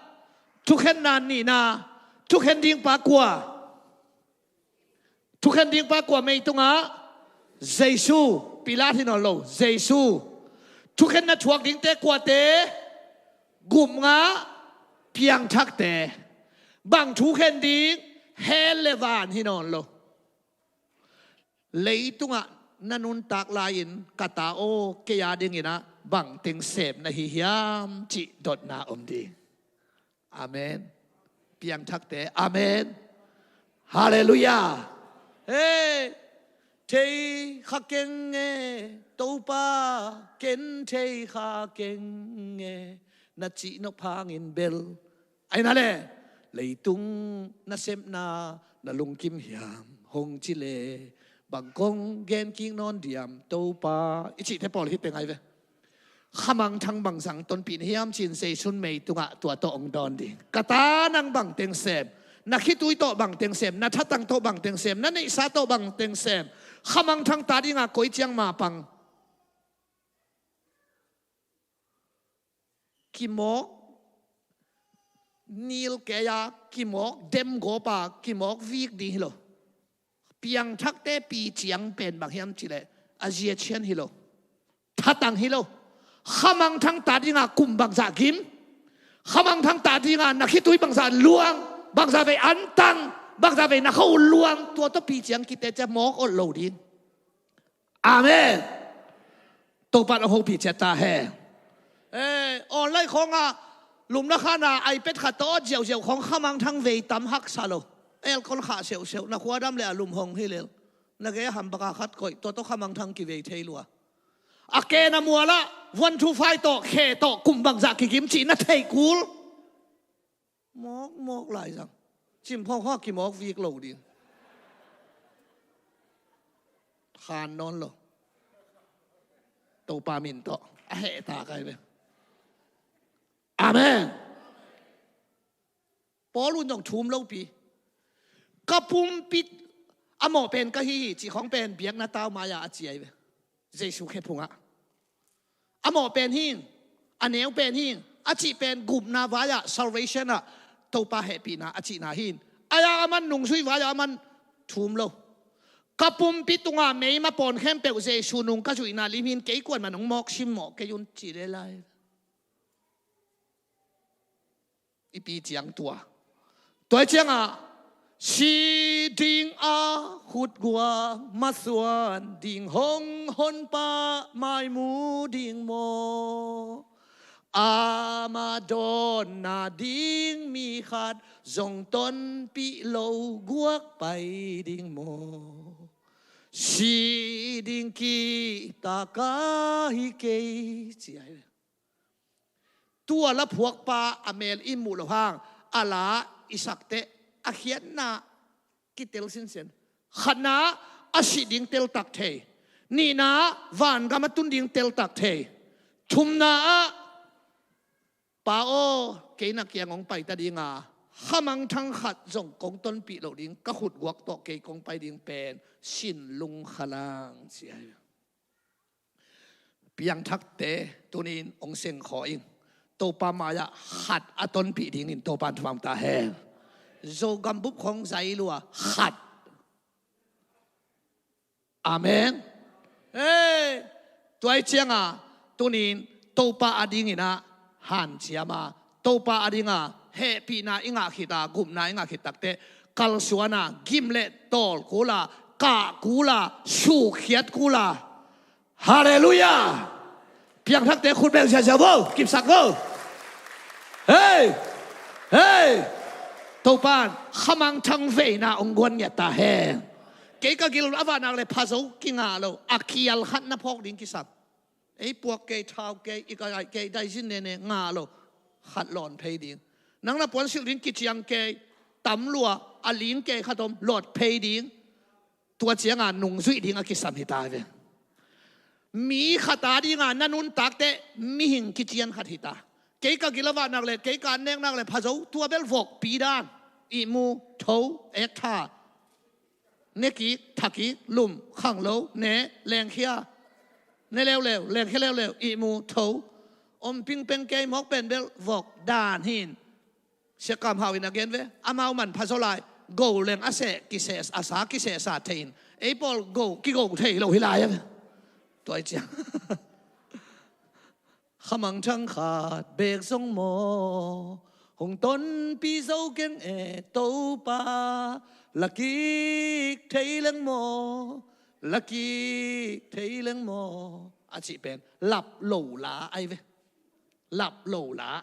Thukhenna nihna. Thukhen dingpa kua? Thukhen dingpa kua mei tungah? Jesu. Pilat hi nawn lo. Jesu. Thukhenna thuak dingte kuate? Gupna piangthakte. Bang thukhen ding? Hell le van hi nawn lo. Leitungah na nuntak lai-in ka ta aw kei a dinginah bangteng sem na hi hiam cih dotna om ding. Amen. Piangthakte amen. Halleluiah. Hei. Thei kha keng e Topa, ken thei kha keng e, na cih nop hangin bel. Aina le leitung nasepna na lungkim hiam hong ci le bang kong gen kik nawn diam Topa i cihte pawl hi peng ai ve. Khamangthang bangzah tonpih na hiam ci-in Jesu in mei tungah tua tawh hong dawn ding. Ka ta nang bangteng sem, na khitui tawh bangteng sem, na thatang tawh bangteng sem, na neihsa tawh bangteng sem. Khamangthang ta dinga koi ciang mapang kimawk nil kei-a kimawk demgawpa kimawk vik ding hi lo. Piangthakte piciang pen bang hiam cileh a ziacian hi lo. Thatang hi lo. Khamangthang ta dinga kum bangzah gim, khamangthang ta dinga na khitui bangzah luang, bangzah vei antang, bangzah vei na kho luang, tua tawh piciang kite cia mawk olh lo ding. Amen. Topan a hopih ciat ta he. Eh, online khawngah lumna khana iPad khat tawh ziauziau khawng khamangthang vei tam haksa lo. Aircon khah seuhseuh na khuadam le a lum hong hi lel. Na gei a hambaka khat koih tua tawh khamangthang kivei thei lua. A kena mualah vuan thu fai tawh khe tawh kum bangzah kigim cih na thei kul. Mawkmawk laizang. Cimphawng hawh kimawk vik lo ding. Khan nawn lo. Topa min tawh a hehta kai ve. Amen. Paul un zong thum lopi. Ka pumpit a mawh pen ka hi hi cih khawng pen biakna tau mai-a a ciai ve. Jesu khephungah a mawh pen hing, a neu pen hing a cih pen gupna vai-ah salvation ah Topa hehpihna a cihna hin. Ai-a aman nungzui vai-ah aman thum lo. Ka pumpi tunga meima pawn khempeuh Jesu nung ka zuihna lim hin kei kuanman hong mawk simmawh kei un cih le lai. I pi ciang tua. Tua ciangah si ding a khutguak masuan ding hong honpa maimu ding maw? Ama dawnna ding mi khat zong tonpih lo guak pai ding maw? Si ding kihta ka hi kei ci ai. Tua la phuakpa a mel i muh loh hang a la i sak teh a khiatna kitel sinsen. Khatna, a sih ding teltak thei. Nihna, vangam a tun ding teltak thei. Thumna ah, Pa aw, kei na kiang hong pai ta ding a, khamangthang khat zong kong tonpih loh ding, ka khutguak tawh kei kong pai ding pen sin lungkham ing, ci hi. Piangthakte, tuni-in hong seng khawh ing. Topa mai-ah khat a tonpih dingin Topa'n thupha ta hen. Zogam bup khawng zai lua khat. Amen. Hei, tua ahih ciangin tuni-in Topa adingin ah hanciam a, Topa adingin hehpihna i ngah khit a, gupna i ngah khit takteh, kalsuan a, gim le tawl kul a, kah kul a, sukhiat kul a. Halleluiah. Piangthakte khut beng ziahziah vo, kipsak vo. Hei, hei. Topa'n khamangthang veina hong guan ngiat ta hen. Kei ka gil a vah nak leh pha zo kingah lo, a kial khat na phawk ding kisam. Ei puak kei, thau kei, i ka ai kei, daizin nene ngah lo, khat lawn phei ding. Nang na puansilh ding kiciang kei, tam lua, a ling kei khat om, lawt phei ding. Tua ciangin nungzuih ding a kisam hi ta ve. Mi khat adingin na nuntak teh mihing kician khat hi ta. Kei ka gil a vah nak leh, kei ka an nek nak leh pha zo, tua bel vokpi dan. Ihmu, tho, ektha. Ne kik, tha kik, lum, khanglo, ne, lengkhia. Ne leuleu, lengkhia leuleu, ihmu, tho. Om pingpeng kei mawk pen bel vok dan hi. Sia Kam Hau in a gen ve, amau man pha zaw lai, go leng a seh kiseh, a sa kiseh sa thei in, ei pawl go, kigo thei lo hi lai a ve. Tua ahih ciang khamangthang khat bek zong maw, hong tonpih zo keng e Topa, la kik thei leng maw, la kik thei leng maw, a cih pen lap lo la ahi ve. Lap lo la.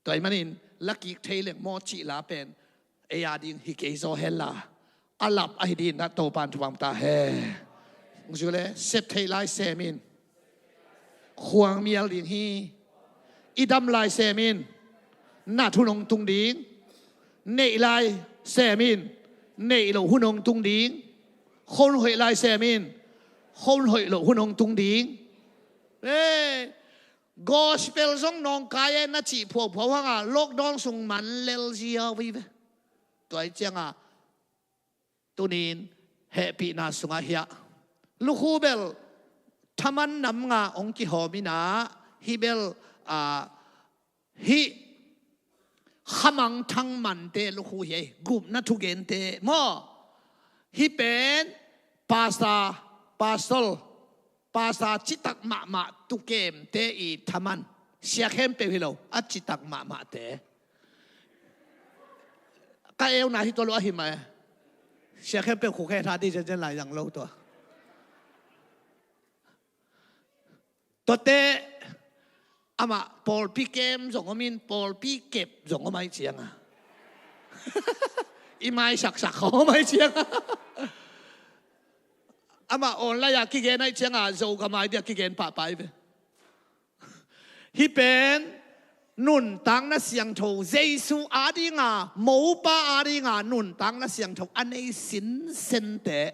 Tua ahih manin, la kik thei leng maw cih la pen ei ading hi kei zaw hen la, a lap ahi dingin ah Topa'n thupha ta hen. Hong ci uh leh, sep theih lai sem in, khuang mial ding hi. I dam lai sem in, nat hun hong tung ding. Neih lai sem in, neih loh hun hong tung ding. Khon hoih lai sem in, khon hoih loh hun hong tung ding. Hey, gospel zong nawngkai e na cih phuaphuap hangin lockdown sung man lel ziau hi ve. Tua ahih ciangin tuni-in hehpihna sungah hiah lukhu bel thaman nam nga hong kihawm in ah, hih bel, ah, hih khamangthang mante lukhu hi ei, gupna thugente maw. Hih pen pastor, pastor, pastor citak mahmah tukemte i thaman. Sia khempeuh hi lo, a citak mahmahte. Ka euna hi tua lo ahi mai. Sia khempeuh khukhe tha di zenzen lai zang lo tua. Tuate amah pawlpi kem zong om in, pawlpi kep zong om ahih ciangin, i maisaksak khawng om ahih ciangin, amah online ah kigen ahih ciangin Zogam ai dia kigen pahpah hi ve. Hih pen nuntakna siangtho, Jesu adingin, mopa adingin nuntakna siangtho a nei sinsente.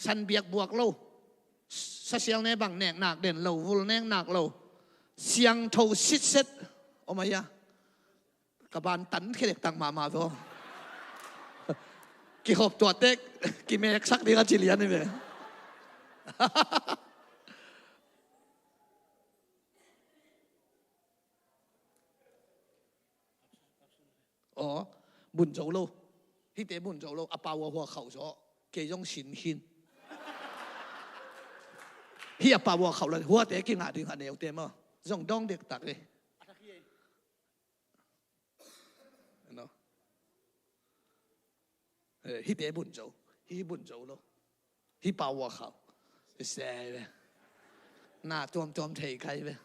San biak buak lo, sasial ne bang nek nak den lo, vul nek nak lo, siangtho sitset om ahi a. Ka ban tan khedek tak mahmah ve aw. Kikhop tuah tek, kimeksak ding a ci lian hi ve. Aw, bun zo lo. Hihte bun zo lo, a pau a hua khauh zaw. Kei zong sin khin. Hih a pau a khauh la, huate kingah ding a neute maw. Zong dawng dektak hi. No. Eh, hihte bun zo. Hih bun zo lo. Hih pau a khauh. I se ve. Na tuamtuam thei kai ve.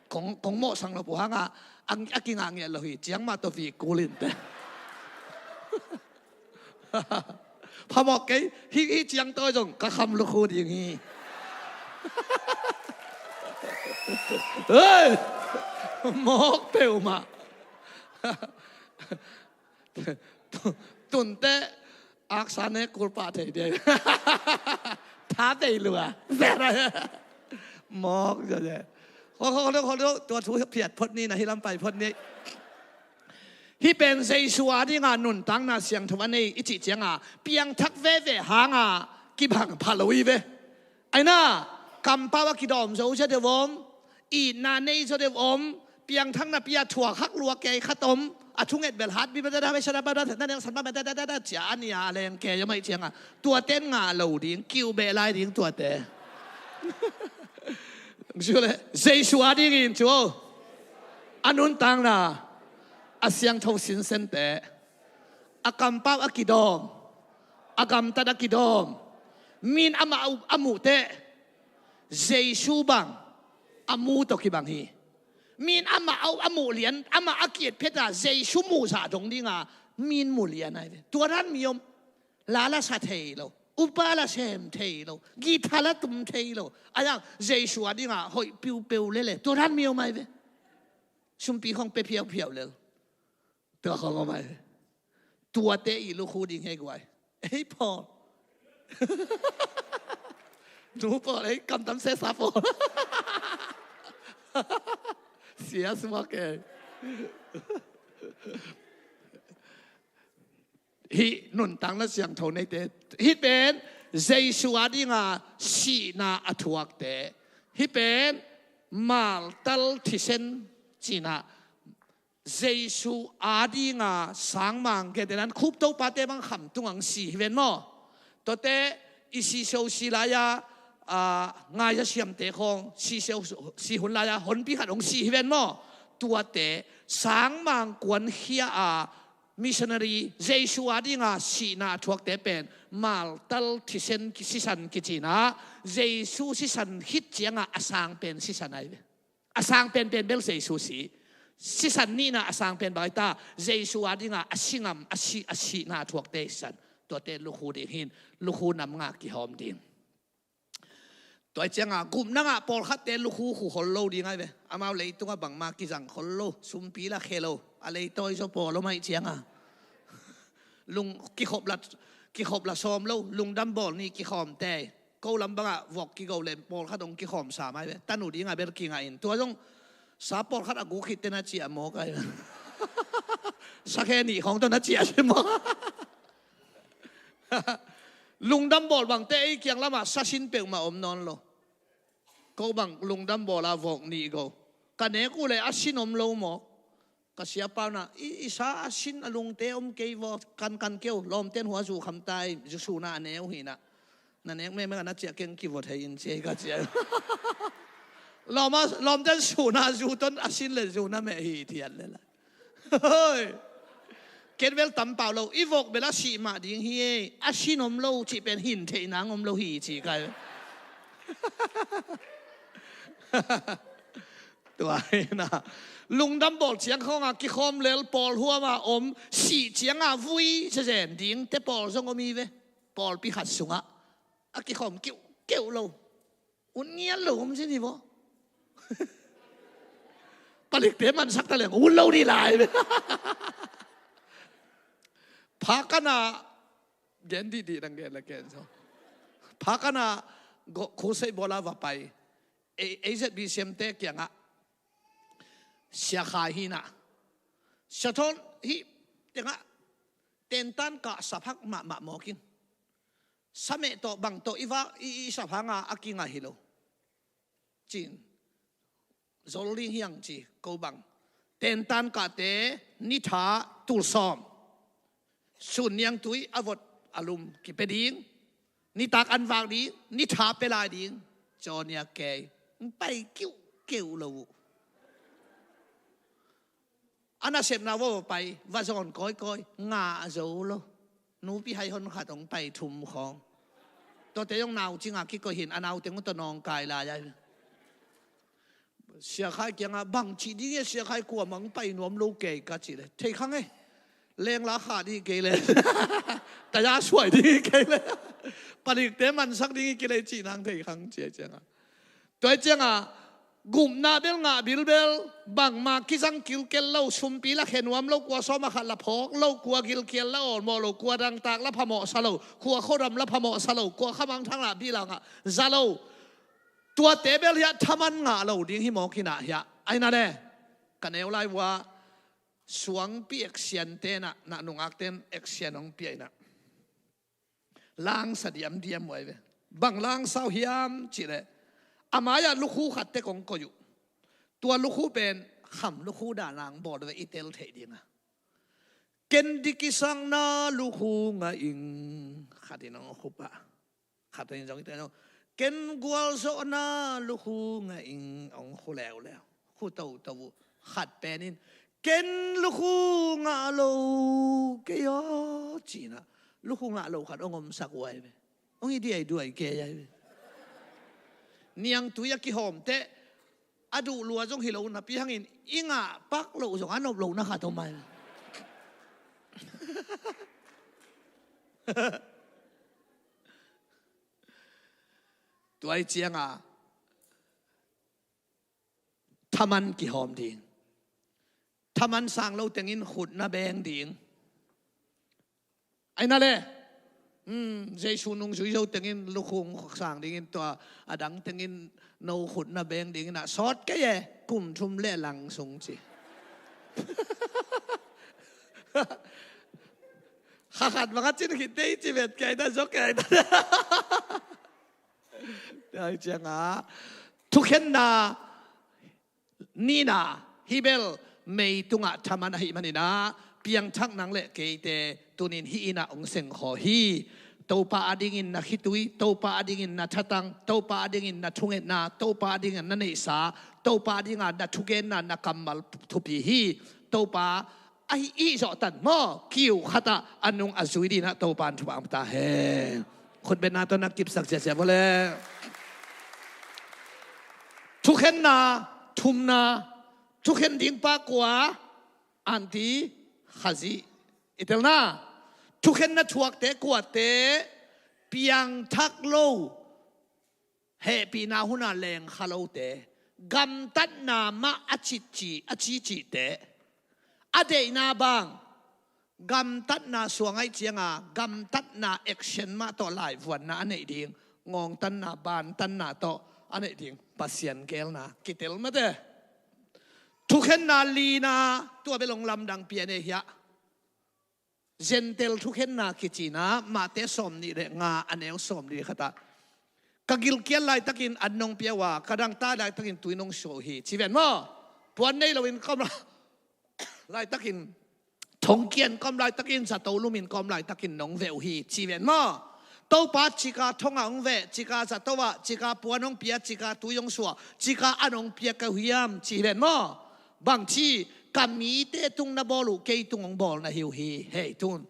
Kong, kong mawhsang lo pu hangin a, a kingah ngiat lo hi, ciang mah tawh vik kul in teh. Phamawh kei, hih, hih ciang tawi zong ka kham lukhu ding hi. Hey! Mawk peuhmah. Tunte aksa ne kulpa thei dia. Tha bei lua. Mawk zaw zaw. Hol hol hol hol, tua thu phiat phot ni, na hi lam pai phot ni. Hih pen Jesu a dinga nuntakna siangtho a nei i cih cianga piangthak veve hanga kibang pha lo hi ve. Aina, kampau a kidawm zo zia deuh om, itna nei zo deuh om, piangthakna pi a thuak hak lua kei khat om, a thunget bel hat bi ba da da ba sa da ba da da da san ba da da da da cia a nia a leng kei om aih cianga tuate ngah lo ding, kiu beh lai ding tuate. Jesu a dingin cu a nuntakna a siangtho sinsente, a kampau a kidawm, a gamtat a kidawm, min amah a muh teh Jesu bang a mu tawh kibang hi. Min amah a muh lian, amah a kiet pheta Jesu muhzah dong dinga min mu lian ai ve. Tua dan mi om. La la sa thei lo, upa la sem thei lo, guitar la tum thei lo. Ayang Jesu a dinga hoih piupeu lele, tua dan mi om ai ve. Sumpi khong pe phiaupiau lel. Tua khong om ai ve. Tuate i lukhu ding hei guai. Ei Paul. Nu Paul, ei kamtam sesa Paul. Sia sumake. Hih nuntakna siangtho neite, hih pen Jesu a dinga sihna a thuakte, hih pen maltal thisen cina, Jesu a dinga sangmang gete nan khupto pate bang khamtung ang si hi ven maw? Tuate i siseu si lai-a, a, ngaia siamte khong siseu si hun lai-a honpi khat hong si hi ven maw? Tuate sangmang kuankhia a missionary Jesu a dinga sihna a thuakte pen maltal thisen sisan kicina, Jesu sisan khit cianga a sang pen sisan ai ve. A sang penpen bel Jesu si. Sisan nihna a sang pen bang ai ta, Jesu a dinga a singam a si, a sihna a thuakte sisan. Tuate lukhu ding hin, lukhu nam nga kihawm ding. Tua cianga gupna ngah pawlkhatte lukhu khu hol lo ding ai ve. Amau leitungah bangma kizang khol lo, sumpi la khe lo, a leitawi zaw pawl om ai cianga. Lung kikhop la, kikhop la sawm lo, lungdam bawl ni kikhawm tei. Ko lam bangah vok kigo le pawlkhat hong kikhawm sa mai ve. Tanu dingah bel kingah in. Tua zong sa pawlkhat a guk khit tena ciah mawk ai ve. Sakhe nih khawng tawh na ciah si mawk. Lungdam bawl bangte ei kiang lamah sasin peuhmah om nawn lo. Ko bang lungdam bawla vok nih go. Ka nek uh le a sin om lo maw? Ka siapa na, i, i sa a sin a lungte om kei vaw, kankan keu, lawmten hua zu kham tai, zu suna a neu hina. Na nek meme ka na ciah keng kivaw thei in ciai ka ciah. Lawm a, lawmten suna zu ton a sin le zu na meh hi thiat le la. Hoi. Ken bel tam pau lo, i vok bel a sih mah ding hi ei, a sin om lo cih pen hin theih nang om lo hi ci kai. Tua hi na. Lungdam bawl ciang khawngah kikhawm lel pawl huama om, sih cianga vui zezen ding te pawl zong om hi ve. Pawlpi khat sungah a kikhawm kiuh keuh lo. Un ngial lo om sin hi vaw. Palikte mansak ta leng un lo ni lai. Phakana gen dihdih nang gen la gen so. Phakana khosei bawla va pai. A Z B C M te kiangah siakhai hinah. Siathawn hih tengah tentan kah saphak mahmah mawkin. Sameh tawh bang tawh i vak i, i saphanga a kingah hi lo. Cin. Zol ding hiang ci, ko bang. Tentan kahte, nitha, tulsawm. Sun niangtui, a vot, a lum, kipia ding. Nitak an vak ding, nitha pia lai ding. Cawnia kei. Pai kiuh, kiuh lo uh. A nasepna va pai, va zawn kawikawi, ngah zo lo. Nupi hai hon khat hong pai thum khawng. Tuate zong naucinga kikoih hin, a nauteng uh tawh nawngkai lai ai. Siakhai kiangah, bang cih ding e, siakhai kuamah hong pai nuam lo kei ka cih le. Thei khang e. Lengla khah ding kei le. Taya suai ding kei le. Palikte mansak ding kei le cih nang thei khang cia ciangah. Tua ciangah, Gupna bel ngah bilbel, bangmah kizang kilkel lo, sumpi la khe nuam lo, kua sawm a khat la phawk lo, kua gilkial la awlmawh lo, kua dangtak la phamawhsa lo, kua khuadam la phamawhsa lo, kua khamangthang la bilang ah za lo. Tuate bel hiah thaman ngah lo ding hi mawk hi nah hiah. Aina le, ka neu lai vua, suangpi action te nah, nah nungak ten action hong piaina. Langsa diamdiam uh ai ve. Bang langsa uh hiam cihleh, a mai-ah lukhu khat tek hong koih uh. Tua lukhu pen kham lukhu dan a hong bawl uh ve, i tel theih ding a. Ken dik i sakna lukhu ngah ing, khat in hong khup a. Khat in zong i tel zong, ken gualzawhna lukhu ngah ing, hong khu leuleu. Khu toto uh. Khat pen in, ken lukhu ngah lo kei aw, ci nah. Lukhu ngah lo khat hong omsak uh ai ve. Hong i diaiduai kei ai ve. Niangtui a kihawm teh, a duh lua zong hi lo napi hangin, i ngah pak loh zong a nop lohna khat om ai ve. Tua i cianga, thaman kihawm ding. Thaman sang lo tengin khutna beng ding. Aina le, hmm, Jesu nungzui zo tengin lukhu sang dingin, tua a dang tengin no khutna beng dingin ah, sawt kei e, kum thum le lang sung ci. Kha khat bang a cin khit tei ci vet kei ta, zok kei ta. Tua i cianga, thukhenna nihna, hih bel mei tungah thaman ahih maninah, piangthak nang le keite tunin hih innah hong sengkhawh hi. Topa adingin na khitui, Topa adingin na thatang, Topa adingin na thungetna, Topa adingin na neihsa, Topa adinga na thugenna, na kammal thupi hi. Topa ahi i zawhtan maw, kiu khatah a nung a zui dinah Topa in thupha hong pia ta hen. Khutbetna tawh na kipsak ziazia vawleh. Thukhenna thumna, thukhen ding pa kua, anti Khazih. I telna, thukhenna thuakte kuate, piangthak lo, hehpihna huna lengkha lote, gamtatna mah a citci, a cicihte, a deihna bang, gamtatna suang aih cianga, gamtatna action mah tawh laivuanna a neih ding, ngawngtanna, bantanna tawh a neih ding, Pasian geelna kitel mate. Thukhenna lina, tua bel hong lamdang pian e hiah. Gentile thukhenna kicina, Mate sawm nih le nga a neu sawm nih khatah, ka gilkial laitakin an nong pia uh a, ka dangtak laitakin tui nong suah uh hi, ci ven maw? Puan nei loin ka om laitakin, thongkian ka om laitakin, zato lumin ka om laitakin nong veh uh hi, ci ven maw? Topa cika thongah hong veh, cika zato ah, cika puan hong pia, cika tui hong suah, cika an hong pia ka uh hiam, ci ven maw? Bangci, ka mite tung na bawl uh, kei tung hong bawl na hi uh hi, hei tun.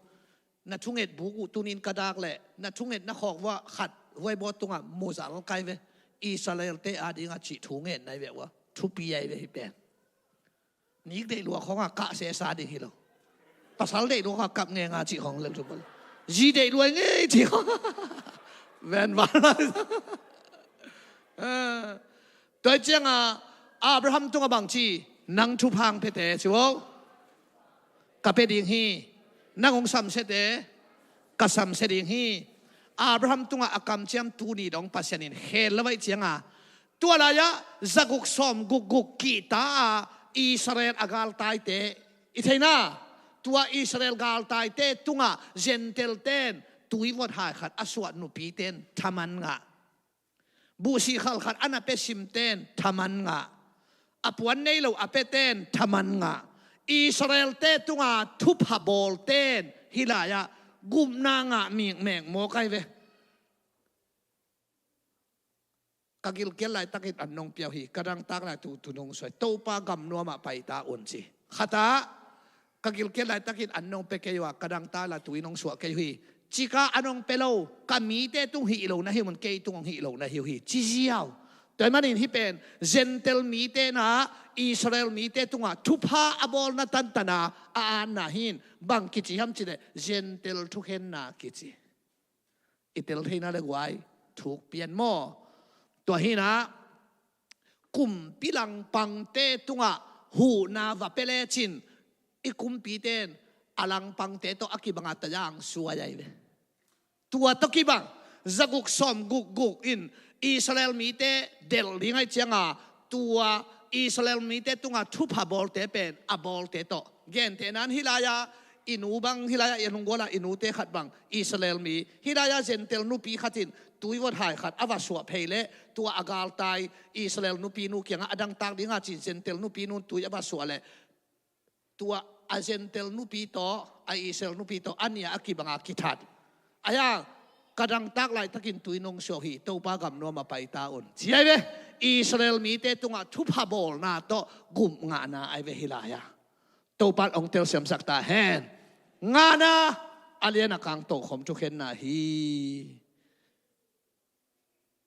Na thunget buk uh tunin ka dak leh, na thunget na khawk vua khat huai bawl tungah muzal kai ve. Israel-te adingah cih thunget nai ve ua, thupi ai ve hi pen. Nik deih lua khawngah kah sesa ding hi lo. Pasal deih lua khawngah kap ngenga cih khawng lel thupa lo. Zi deih lua ngei cih khawng. Ven val lai. Tua ciangah Abraham tungah bangci, nang thupha hong piate, ci vo. Ka pia ding hi. Nang hong samsiate, ka samsia ding hi. Abraham tungah a kamciam tuni dong Pasian in khel lo aih ciangah, tua lai-ah zaguk sawm gukguk kihta-ah Israel a galtaite i theina, tua Israel galtaite tungah Gentile-ten tuivot hai khat a suah nupiten thaman ngah. Buhsih khalkhat a na pia simten thaman ngah. A puan nei lo a piaten thaman ngah. Israel-te tunga thupha bawlten hih lai-ah gupna ngah mikmek mawk ai ve. Ka gilkial laitakin an nong pia uh hi, ka dangtak lai tu, tu nong suai. Topa gam nuamah paita un ci. Khatah, ka gilkial laitakin an nong pia kei uh a, ka dangtak lai tu i nong suah kei uh hi. Cika an nong pia lo, ka mite tung hih lo na hi uh, kei tung hong hih lo na hi uh hi, ci ziau. Tua ahih manin hih pen Gentile mite na Israel mite tungah thupha a bawlna tantana a anna hin bang kici hiam cihleh Gentile thukhenna kici. I tel theina le guai thuk pian maw? Tua hinah kumpi langpangte tungah huhna va pia lecin i kumpite in a langpangte tawh a kibanga tayang suai ahi ve. Tua tawh kibang zaguk sawm guk guk in Israel mite delh ding ahih cianga tua Israel mite tungah thupha bawlte pen a bawlte tawh gentehna in hih lai-ah i nu bang, hih lai-ah i a nunggual ah i nute khat bang Israel mi, hih lai-ah Gentile nupi khat in tuivot hai khat a va suah phei leh tua a galtai Israel nupinu kiangah a dangtak dingah ci-in Gentile nupinu in tui a va suah leh tua a Gentile nupi tawh a Israel nupi tawh a nih a kibanga kithat. Ahi hang ka dangtak laitakin tui nong suah hi, Topa gam nuam a pai ta un ci ahi ve. Israel mite tungah thupha bawlna tawh gum ngahna ahi ve hih lai-ah. Topa in hong telsiamsak ta hen. Ngana a lian a kang tokhom thukhenna hi.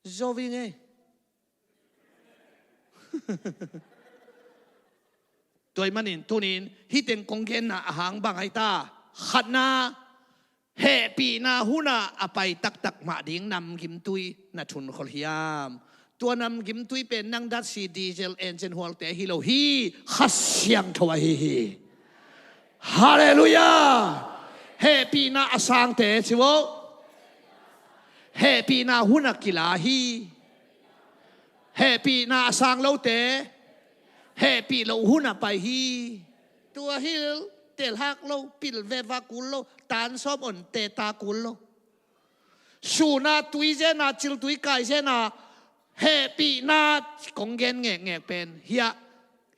Zo ving ei. Tua ahih manin tuni-in hih teng kong genna a hang bang ahi ta. Khatna, hehpihna hunah a pai taktak mah ding namgimtui na thunkhol hiam? Tua namgimtui pen nang datsi diesel engine hualte hi lo hi, Kha Siangtho ahi hi. Halleluiah. Hehpihna a sangte ci vo. Hehpihna hun a kila hi. Hehpihna a sang lote hehpih loh hun a pai hi. Tua hi lel, telhak lo, pil veva kul lo, tan sawm on teta kul lo. Suna tui zena, ciltui kai zena, hehpihna kong gen ngekngek pen hiah,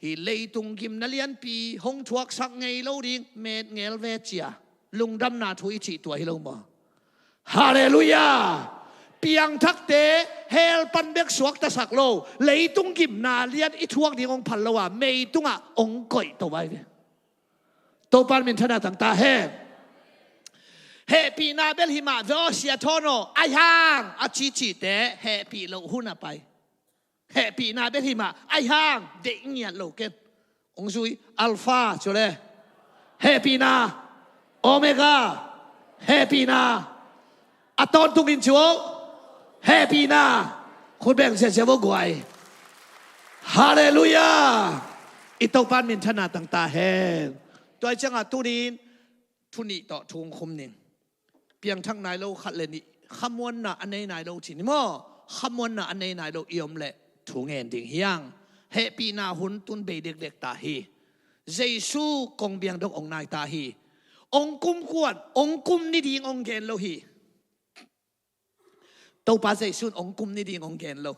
hih leitung gimna lianpi hong thuaksak ngei lo ding metngel ve cia lungdamna thu i cih tua hi lo maw? Halleluiah. Piangthakte hell pan bek suaktasak lo, leitung gimna lian i thuak ding hong phal lo a, meitungah hong koih to vai ve. Topa in minthanna tang ta hen. Hehpihna bel hi mah ve aw sia thawn aw, ahi hang a cicite hehpih loh hun a pai. Hehpihna bel hi mah, ahi hang deih ngiat lo ken. Hong zui, Alpha ci le, hehpihna, Omega, hehpihna. A tawntungin ci aw, hehpihna. Khut beng ziazia vo guai. Halleluiah. I Topa in minthanna tang ta hen. Tua ahih ciangah tuni-in thu nih tawh thu hong khum ning. Piangthak nai lo khat le nih, khamuanna a nei nai lo ci ni maw? Khamuanna a nei nai lo i om leh thu ngen ding hi hang. Hehpihna hun tun bei dekdek ta hi. Jesu kong biangdok hong nai ta hi. Hong kum kuan, hong kum ni ding hong gen lo hi. Topa Jesu in hong kum ni ding hong gen lo.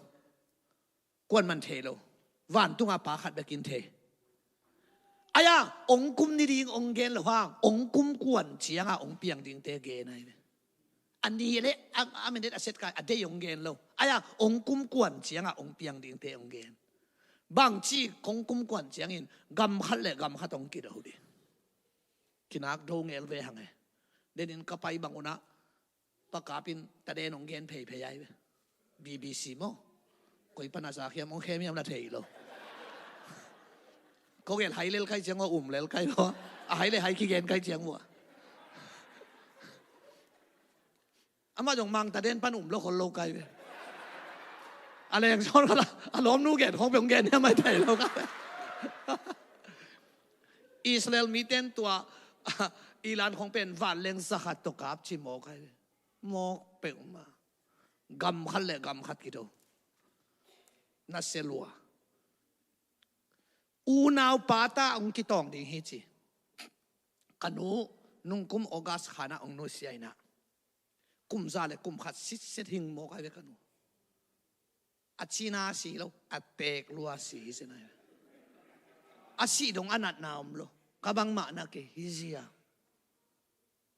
Kuan man thei lo. Vantunga Pa khat bekin thei. Ahi hang hong kum ni ding hong gen lo hang, hong kum kuan cianga hong piang dingte gen ahi ve. A ni le a, a minute a set kai a dei hong gen lo. Ahi hang hong kum kuan cianga hong piang dingte hong gen. Bangci hong kum kuan ciangin gam khat le gam khat hong kido ding. Kinak do ngel ve hang e. Denin ka pai bang unah Pa Kap in taden hong gen pheiphei ahi ve. B B C maw? Koi pana za khiam hong khem hiam na thei lo. Ko gen hai lel kai ciang ua, um lel kai lo. A hai le hai kigen kai ciang ua. Amah zong Mang taden pan um lo khol lo kai ve. A leng sawn kala a lawmnu gen khong pe hong gen hiam ai thei lo kai ve. Israel miten tua Iran khong pen vanleng za khat tawh kap ci mawk ahi ve. Mawk peuhmah. Gam khat le gam khat kido. Na selua. Unau pata hong kitawng ding hi ci. Ka nu nungkum August khanah hong nusia inah, kum za le kum khat sitset hing mawk ahi ve ka nu. A cina si lo, a teek lua si hi zen ahi ve. A sih dong a natna om lo. Ka bangmah na kei hi zia.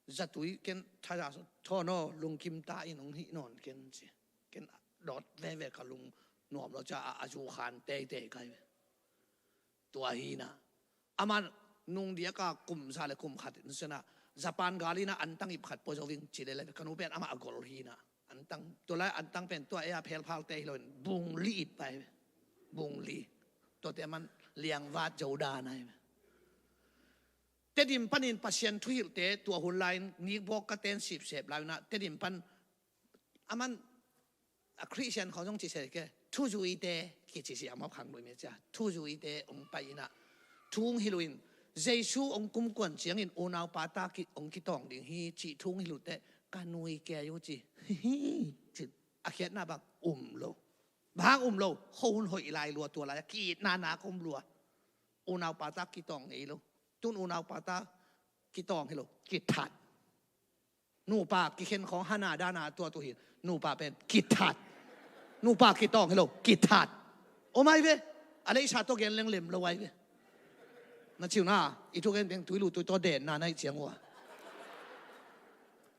Zatui ken thaza thawn aw, lungkim ta in hong hih nawn ken ci. Ken dawt veve ka lung nuam lo ca a, a zu khan teitei kai ve. Tua hi na. Aman nung diaka kum za le kum khat in sena Japan gal ina antang ip khat pua zo ving ci le le ka nu pen amah a gol hi na. Antang, tua lai antang pen tua ea phelphal te hi lo in bung li ip pai ve. Bung li. Tua te aman liangvat zo dan ahi ve. Tedim panin Pasian thuhilhte tua hun lai-in nikbawk ka ten sipsep lai unah Tedim pan aman a Christian khong zong ci se ke, thuzuite kici siam a khang lui me cia. Thu zuite hong pai inah thu hong hilh uh in, Jesu hong kumkuan ciangin unaupa ta ki, hong kitawng ding hi cih thu hong hilh uh teh, ka nui kei uh ci. Ci. A khiatna bang um lo. Bang um lo. Khuahun hoih lai lua, tua lai-a ki-itna nak um lua. Unaupa ta kitawng ngei lo. Tun unaupa ta kitawng hi lo, kithat. Nupa kikhen khawng hana dana tua tu hi. Nupa pen kithat. Nupa kitawng hi lo, kithat. Om ai ve. A leisa tawh gen leng lem lo ai ve. Na ciu na, i thu gen teng tui lu tui tawh denna na hih ciang uh a,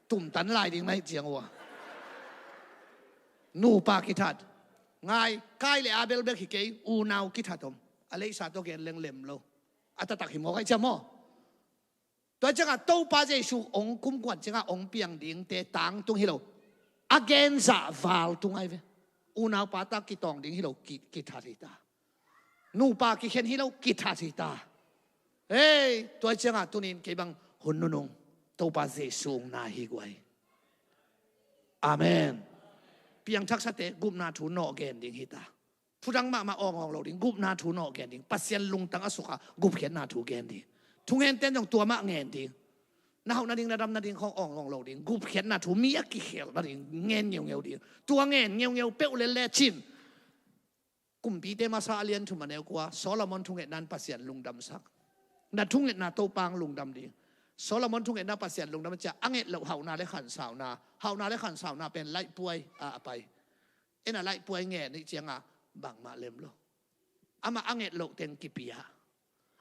tumtan lai ding na hih ciang uh a. Nupa kithat. Ngai, Kain le Abel bek hi kei, unau kithat om. A leisa tawh gen leng lem lo. A taktak hi mawk ai ciang maw? Tua ciangah Topa Jesu hong kumkuan ciangah hong piang dingte tangtung hi lo. A genzah val tung ai ve. Unaupa ta kitawng ding hi lo, ki, kithat hi ta. Nupa kikhen hi lo, kithat hi ta. Hei, tua ciangah tunin kei bang hun nunung Topa Jesu hong na hi guai. Amen. Piangthaksate gupna thu nawh gen ding hi ta. Thudang mahmah awngawng lo ding, gupna thu nawh gen ding. Pasian lungtang a sukha gupkhiatna thu gen ding. Thungen ten zong tua mah ngen ding. Na hauh nading, na dam nading khawng awngawng lo ding. Gupkhiatna thu, mi a kikhel nading ngen ngeungeu ding. Tua ngen ngeungeu peuh le lecin Kumpite masa a lian thum a neu kua, Solomon thungetna in Pasian lungdamsak. Na thungetna Topa hong lungdam ding. Solomon thungetna Pasian lungdam cia, a nget loh hauhna le khansauna, hauhna le khansauna pen laihpuai a, a pai. Ena laihpuai ngen ih cianga bangmah lem lo. Amah a nget loh teng kipia.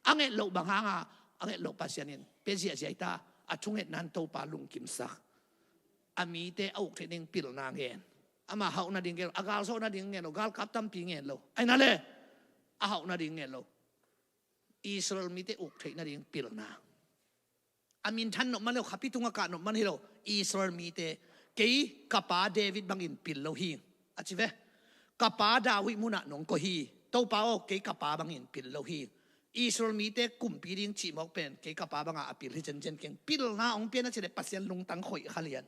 A nget loh bang hanga, a nget loh Pasian in pia ziahziah ih ta, a thungetna in Topa lungkimsak. A mite a uk theih ding pilna ngen. Amah hauh nading ngen lo, a galsawh nading ngen lo, galkap tampi ngen lo. Aina le, a hauh nading ngen lo. Israel mite uk theih nading pilna. A minthan nop man hi lo, khapi tunga kah nop man hi lo. Israel mite, kei ka pa David bangin pil lo hi, a ci ve. Ka pa David munah nong koih hi. Topa aw, kei ka pa bangin pil lo hi. Israel mite kumpi ding cihmawk pen kei ka pa banga a pil hi cencen keng. Pilna hong pian a ci le Pasian lungtang khoih kha lian.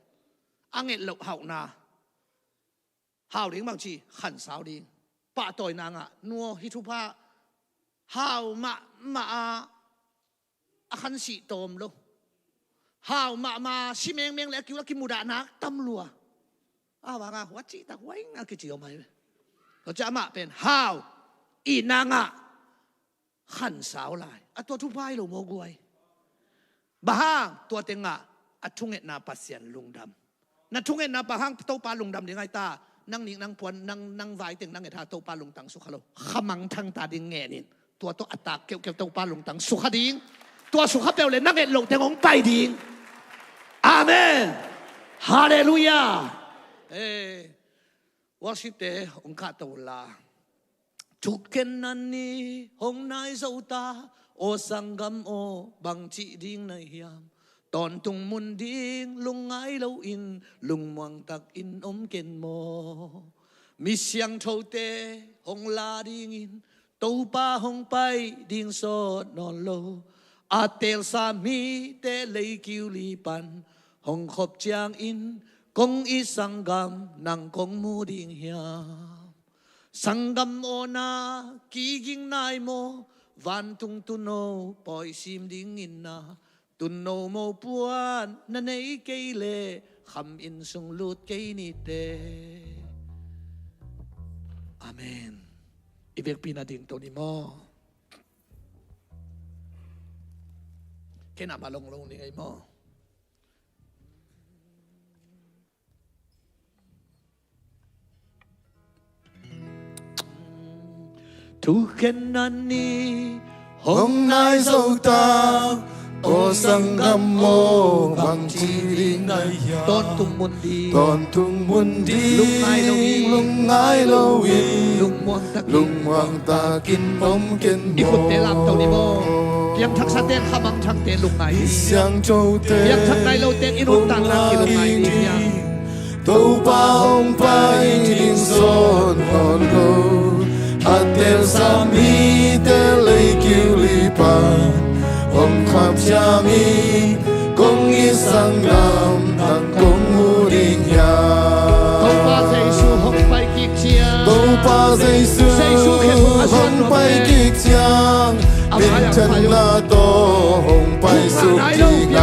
A nget loh hauhna. Hau ding bang ci, khansau ding. Pahtawina ngah, nua hi thupha. Hau mahmah a, a khansih tawm lo. Hau mahmah si mengmeng le a kiu a kimudahna tam lua. A vanga hua cihtak huai nga kici om ai ve. Tua ciah amah pen hau, itna ngah, khansau lai. A tua thupha hi lo maw guai? Bang hang tua tengah a thungetna Pasian lungdam. Na thungetna bang hang Topa lungdam ding ai ta. Nang nik nang puan, nang, nang vai teng nang nget ha Topa lungtang sukha lo. Khamangthang ta ding ngenin. Tua tawh a tak keuhkeuh Topa lungtang sukha ding. Tua sukha peuh le nang nget loh teng hong pai ding. Amen. Halleluiah. Eh, worship te hong kahto la. Thukhenna ni hong nai zo ta, aw sanggam aw, bang cih ding na hiam? Tawntung mun ding lungngai loin, lungmuang takin om ken maw? Mi siangthote hong la dingin, Topa hong pai ding sawt nawn lo. A teelsa mite leikiu li pan hong khop ciangin, kong it sanggam nang kong mu ding hiam? Sanggam aw na kiging nai maw, vantung tuuno pawi sim dingin na, tuuno mopuan na nei kei leh, kham inn sung lut kei nite. Amen. I vekpi na ding to ni maw? Kei na ma long long ni ngai maw? Thukhenna ni hong nai zo ta, aw sanggam aw, bang ci ding na hiam? Tawntung mun ding, tawntung mun ding lungngai loin, lungngai loin, lungmuang takin, lungmuang takin om ken maw? I khutte lamto ni maw? Piangthaksa ten, khamangthang ten lungngai ding. Siangtho ten, piangthak nai lo ten i nuntakna kilungngai ding hiam? Topa hong pai ding sawt nawn lo. A teelsa mite leikiu li pan hong khap ciangin, kong it sanggam nang kong mu ding hiam? Topa Jesu hong pai kik ciang, Topa Jesu, Jesu ciang minthanna tawh hong paisuk ding a,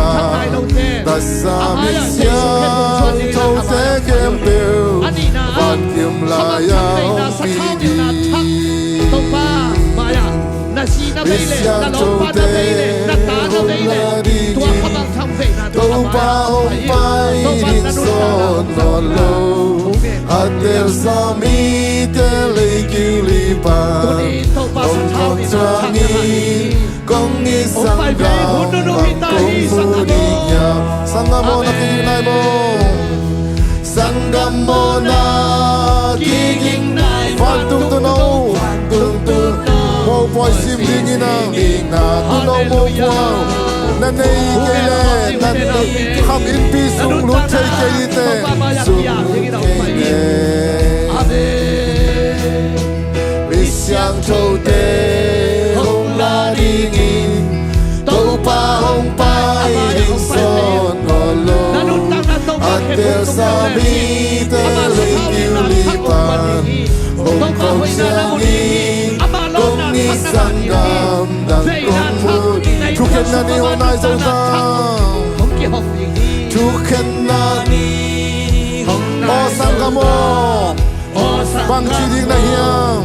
taksa misiangthote khempeuh vankim lai-ah hong pi ding. Misiangthote hong la ding in, Topa hong pai ding sawn nawn lo. A telsa mite lei kiu li pan hong khawm ciangin, kong it sanggam bang kong mu ding hiam? Sanggam aw, na kiging nai maw? Sanggam aw, na kiging nai maw? Vantung tun aw, vantung tun aw, mopawi sim dingin a, na tun aw mopawi na nei kei leh, na nei kham innpi sung lut thei kei hi teh, sung lut kei leh. Misiangthote hong la dingin, Topa hong pai ding sawn nawn lo. A telsa mite lei kiu li pan hong khawm ciangin, kong it sanggam dang kong mu ding. Thukhenna ni hong nai zo ta. Thukhenna ni hong nai zo ta. Aw sanggam aw, bangci ding na hiam?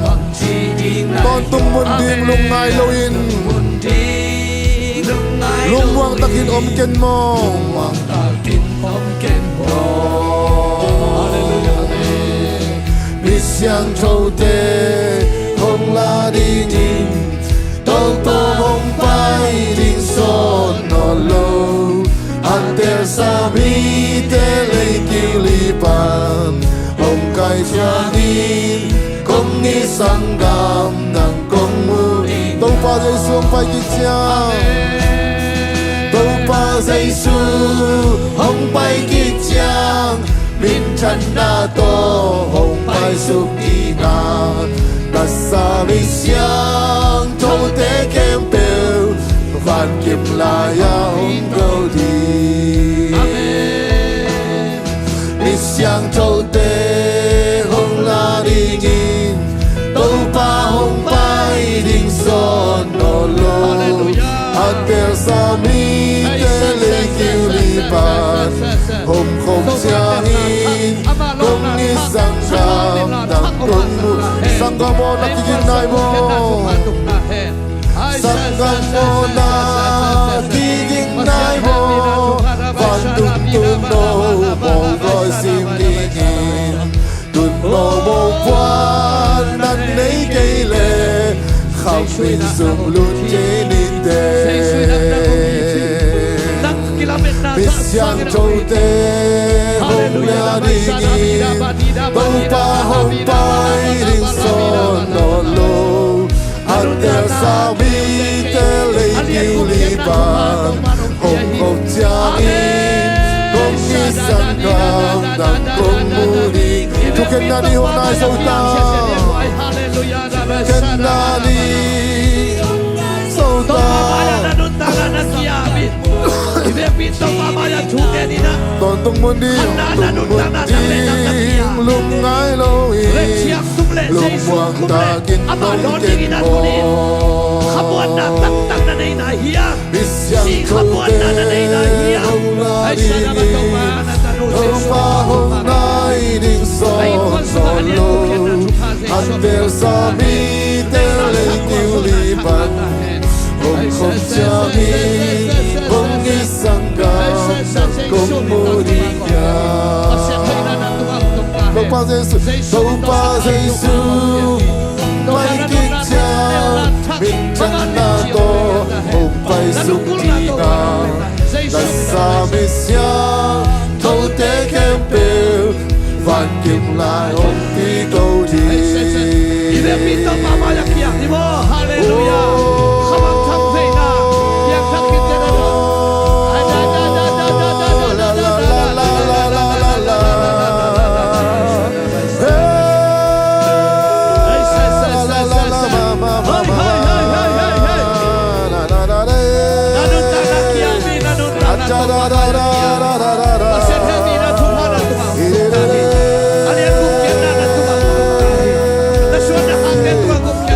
Tawntung mun ding lungngai loin, lungmuang takin om ken maw? Misiangthote hong la dingin, Topa hong pai ding sawn nawn lo. A telsa mite lei kiu li pan hong khawm ciangin, kong it sanggam dang kong mu ding. Topa Jesu hong pai kik ciang, Topa Jesu hong pai kik ciang, minthanna tawh hong paisuk ding a, taksa misiangthote khempeuh vankim lai-ah hong ko ding. Misiangthote hong la dingin, Topa hong pai ding sawn nawn lo. A telsa mite lei kiu li pan hong khawm ciangin, kong it sanggam dang kong mu. Sanggam aw, na kiging nai maw? Sanggam aw, na kiging nai maw? Vantung tun aw, mopawi sim dingin, tun aw mopawi na nei kei leh, kham inn sung lut kei ni teh. Misiangthote hong la dingin, Topa hong pai ding sawn nawn lo. A telsa mite lei kiu li pan hong khawm ciangin, kong it sanggam dang kong mu ding. Thukhenna ni hong nai zo ta. Thukhenna ni hong nai zo ta. Tawntung mun ding, tawntung mun ding, lungngai loin, lungmuang takin om ken maw? Misiangthote hong la dingin, Topa hong pai ding sawn nawn lo. A telsa mite lei kiu li pan hong khawm ciangin, kong it sanggam dang kong mu ding hiam? Topa Jesu, Topa Jesu pai kik ciang, minthanna tawh hong paisuk ding a, taksa misiangthote khempeuh vankim lai hong pi ko ding. Halleluiah.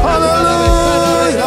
Hallelujah.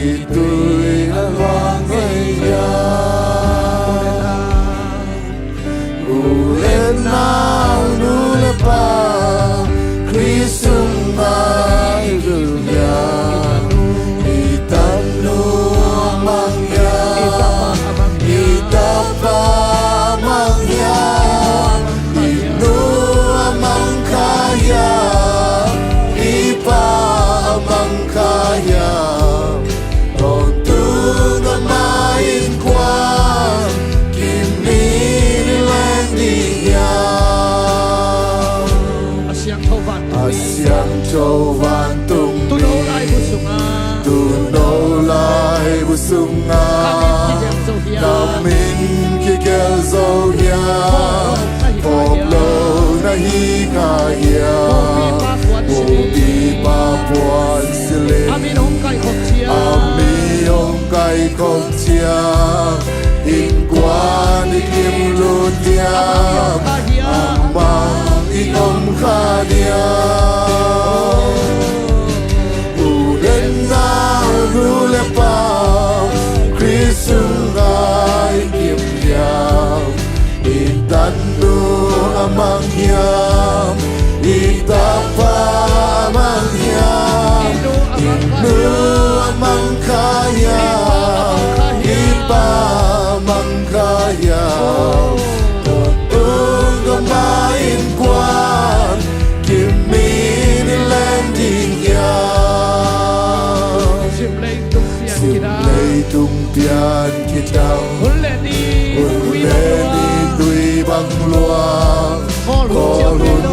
i tui a luang vei hiam? U le nau, nu le pa, Khrist sungah i gim hiam? I tanu a mang hiam? I tapa a mang hiam? I nu a mang kha hiam? I pa a mang kha hiam? Tawntung ama innkuan kim in i leng ding hiam? A siangtho vantung, a siangtho vantung, tuuno laibu sungah, tuuno laibu sungah, ka min kigelh zo hiam? Ka min kigelh zo hiam? Phawk lo na hi kha hiam? Phawk lo na hi kha hiam? Pawlpi pa puan silin, pawlpi pa puan silin, a min hong kaikhop thiam, a min hong kaikhop thiam, innkuan i kim lut hiam? A mang i om kha hiam? U le nau, nu le pa, Khrist sungah i gim hiam? I tanu a mang hiam? I tapa a mang hiam? I nu a mang kha hiam? I pa a mang kha hiam? Tawntung ama innkuan kim in i leng ding hiam? Zim leitung pian kidam, hun le ni, hun le ni tui bang luang, khawl hun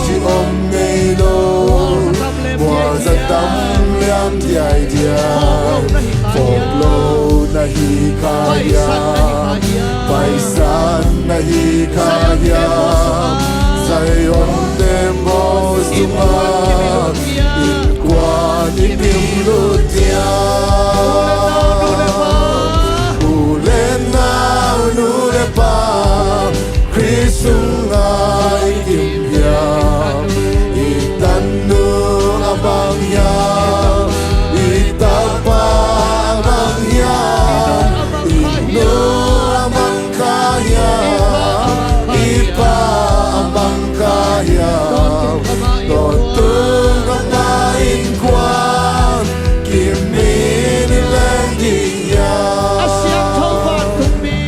ci om ngei lo, khuazatam lian diaidiai, phawk lo na hi kha hiam? Paisan na hi kha hiam? Zion tembaw sungah innkuan i kim lut hiam? U le nau, nu le pa, Khrist sungah i gim hiam? I tanu a mang hiam? I tapa a mang hiam? I nu a mang kha hiam? I pa a mang kha hiam? Tawntung ama innkuan kim in i leng ding hiam? A siangtho vantung mi,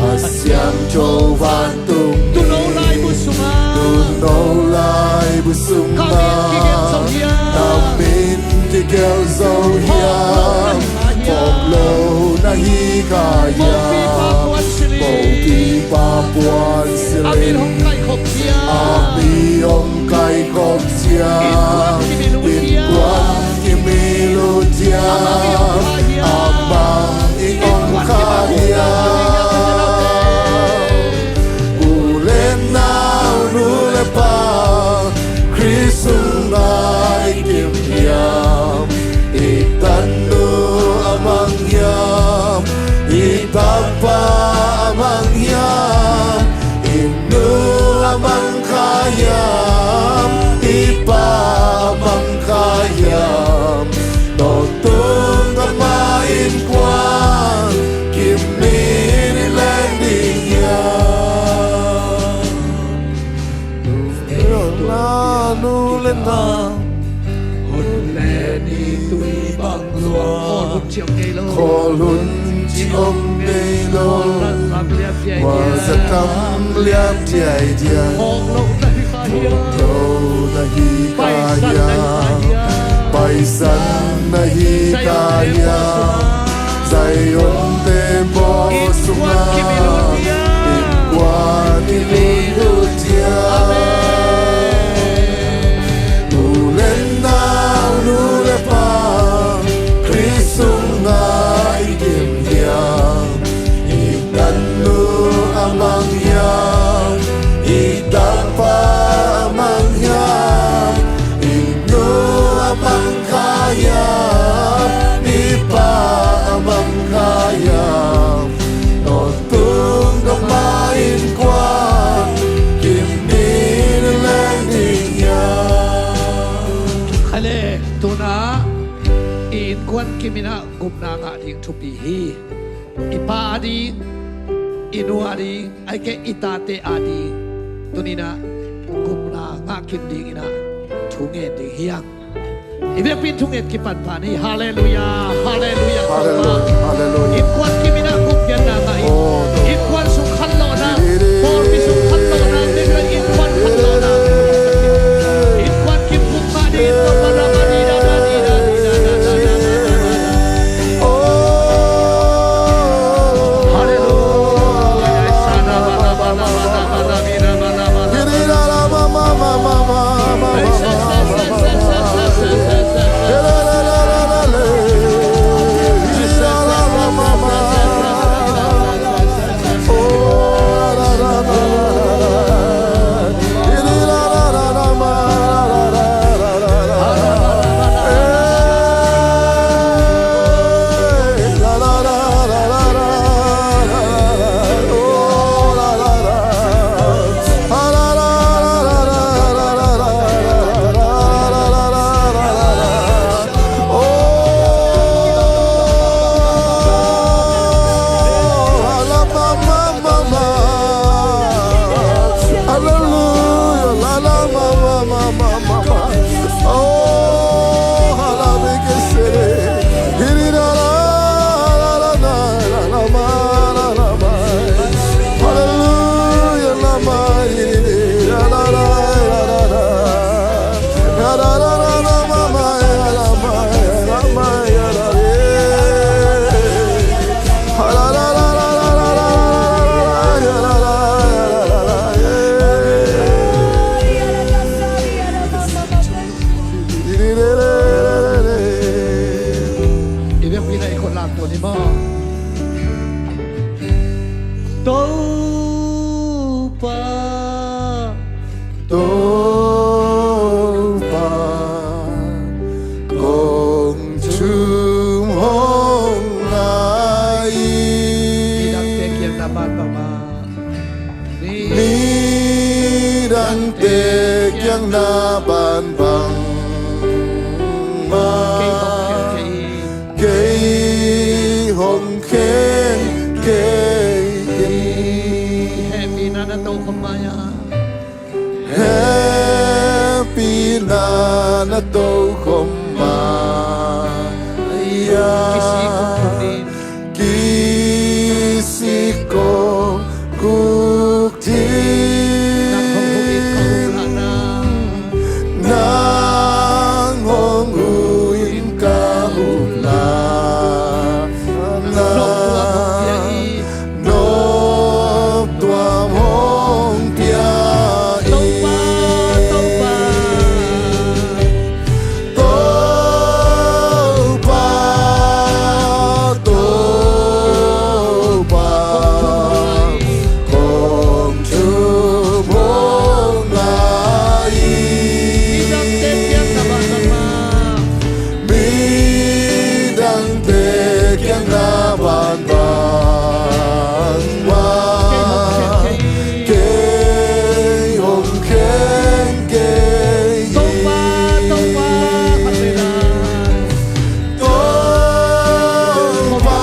a siangtho vantung mi, tuuno laibu sungah, tuuno laibu sungah, ka min kigelh zo hiam? Ka min kigelh zo hiam? Phawk lo na hi kha hiam? Phawk lo na hi kha hiam? Pawlpi pa puan silin, pawlpi pa puan silin, a min hong kaikhop hiam? A min hong kaikhop hiam? Innkuan kim in i lut hiam? Innkuan kim in i lut hiam? A mang i om kha hiam? A mang i om kha hiam? U le nau, nu le pa, Khrist sungah i gim hiam? I tanu a mang hiam? I tapa a mang hiam? I nu a mang kha hiam? I pa a mang kha hiam? Tawntung ama innkuan kim in i leng ding hiam? Nu le nau, nu le nau, hun le ni tui bang luang, khawl hun ci om ngei lo, khuazatam lian diaidiai, khuazatam lian diaidiai, phawk lo na hi kha hiam? Phawk lo na hi kha hiam? Paisan na hi kha hiam? Paisan na hi kha hiam? Zion tembaw sungah, Zion tembaw sungah, innkuan kim in i lut hiam? Innkuan kim in i lut hiam? Amen. U le nau, nu le pa, Khrist sungah i gim hiam? I tanu a mang hiam? I tapa a mang hiam? I nu a mang kha hiam? I pa a mang kha hiam? Tawntung Kim in ah gupna ngah ding thupi hi. I pa ading, i nu ading, ahih kei leh i tate ading, tuni in ah gupna ngah kim ding in ah thu ngen ding hi hang. I biakpi in thu ngen kipan pah ni. Halleluiah, halleluiah. Halleluiah, halleluiah. Innkuan kim in ah gupkhiatna ngah in. Oh, innkuan sung khanlawhna, pawlpi sung khanlawhna, innkuan khanlawhna. Innkuan kim gupna ding in. I biakpi in ah i khut lamto ni maw. Topa, Topa, kong thum hong ngai. Midangte kiang na ban bangmah. Midangte kiang na ban bangmah. Kei hong khen kei in. Hehpihna na tokhom mai-a. Hehpihna na tokhom mai-a. Kisik kong guk ding. Nang hong huh in ka huhna. Noptuam hong pia in. Noptuam hong pia in. Topa, Topa. Topa, Topa, kong thum hong ngai. Midangte kiang na ban bangmah. Midangte kiang na ban bangmah. Kei hong khen kei. Topa, Topa, khat vei lai. Topa,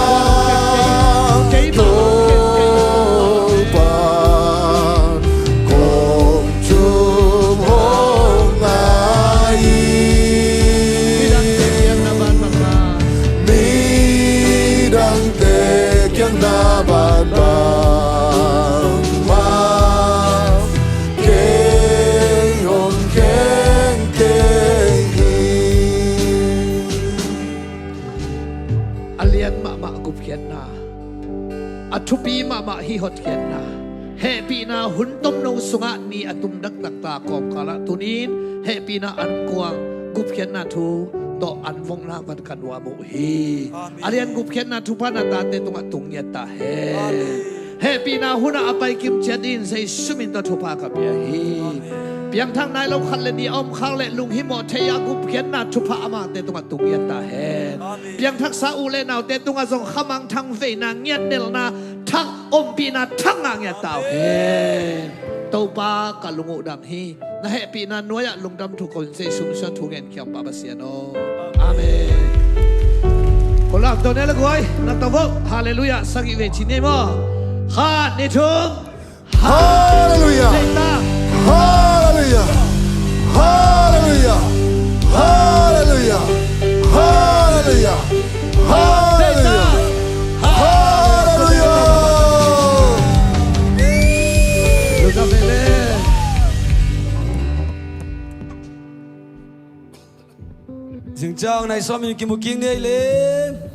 Topa, kong thum hong ngai. Midangte kiang na ban bangmah. Kei hong khen kei hi. A lian mahmah gupkhiatna, a thupi mahmah hih hotkhiatna, hehpihna hun tomno sungah ni a tum dakdak ta kawmkalah tunin hehpihna ankuang gupkhiatna thu tawh anvongna van ka nuam uh hi. Amen. A lian gupkhiatna thupha na tate tungah tung ngiat ta hen. Amen. Hehpihna hunah a pai kimciat in Jesu min tawh thupha ka pia hi. Amen. Piangthak nai lo khat le nih a om khak le lunghimawh thei-a gupkhiatna thupha amate tungah tung ngiat ta hen. Amen. Piangthaksa u le naute tungah zong khamangthang veina, ngiatnelna, thak ompihna thak ngah ngiat ta uh hen. Topa, ka lung uh dam hi. Na hehpihna nuai-ah lungdam thu ko in Jesu min suang thu ngen kiam pa Pasian aw. Amen. Lamto ne la guai, lamto vo. Halleluiah. Sagih vei ci ni maw. Khat, nih, thum. Halleluiah. Leita. Halleluiah. Halleluiah. Halleluiah. Halleluiah. Halleluiah. Halleluiah. Lungdam veve. Zingciang nai sawm in kimu kik ni ei le.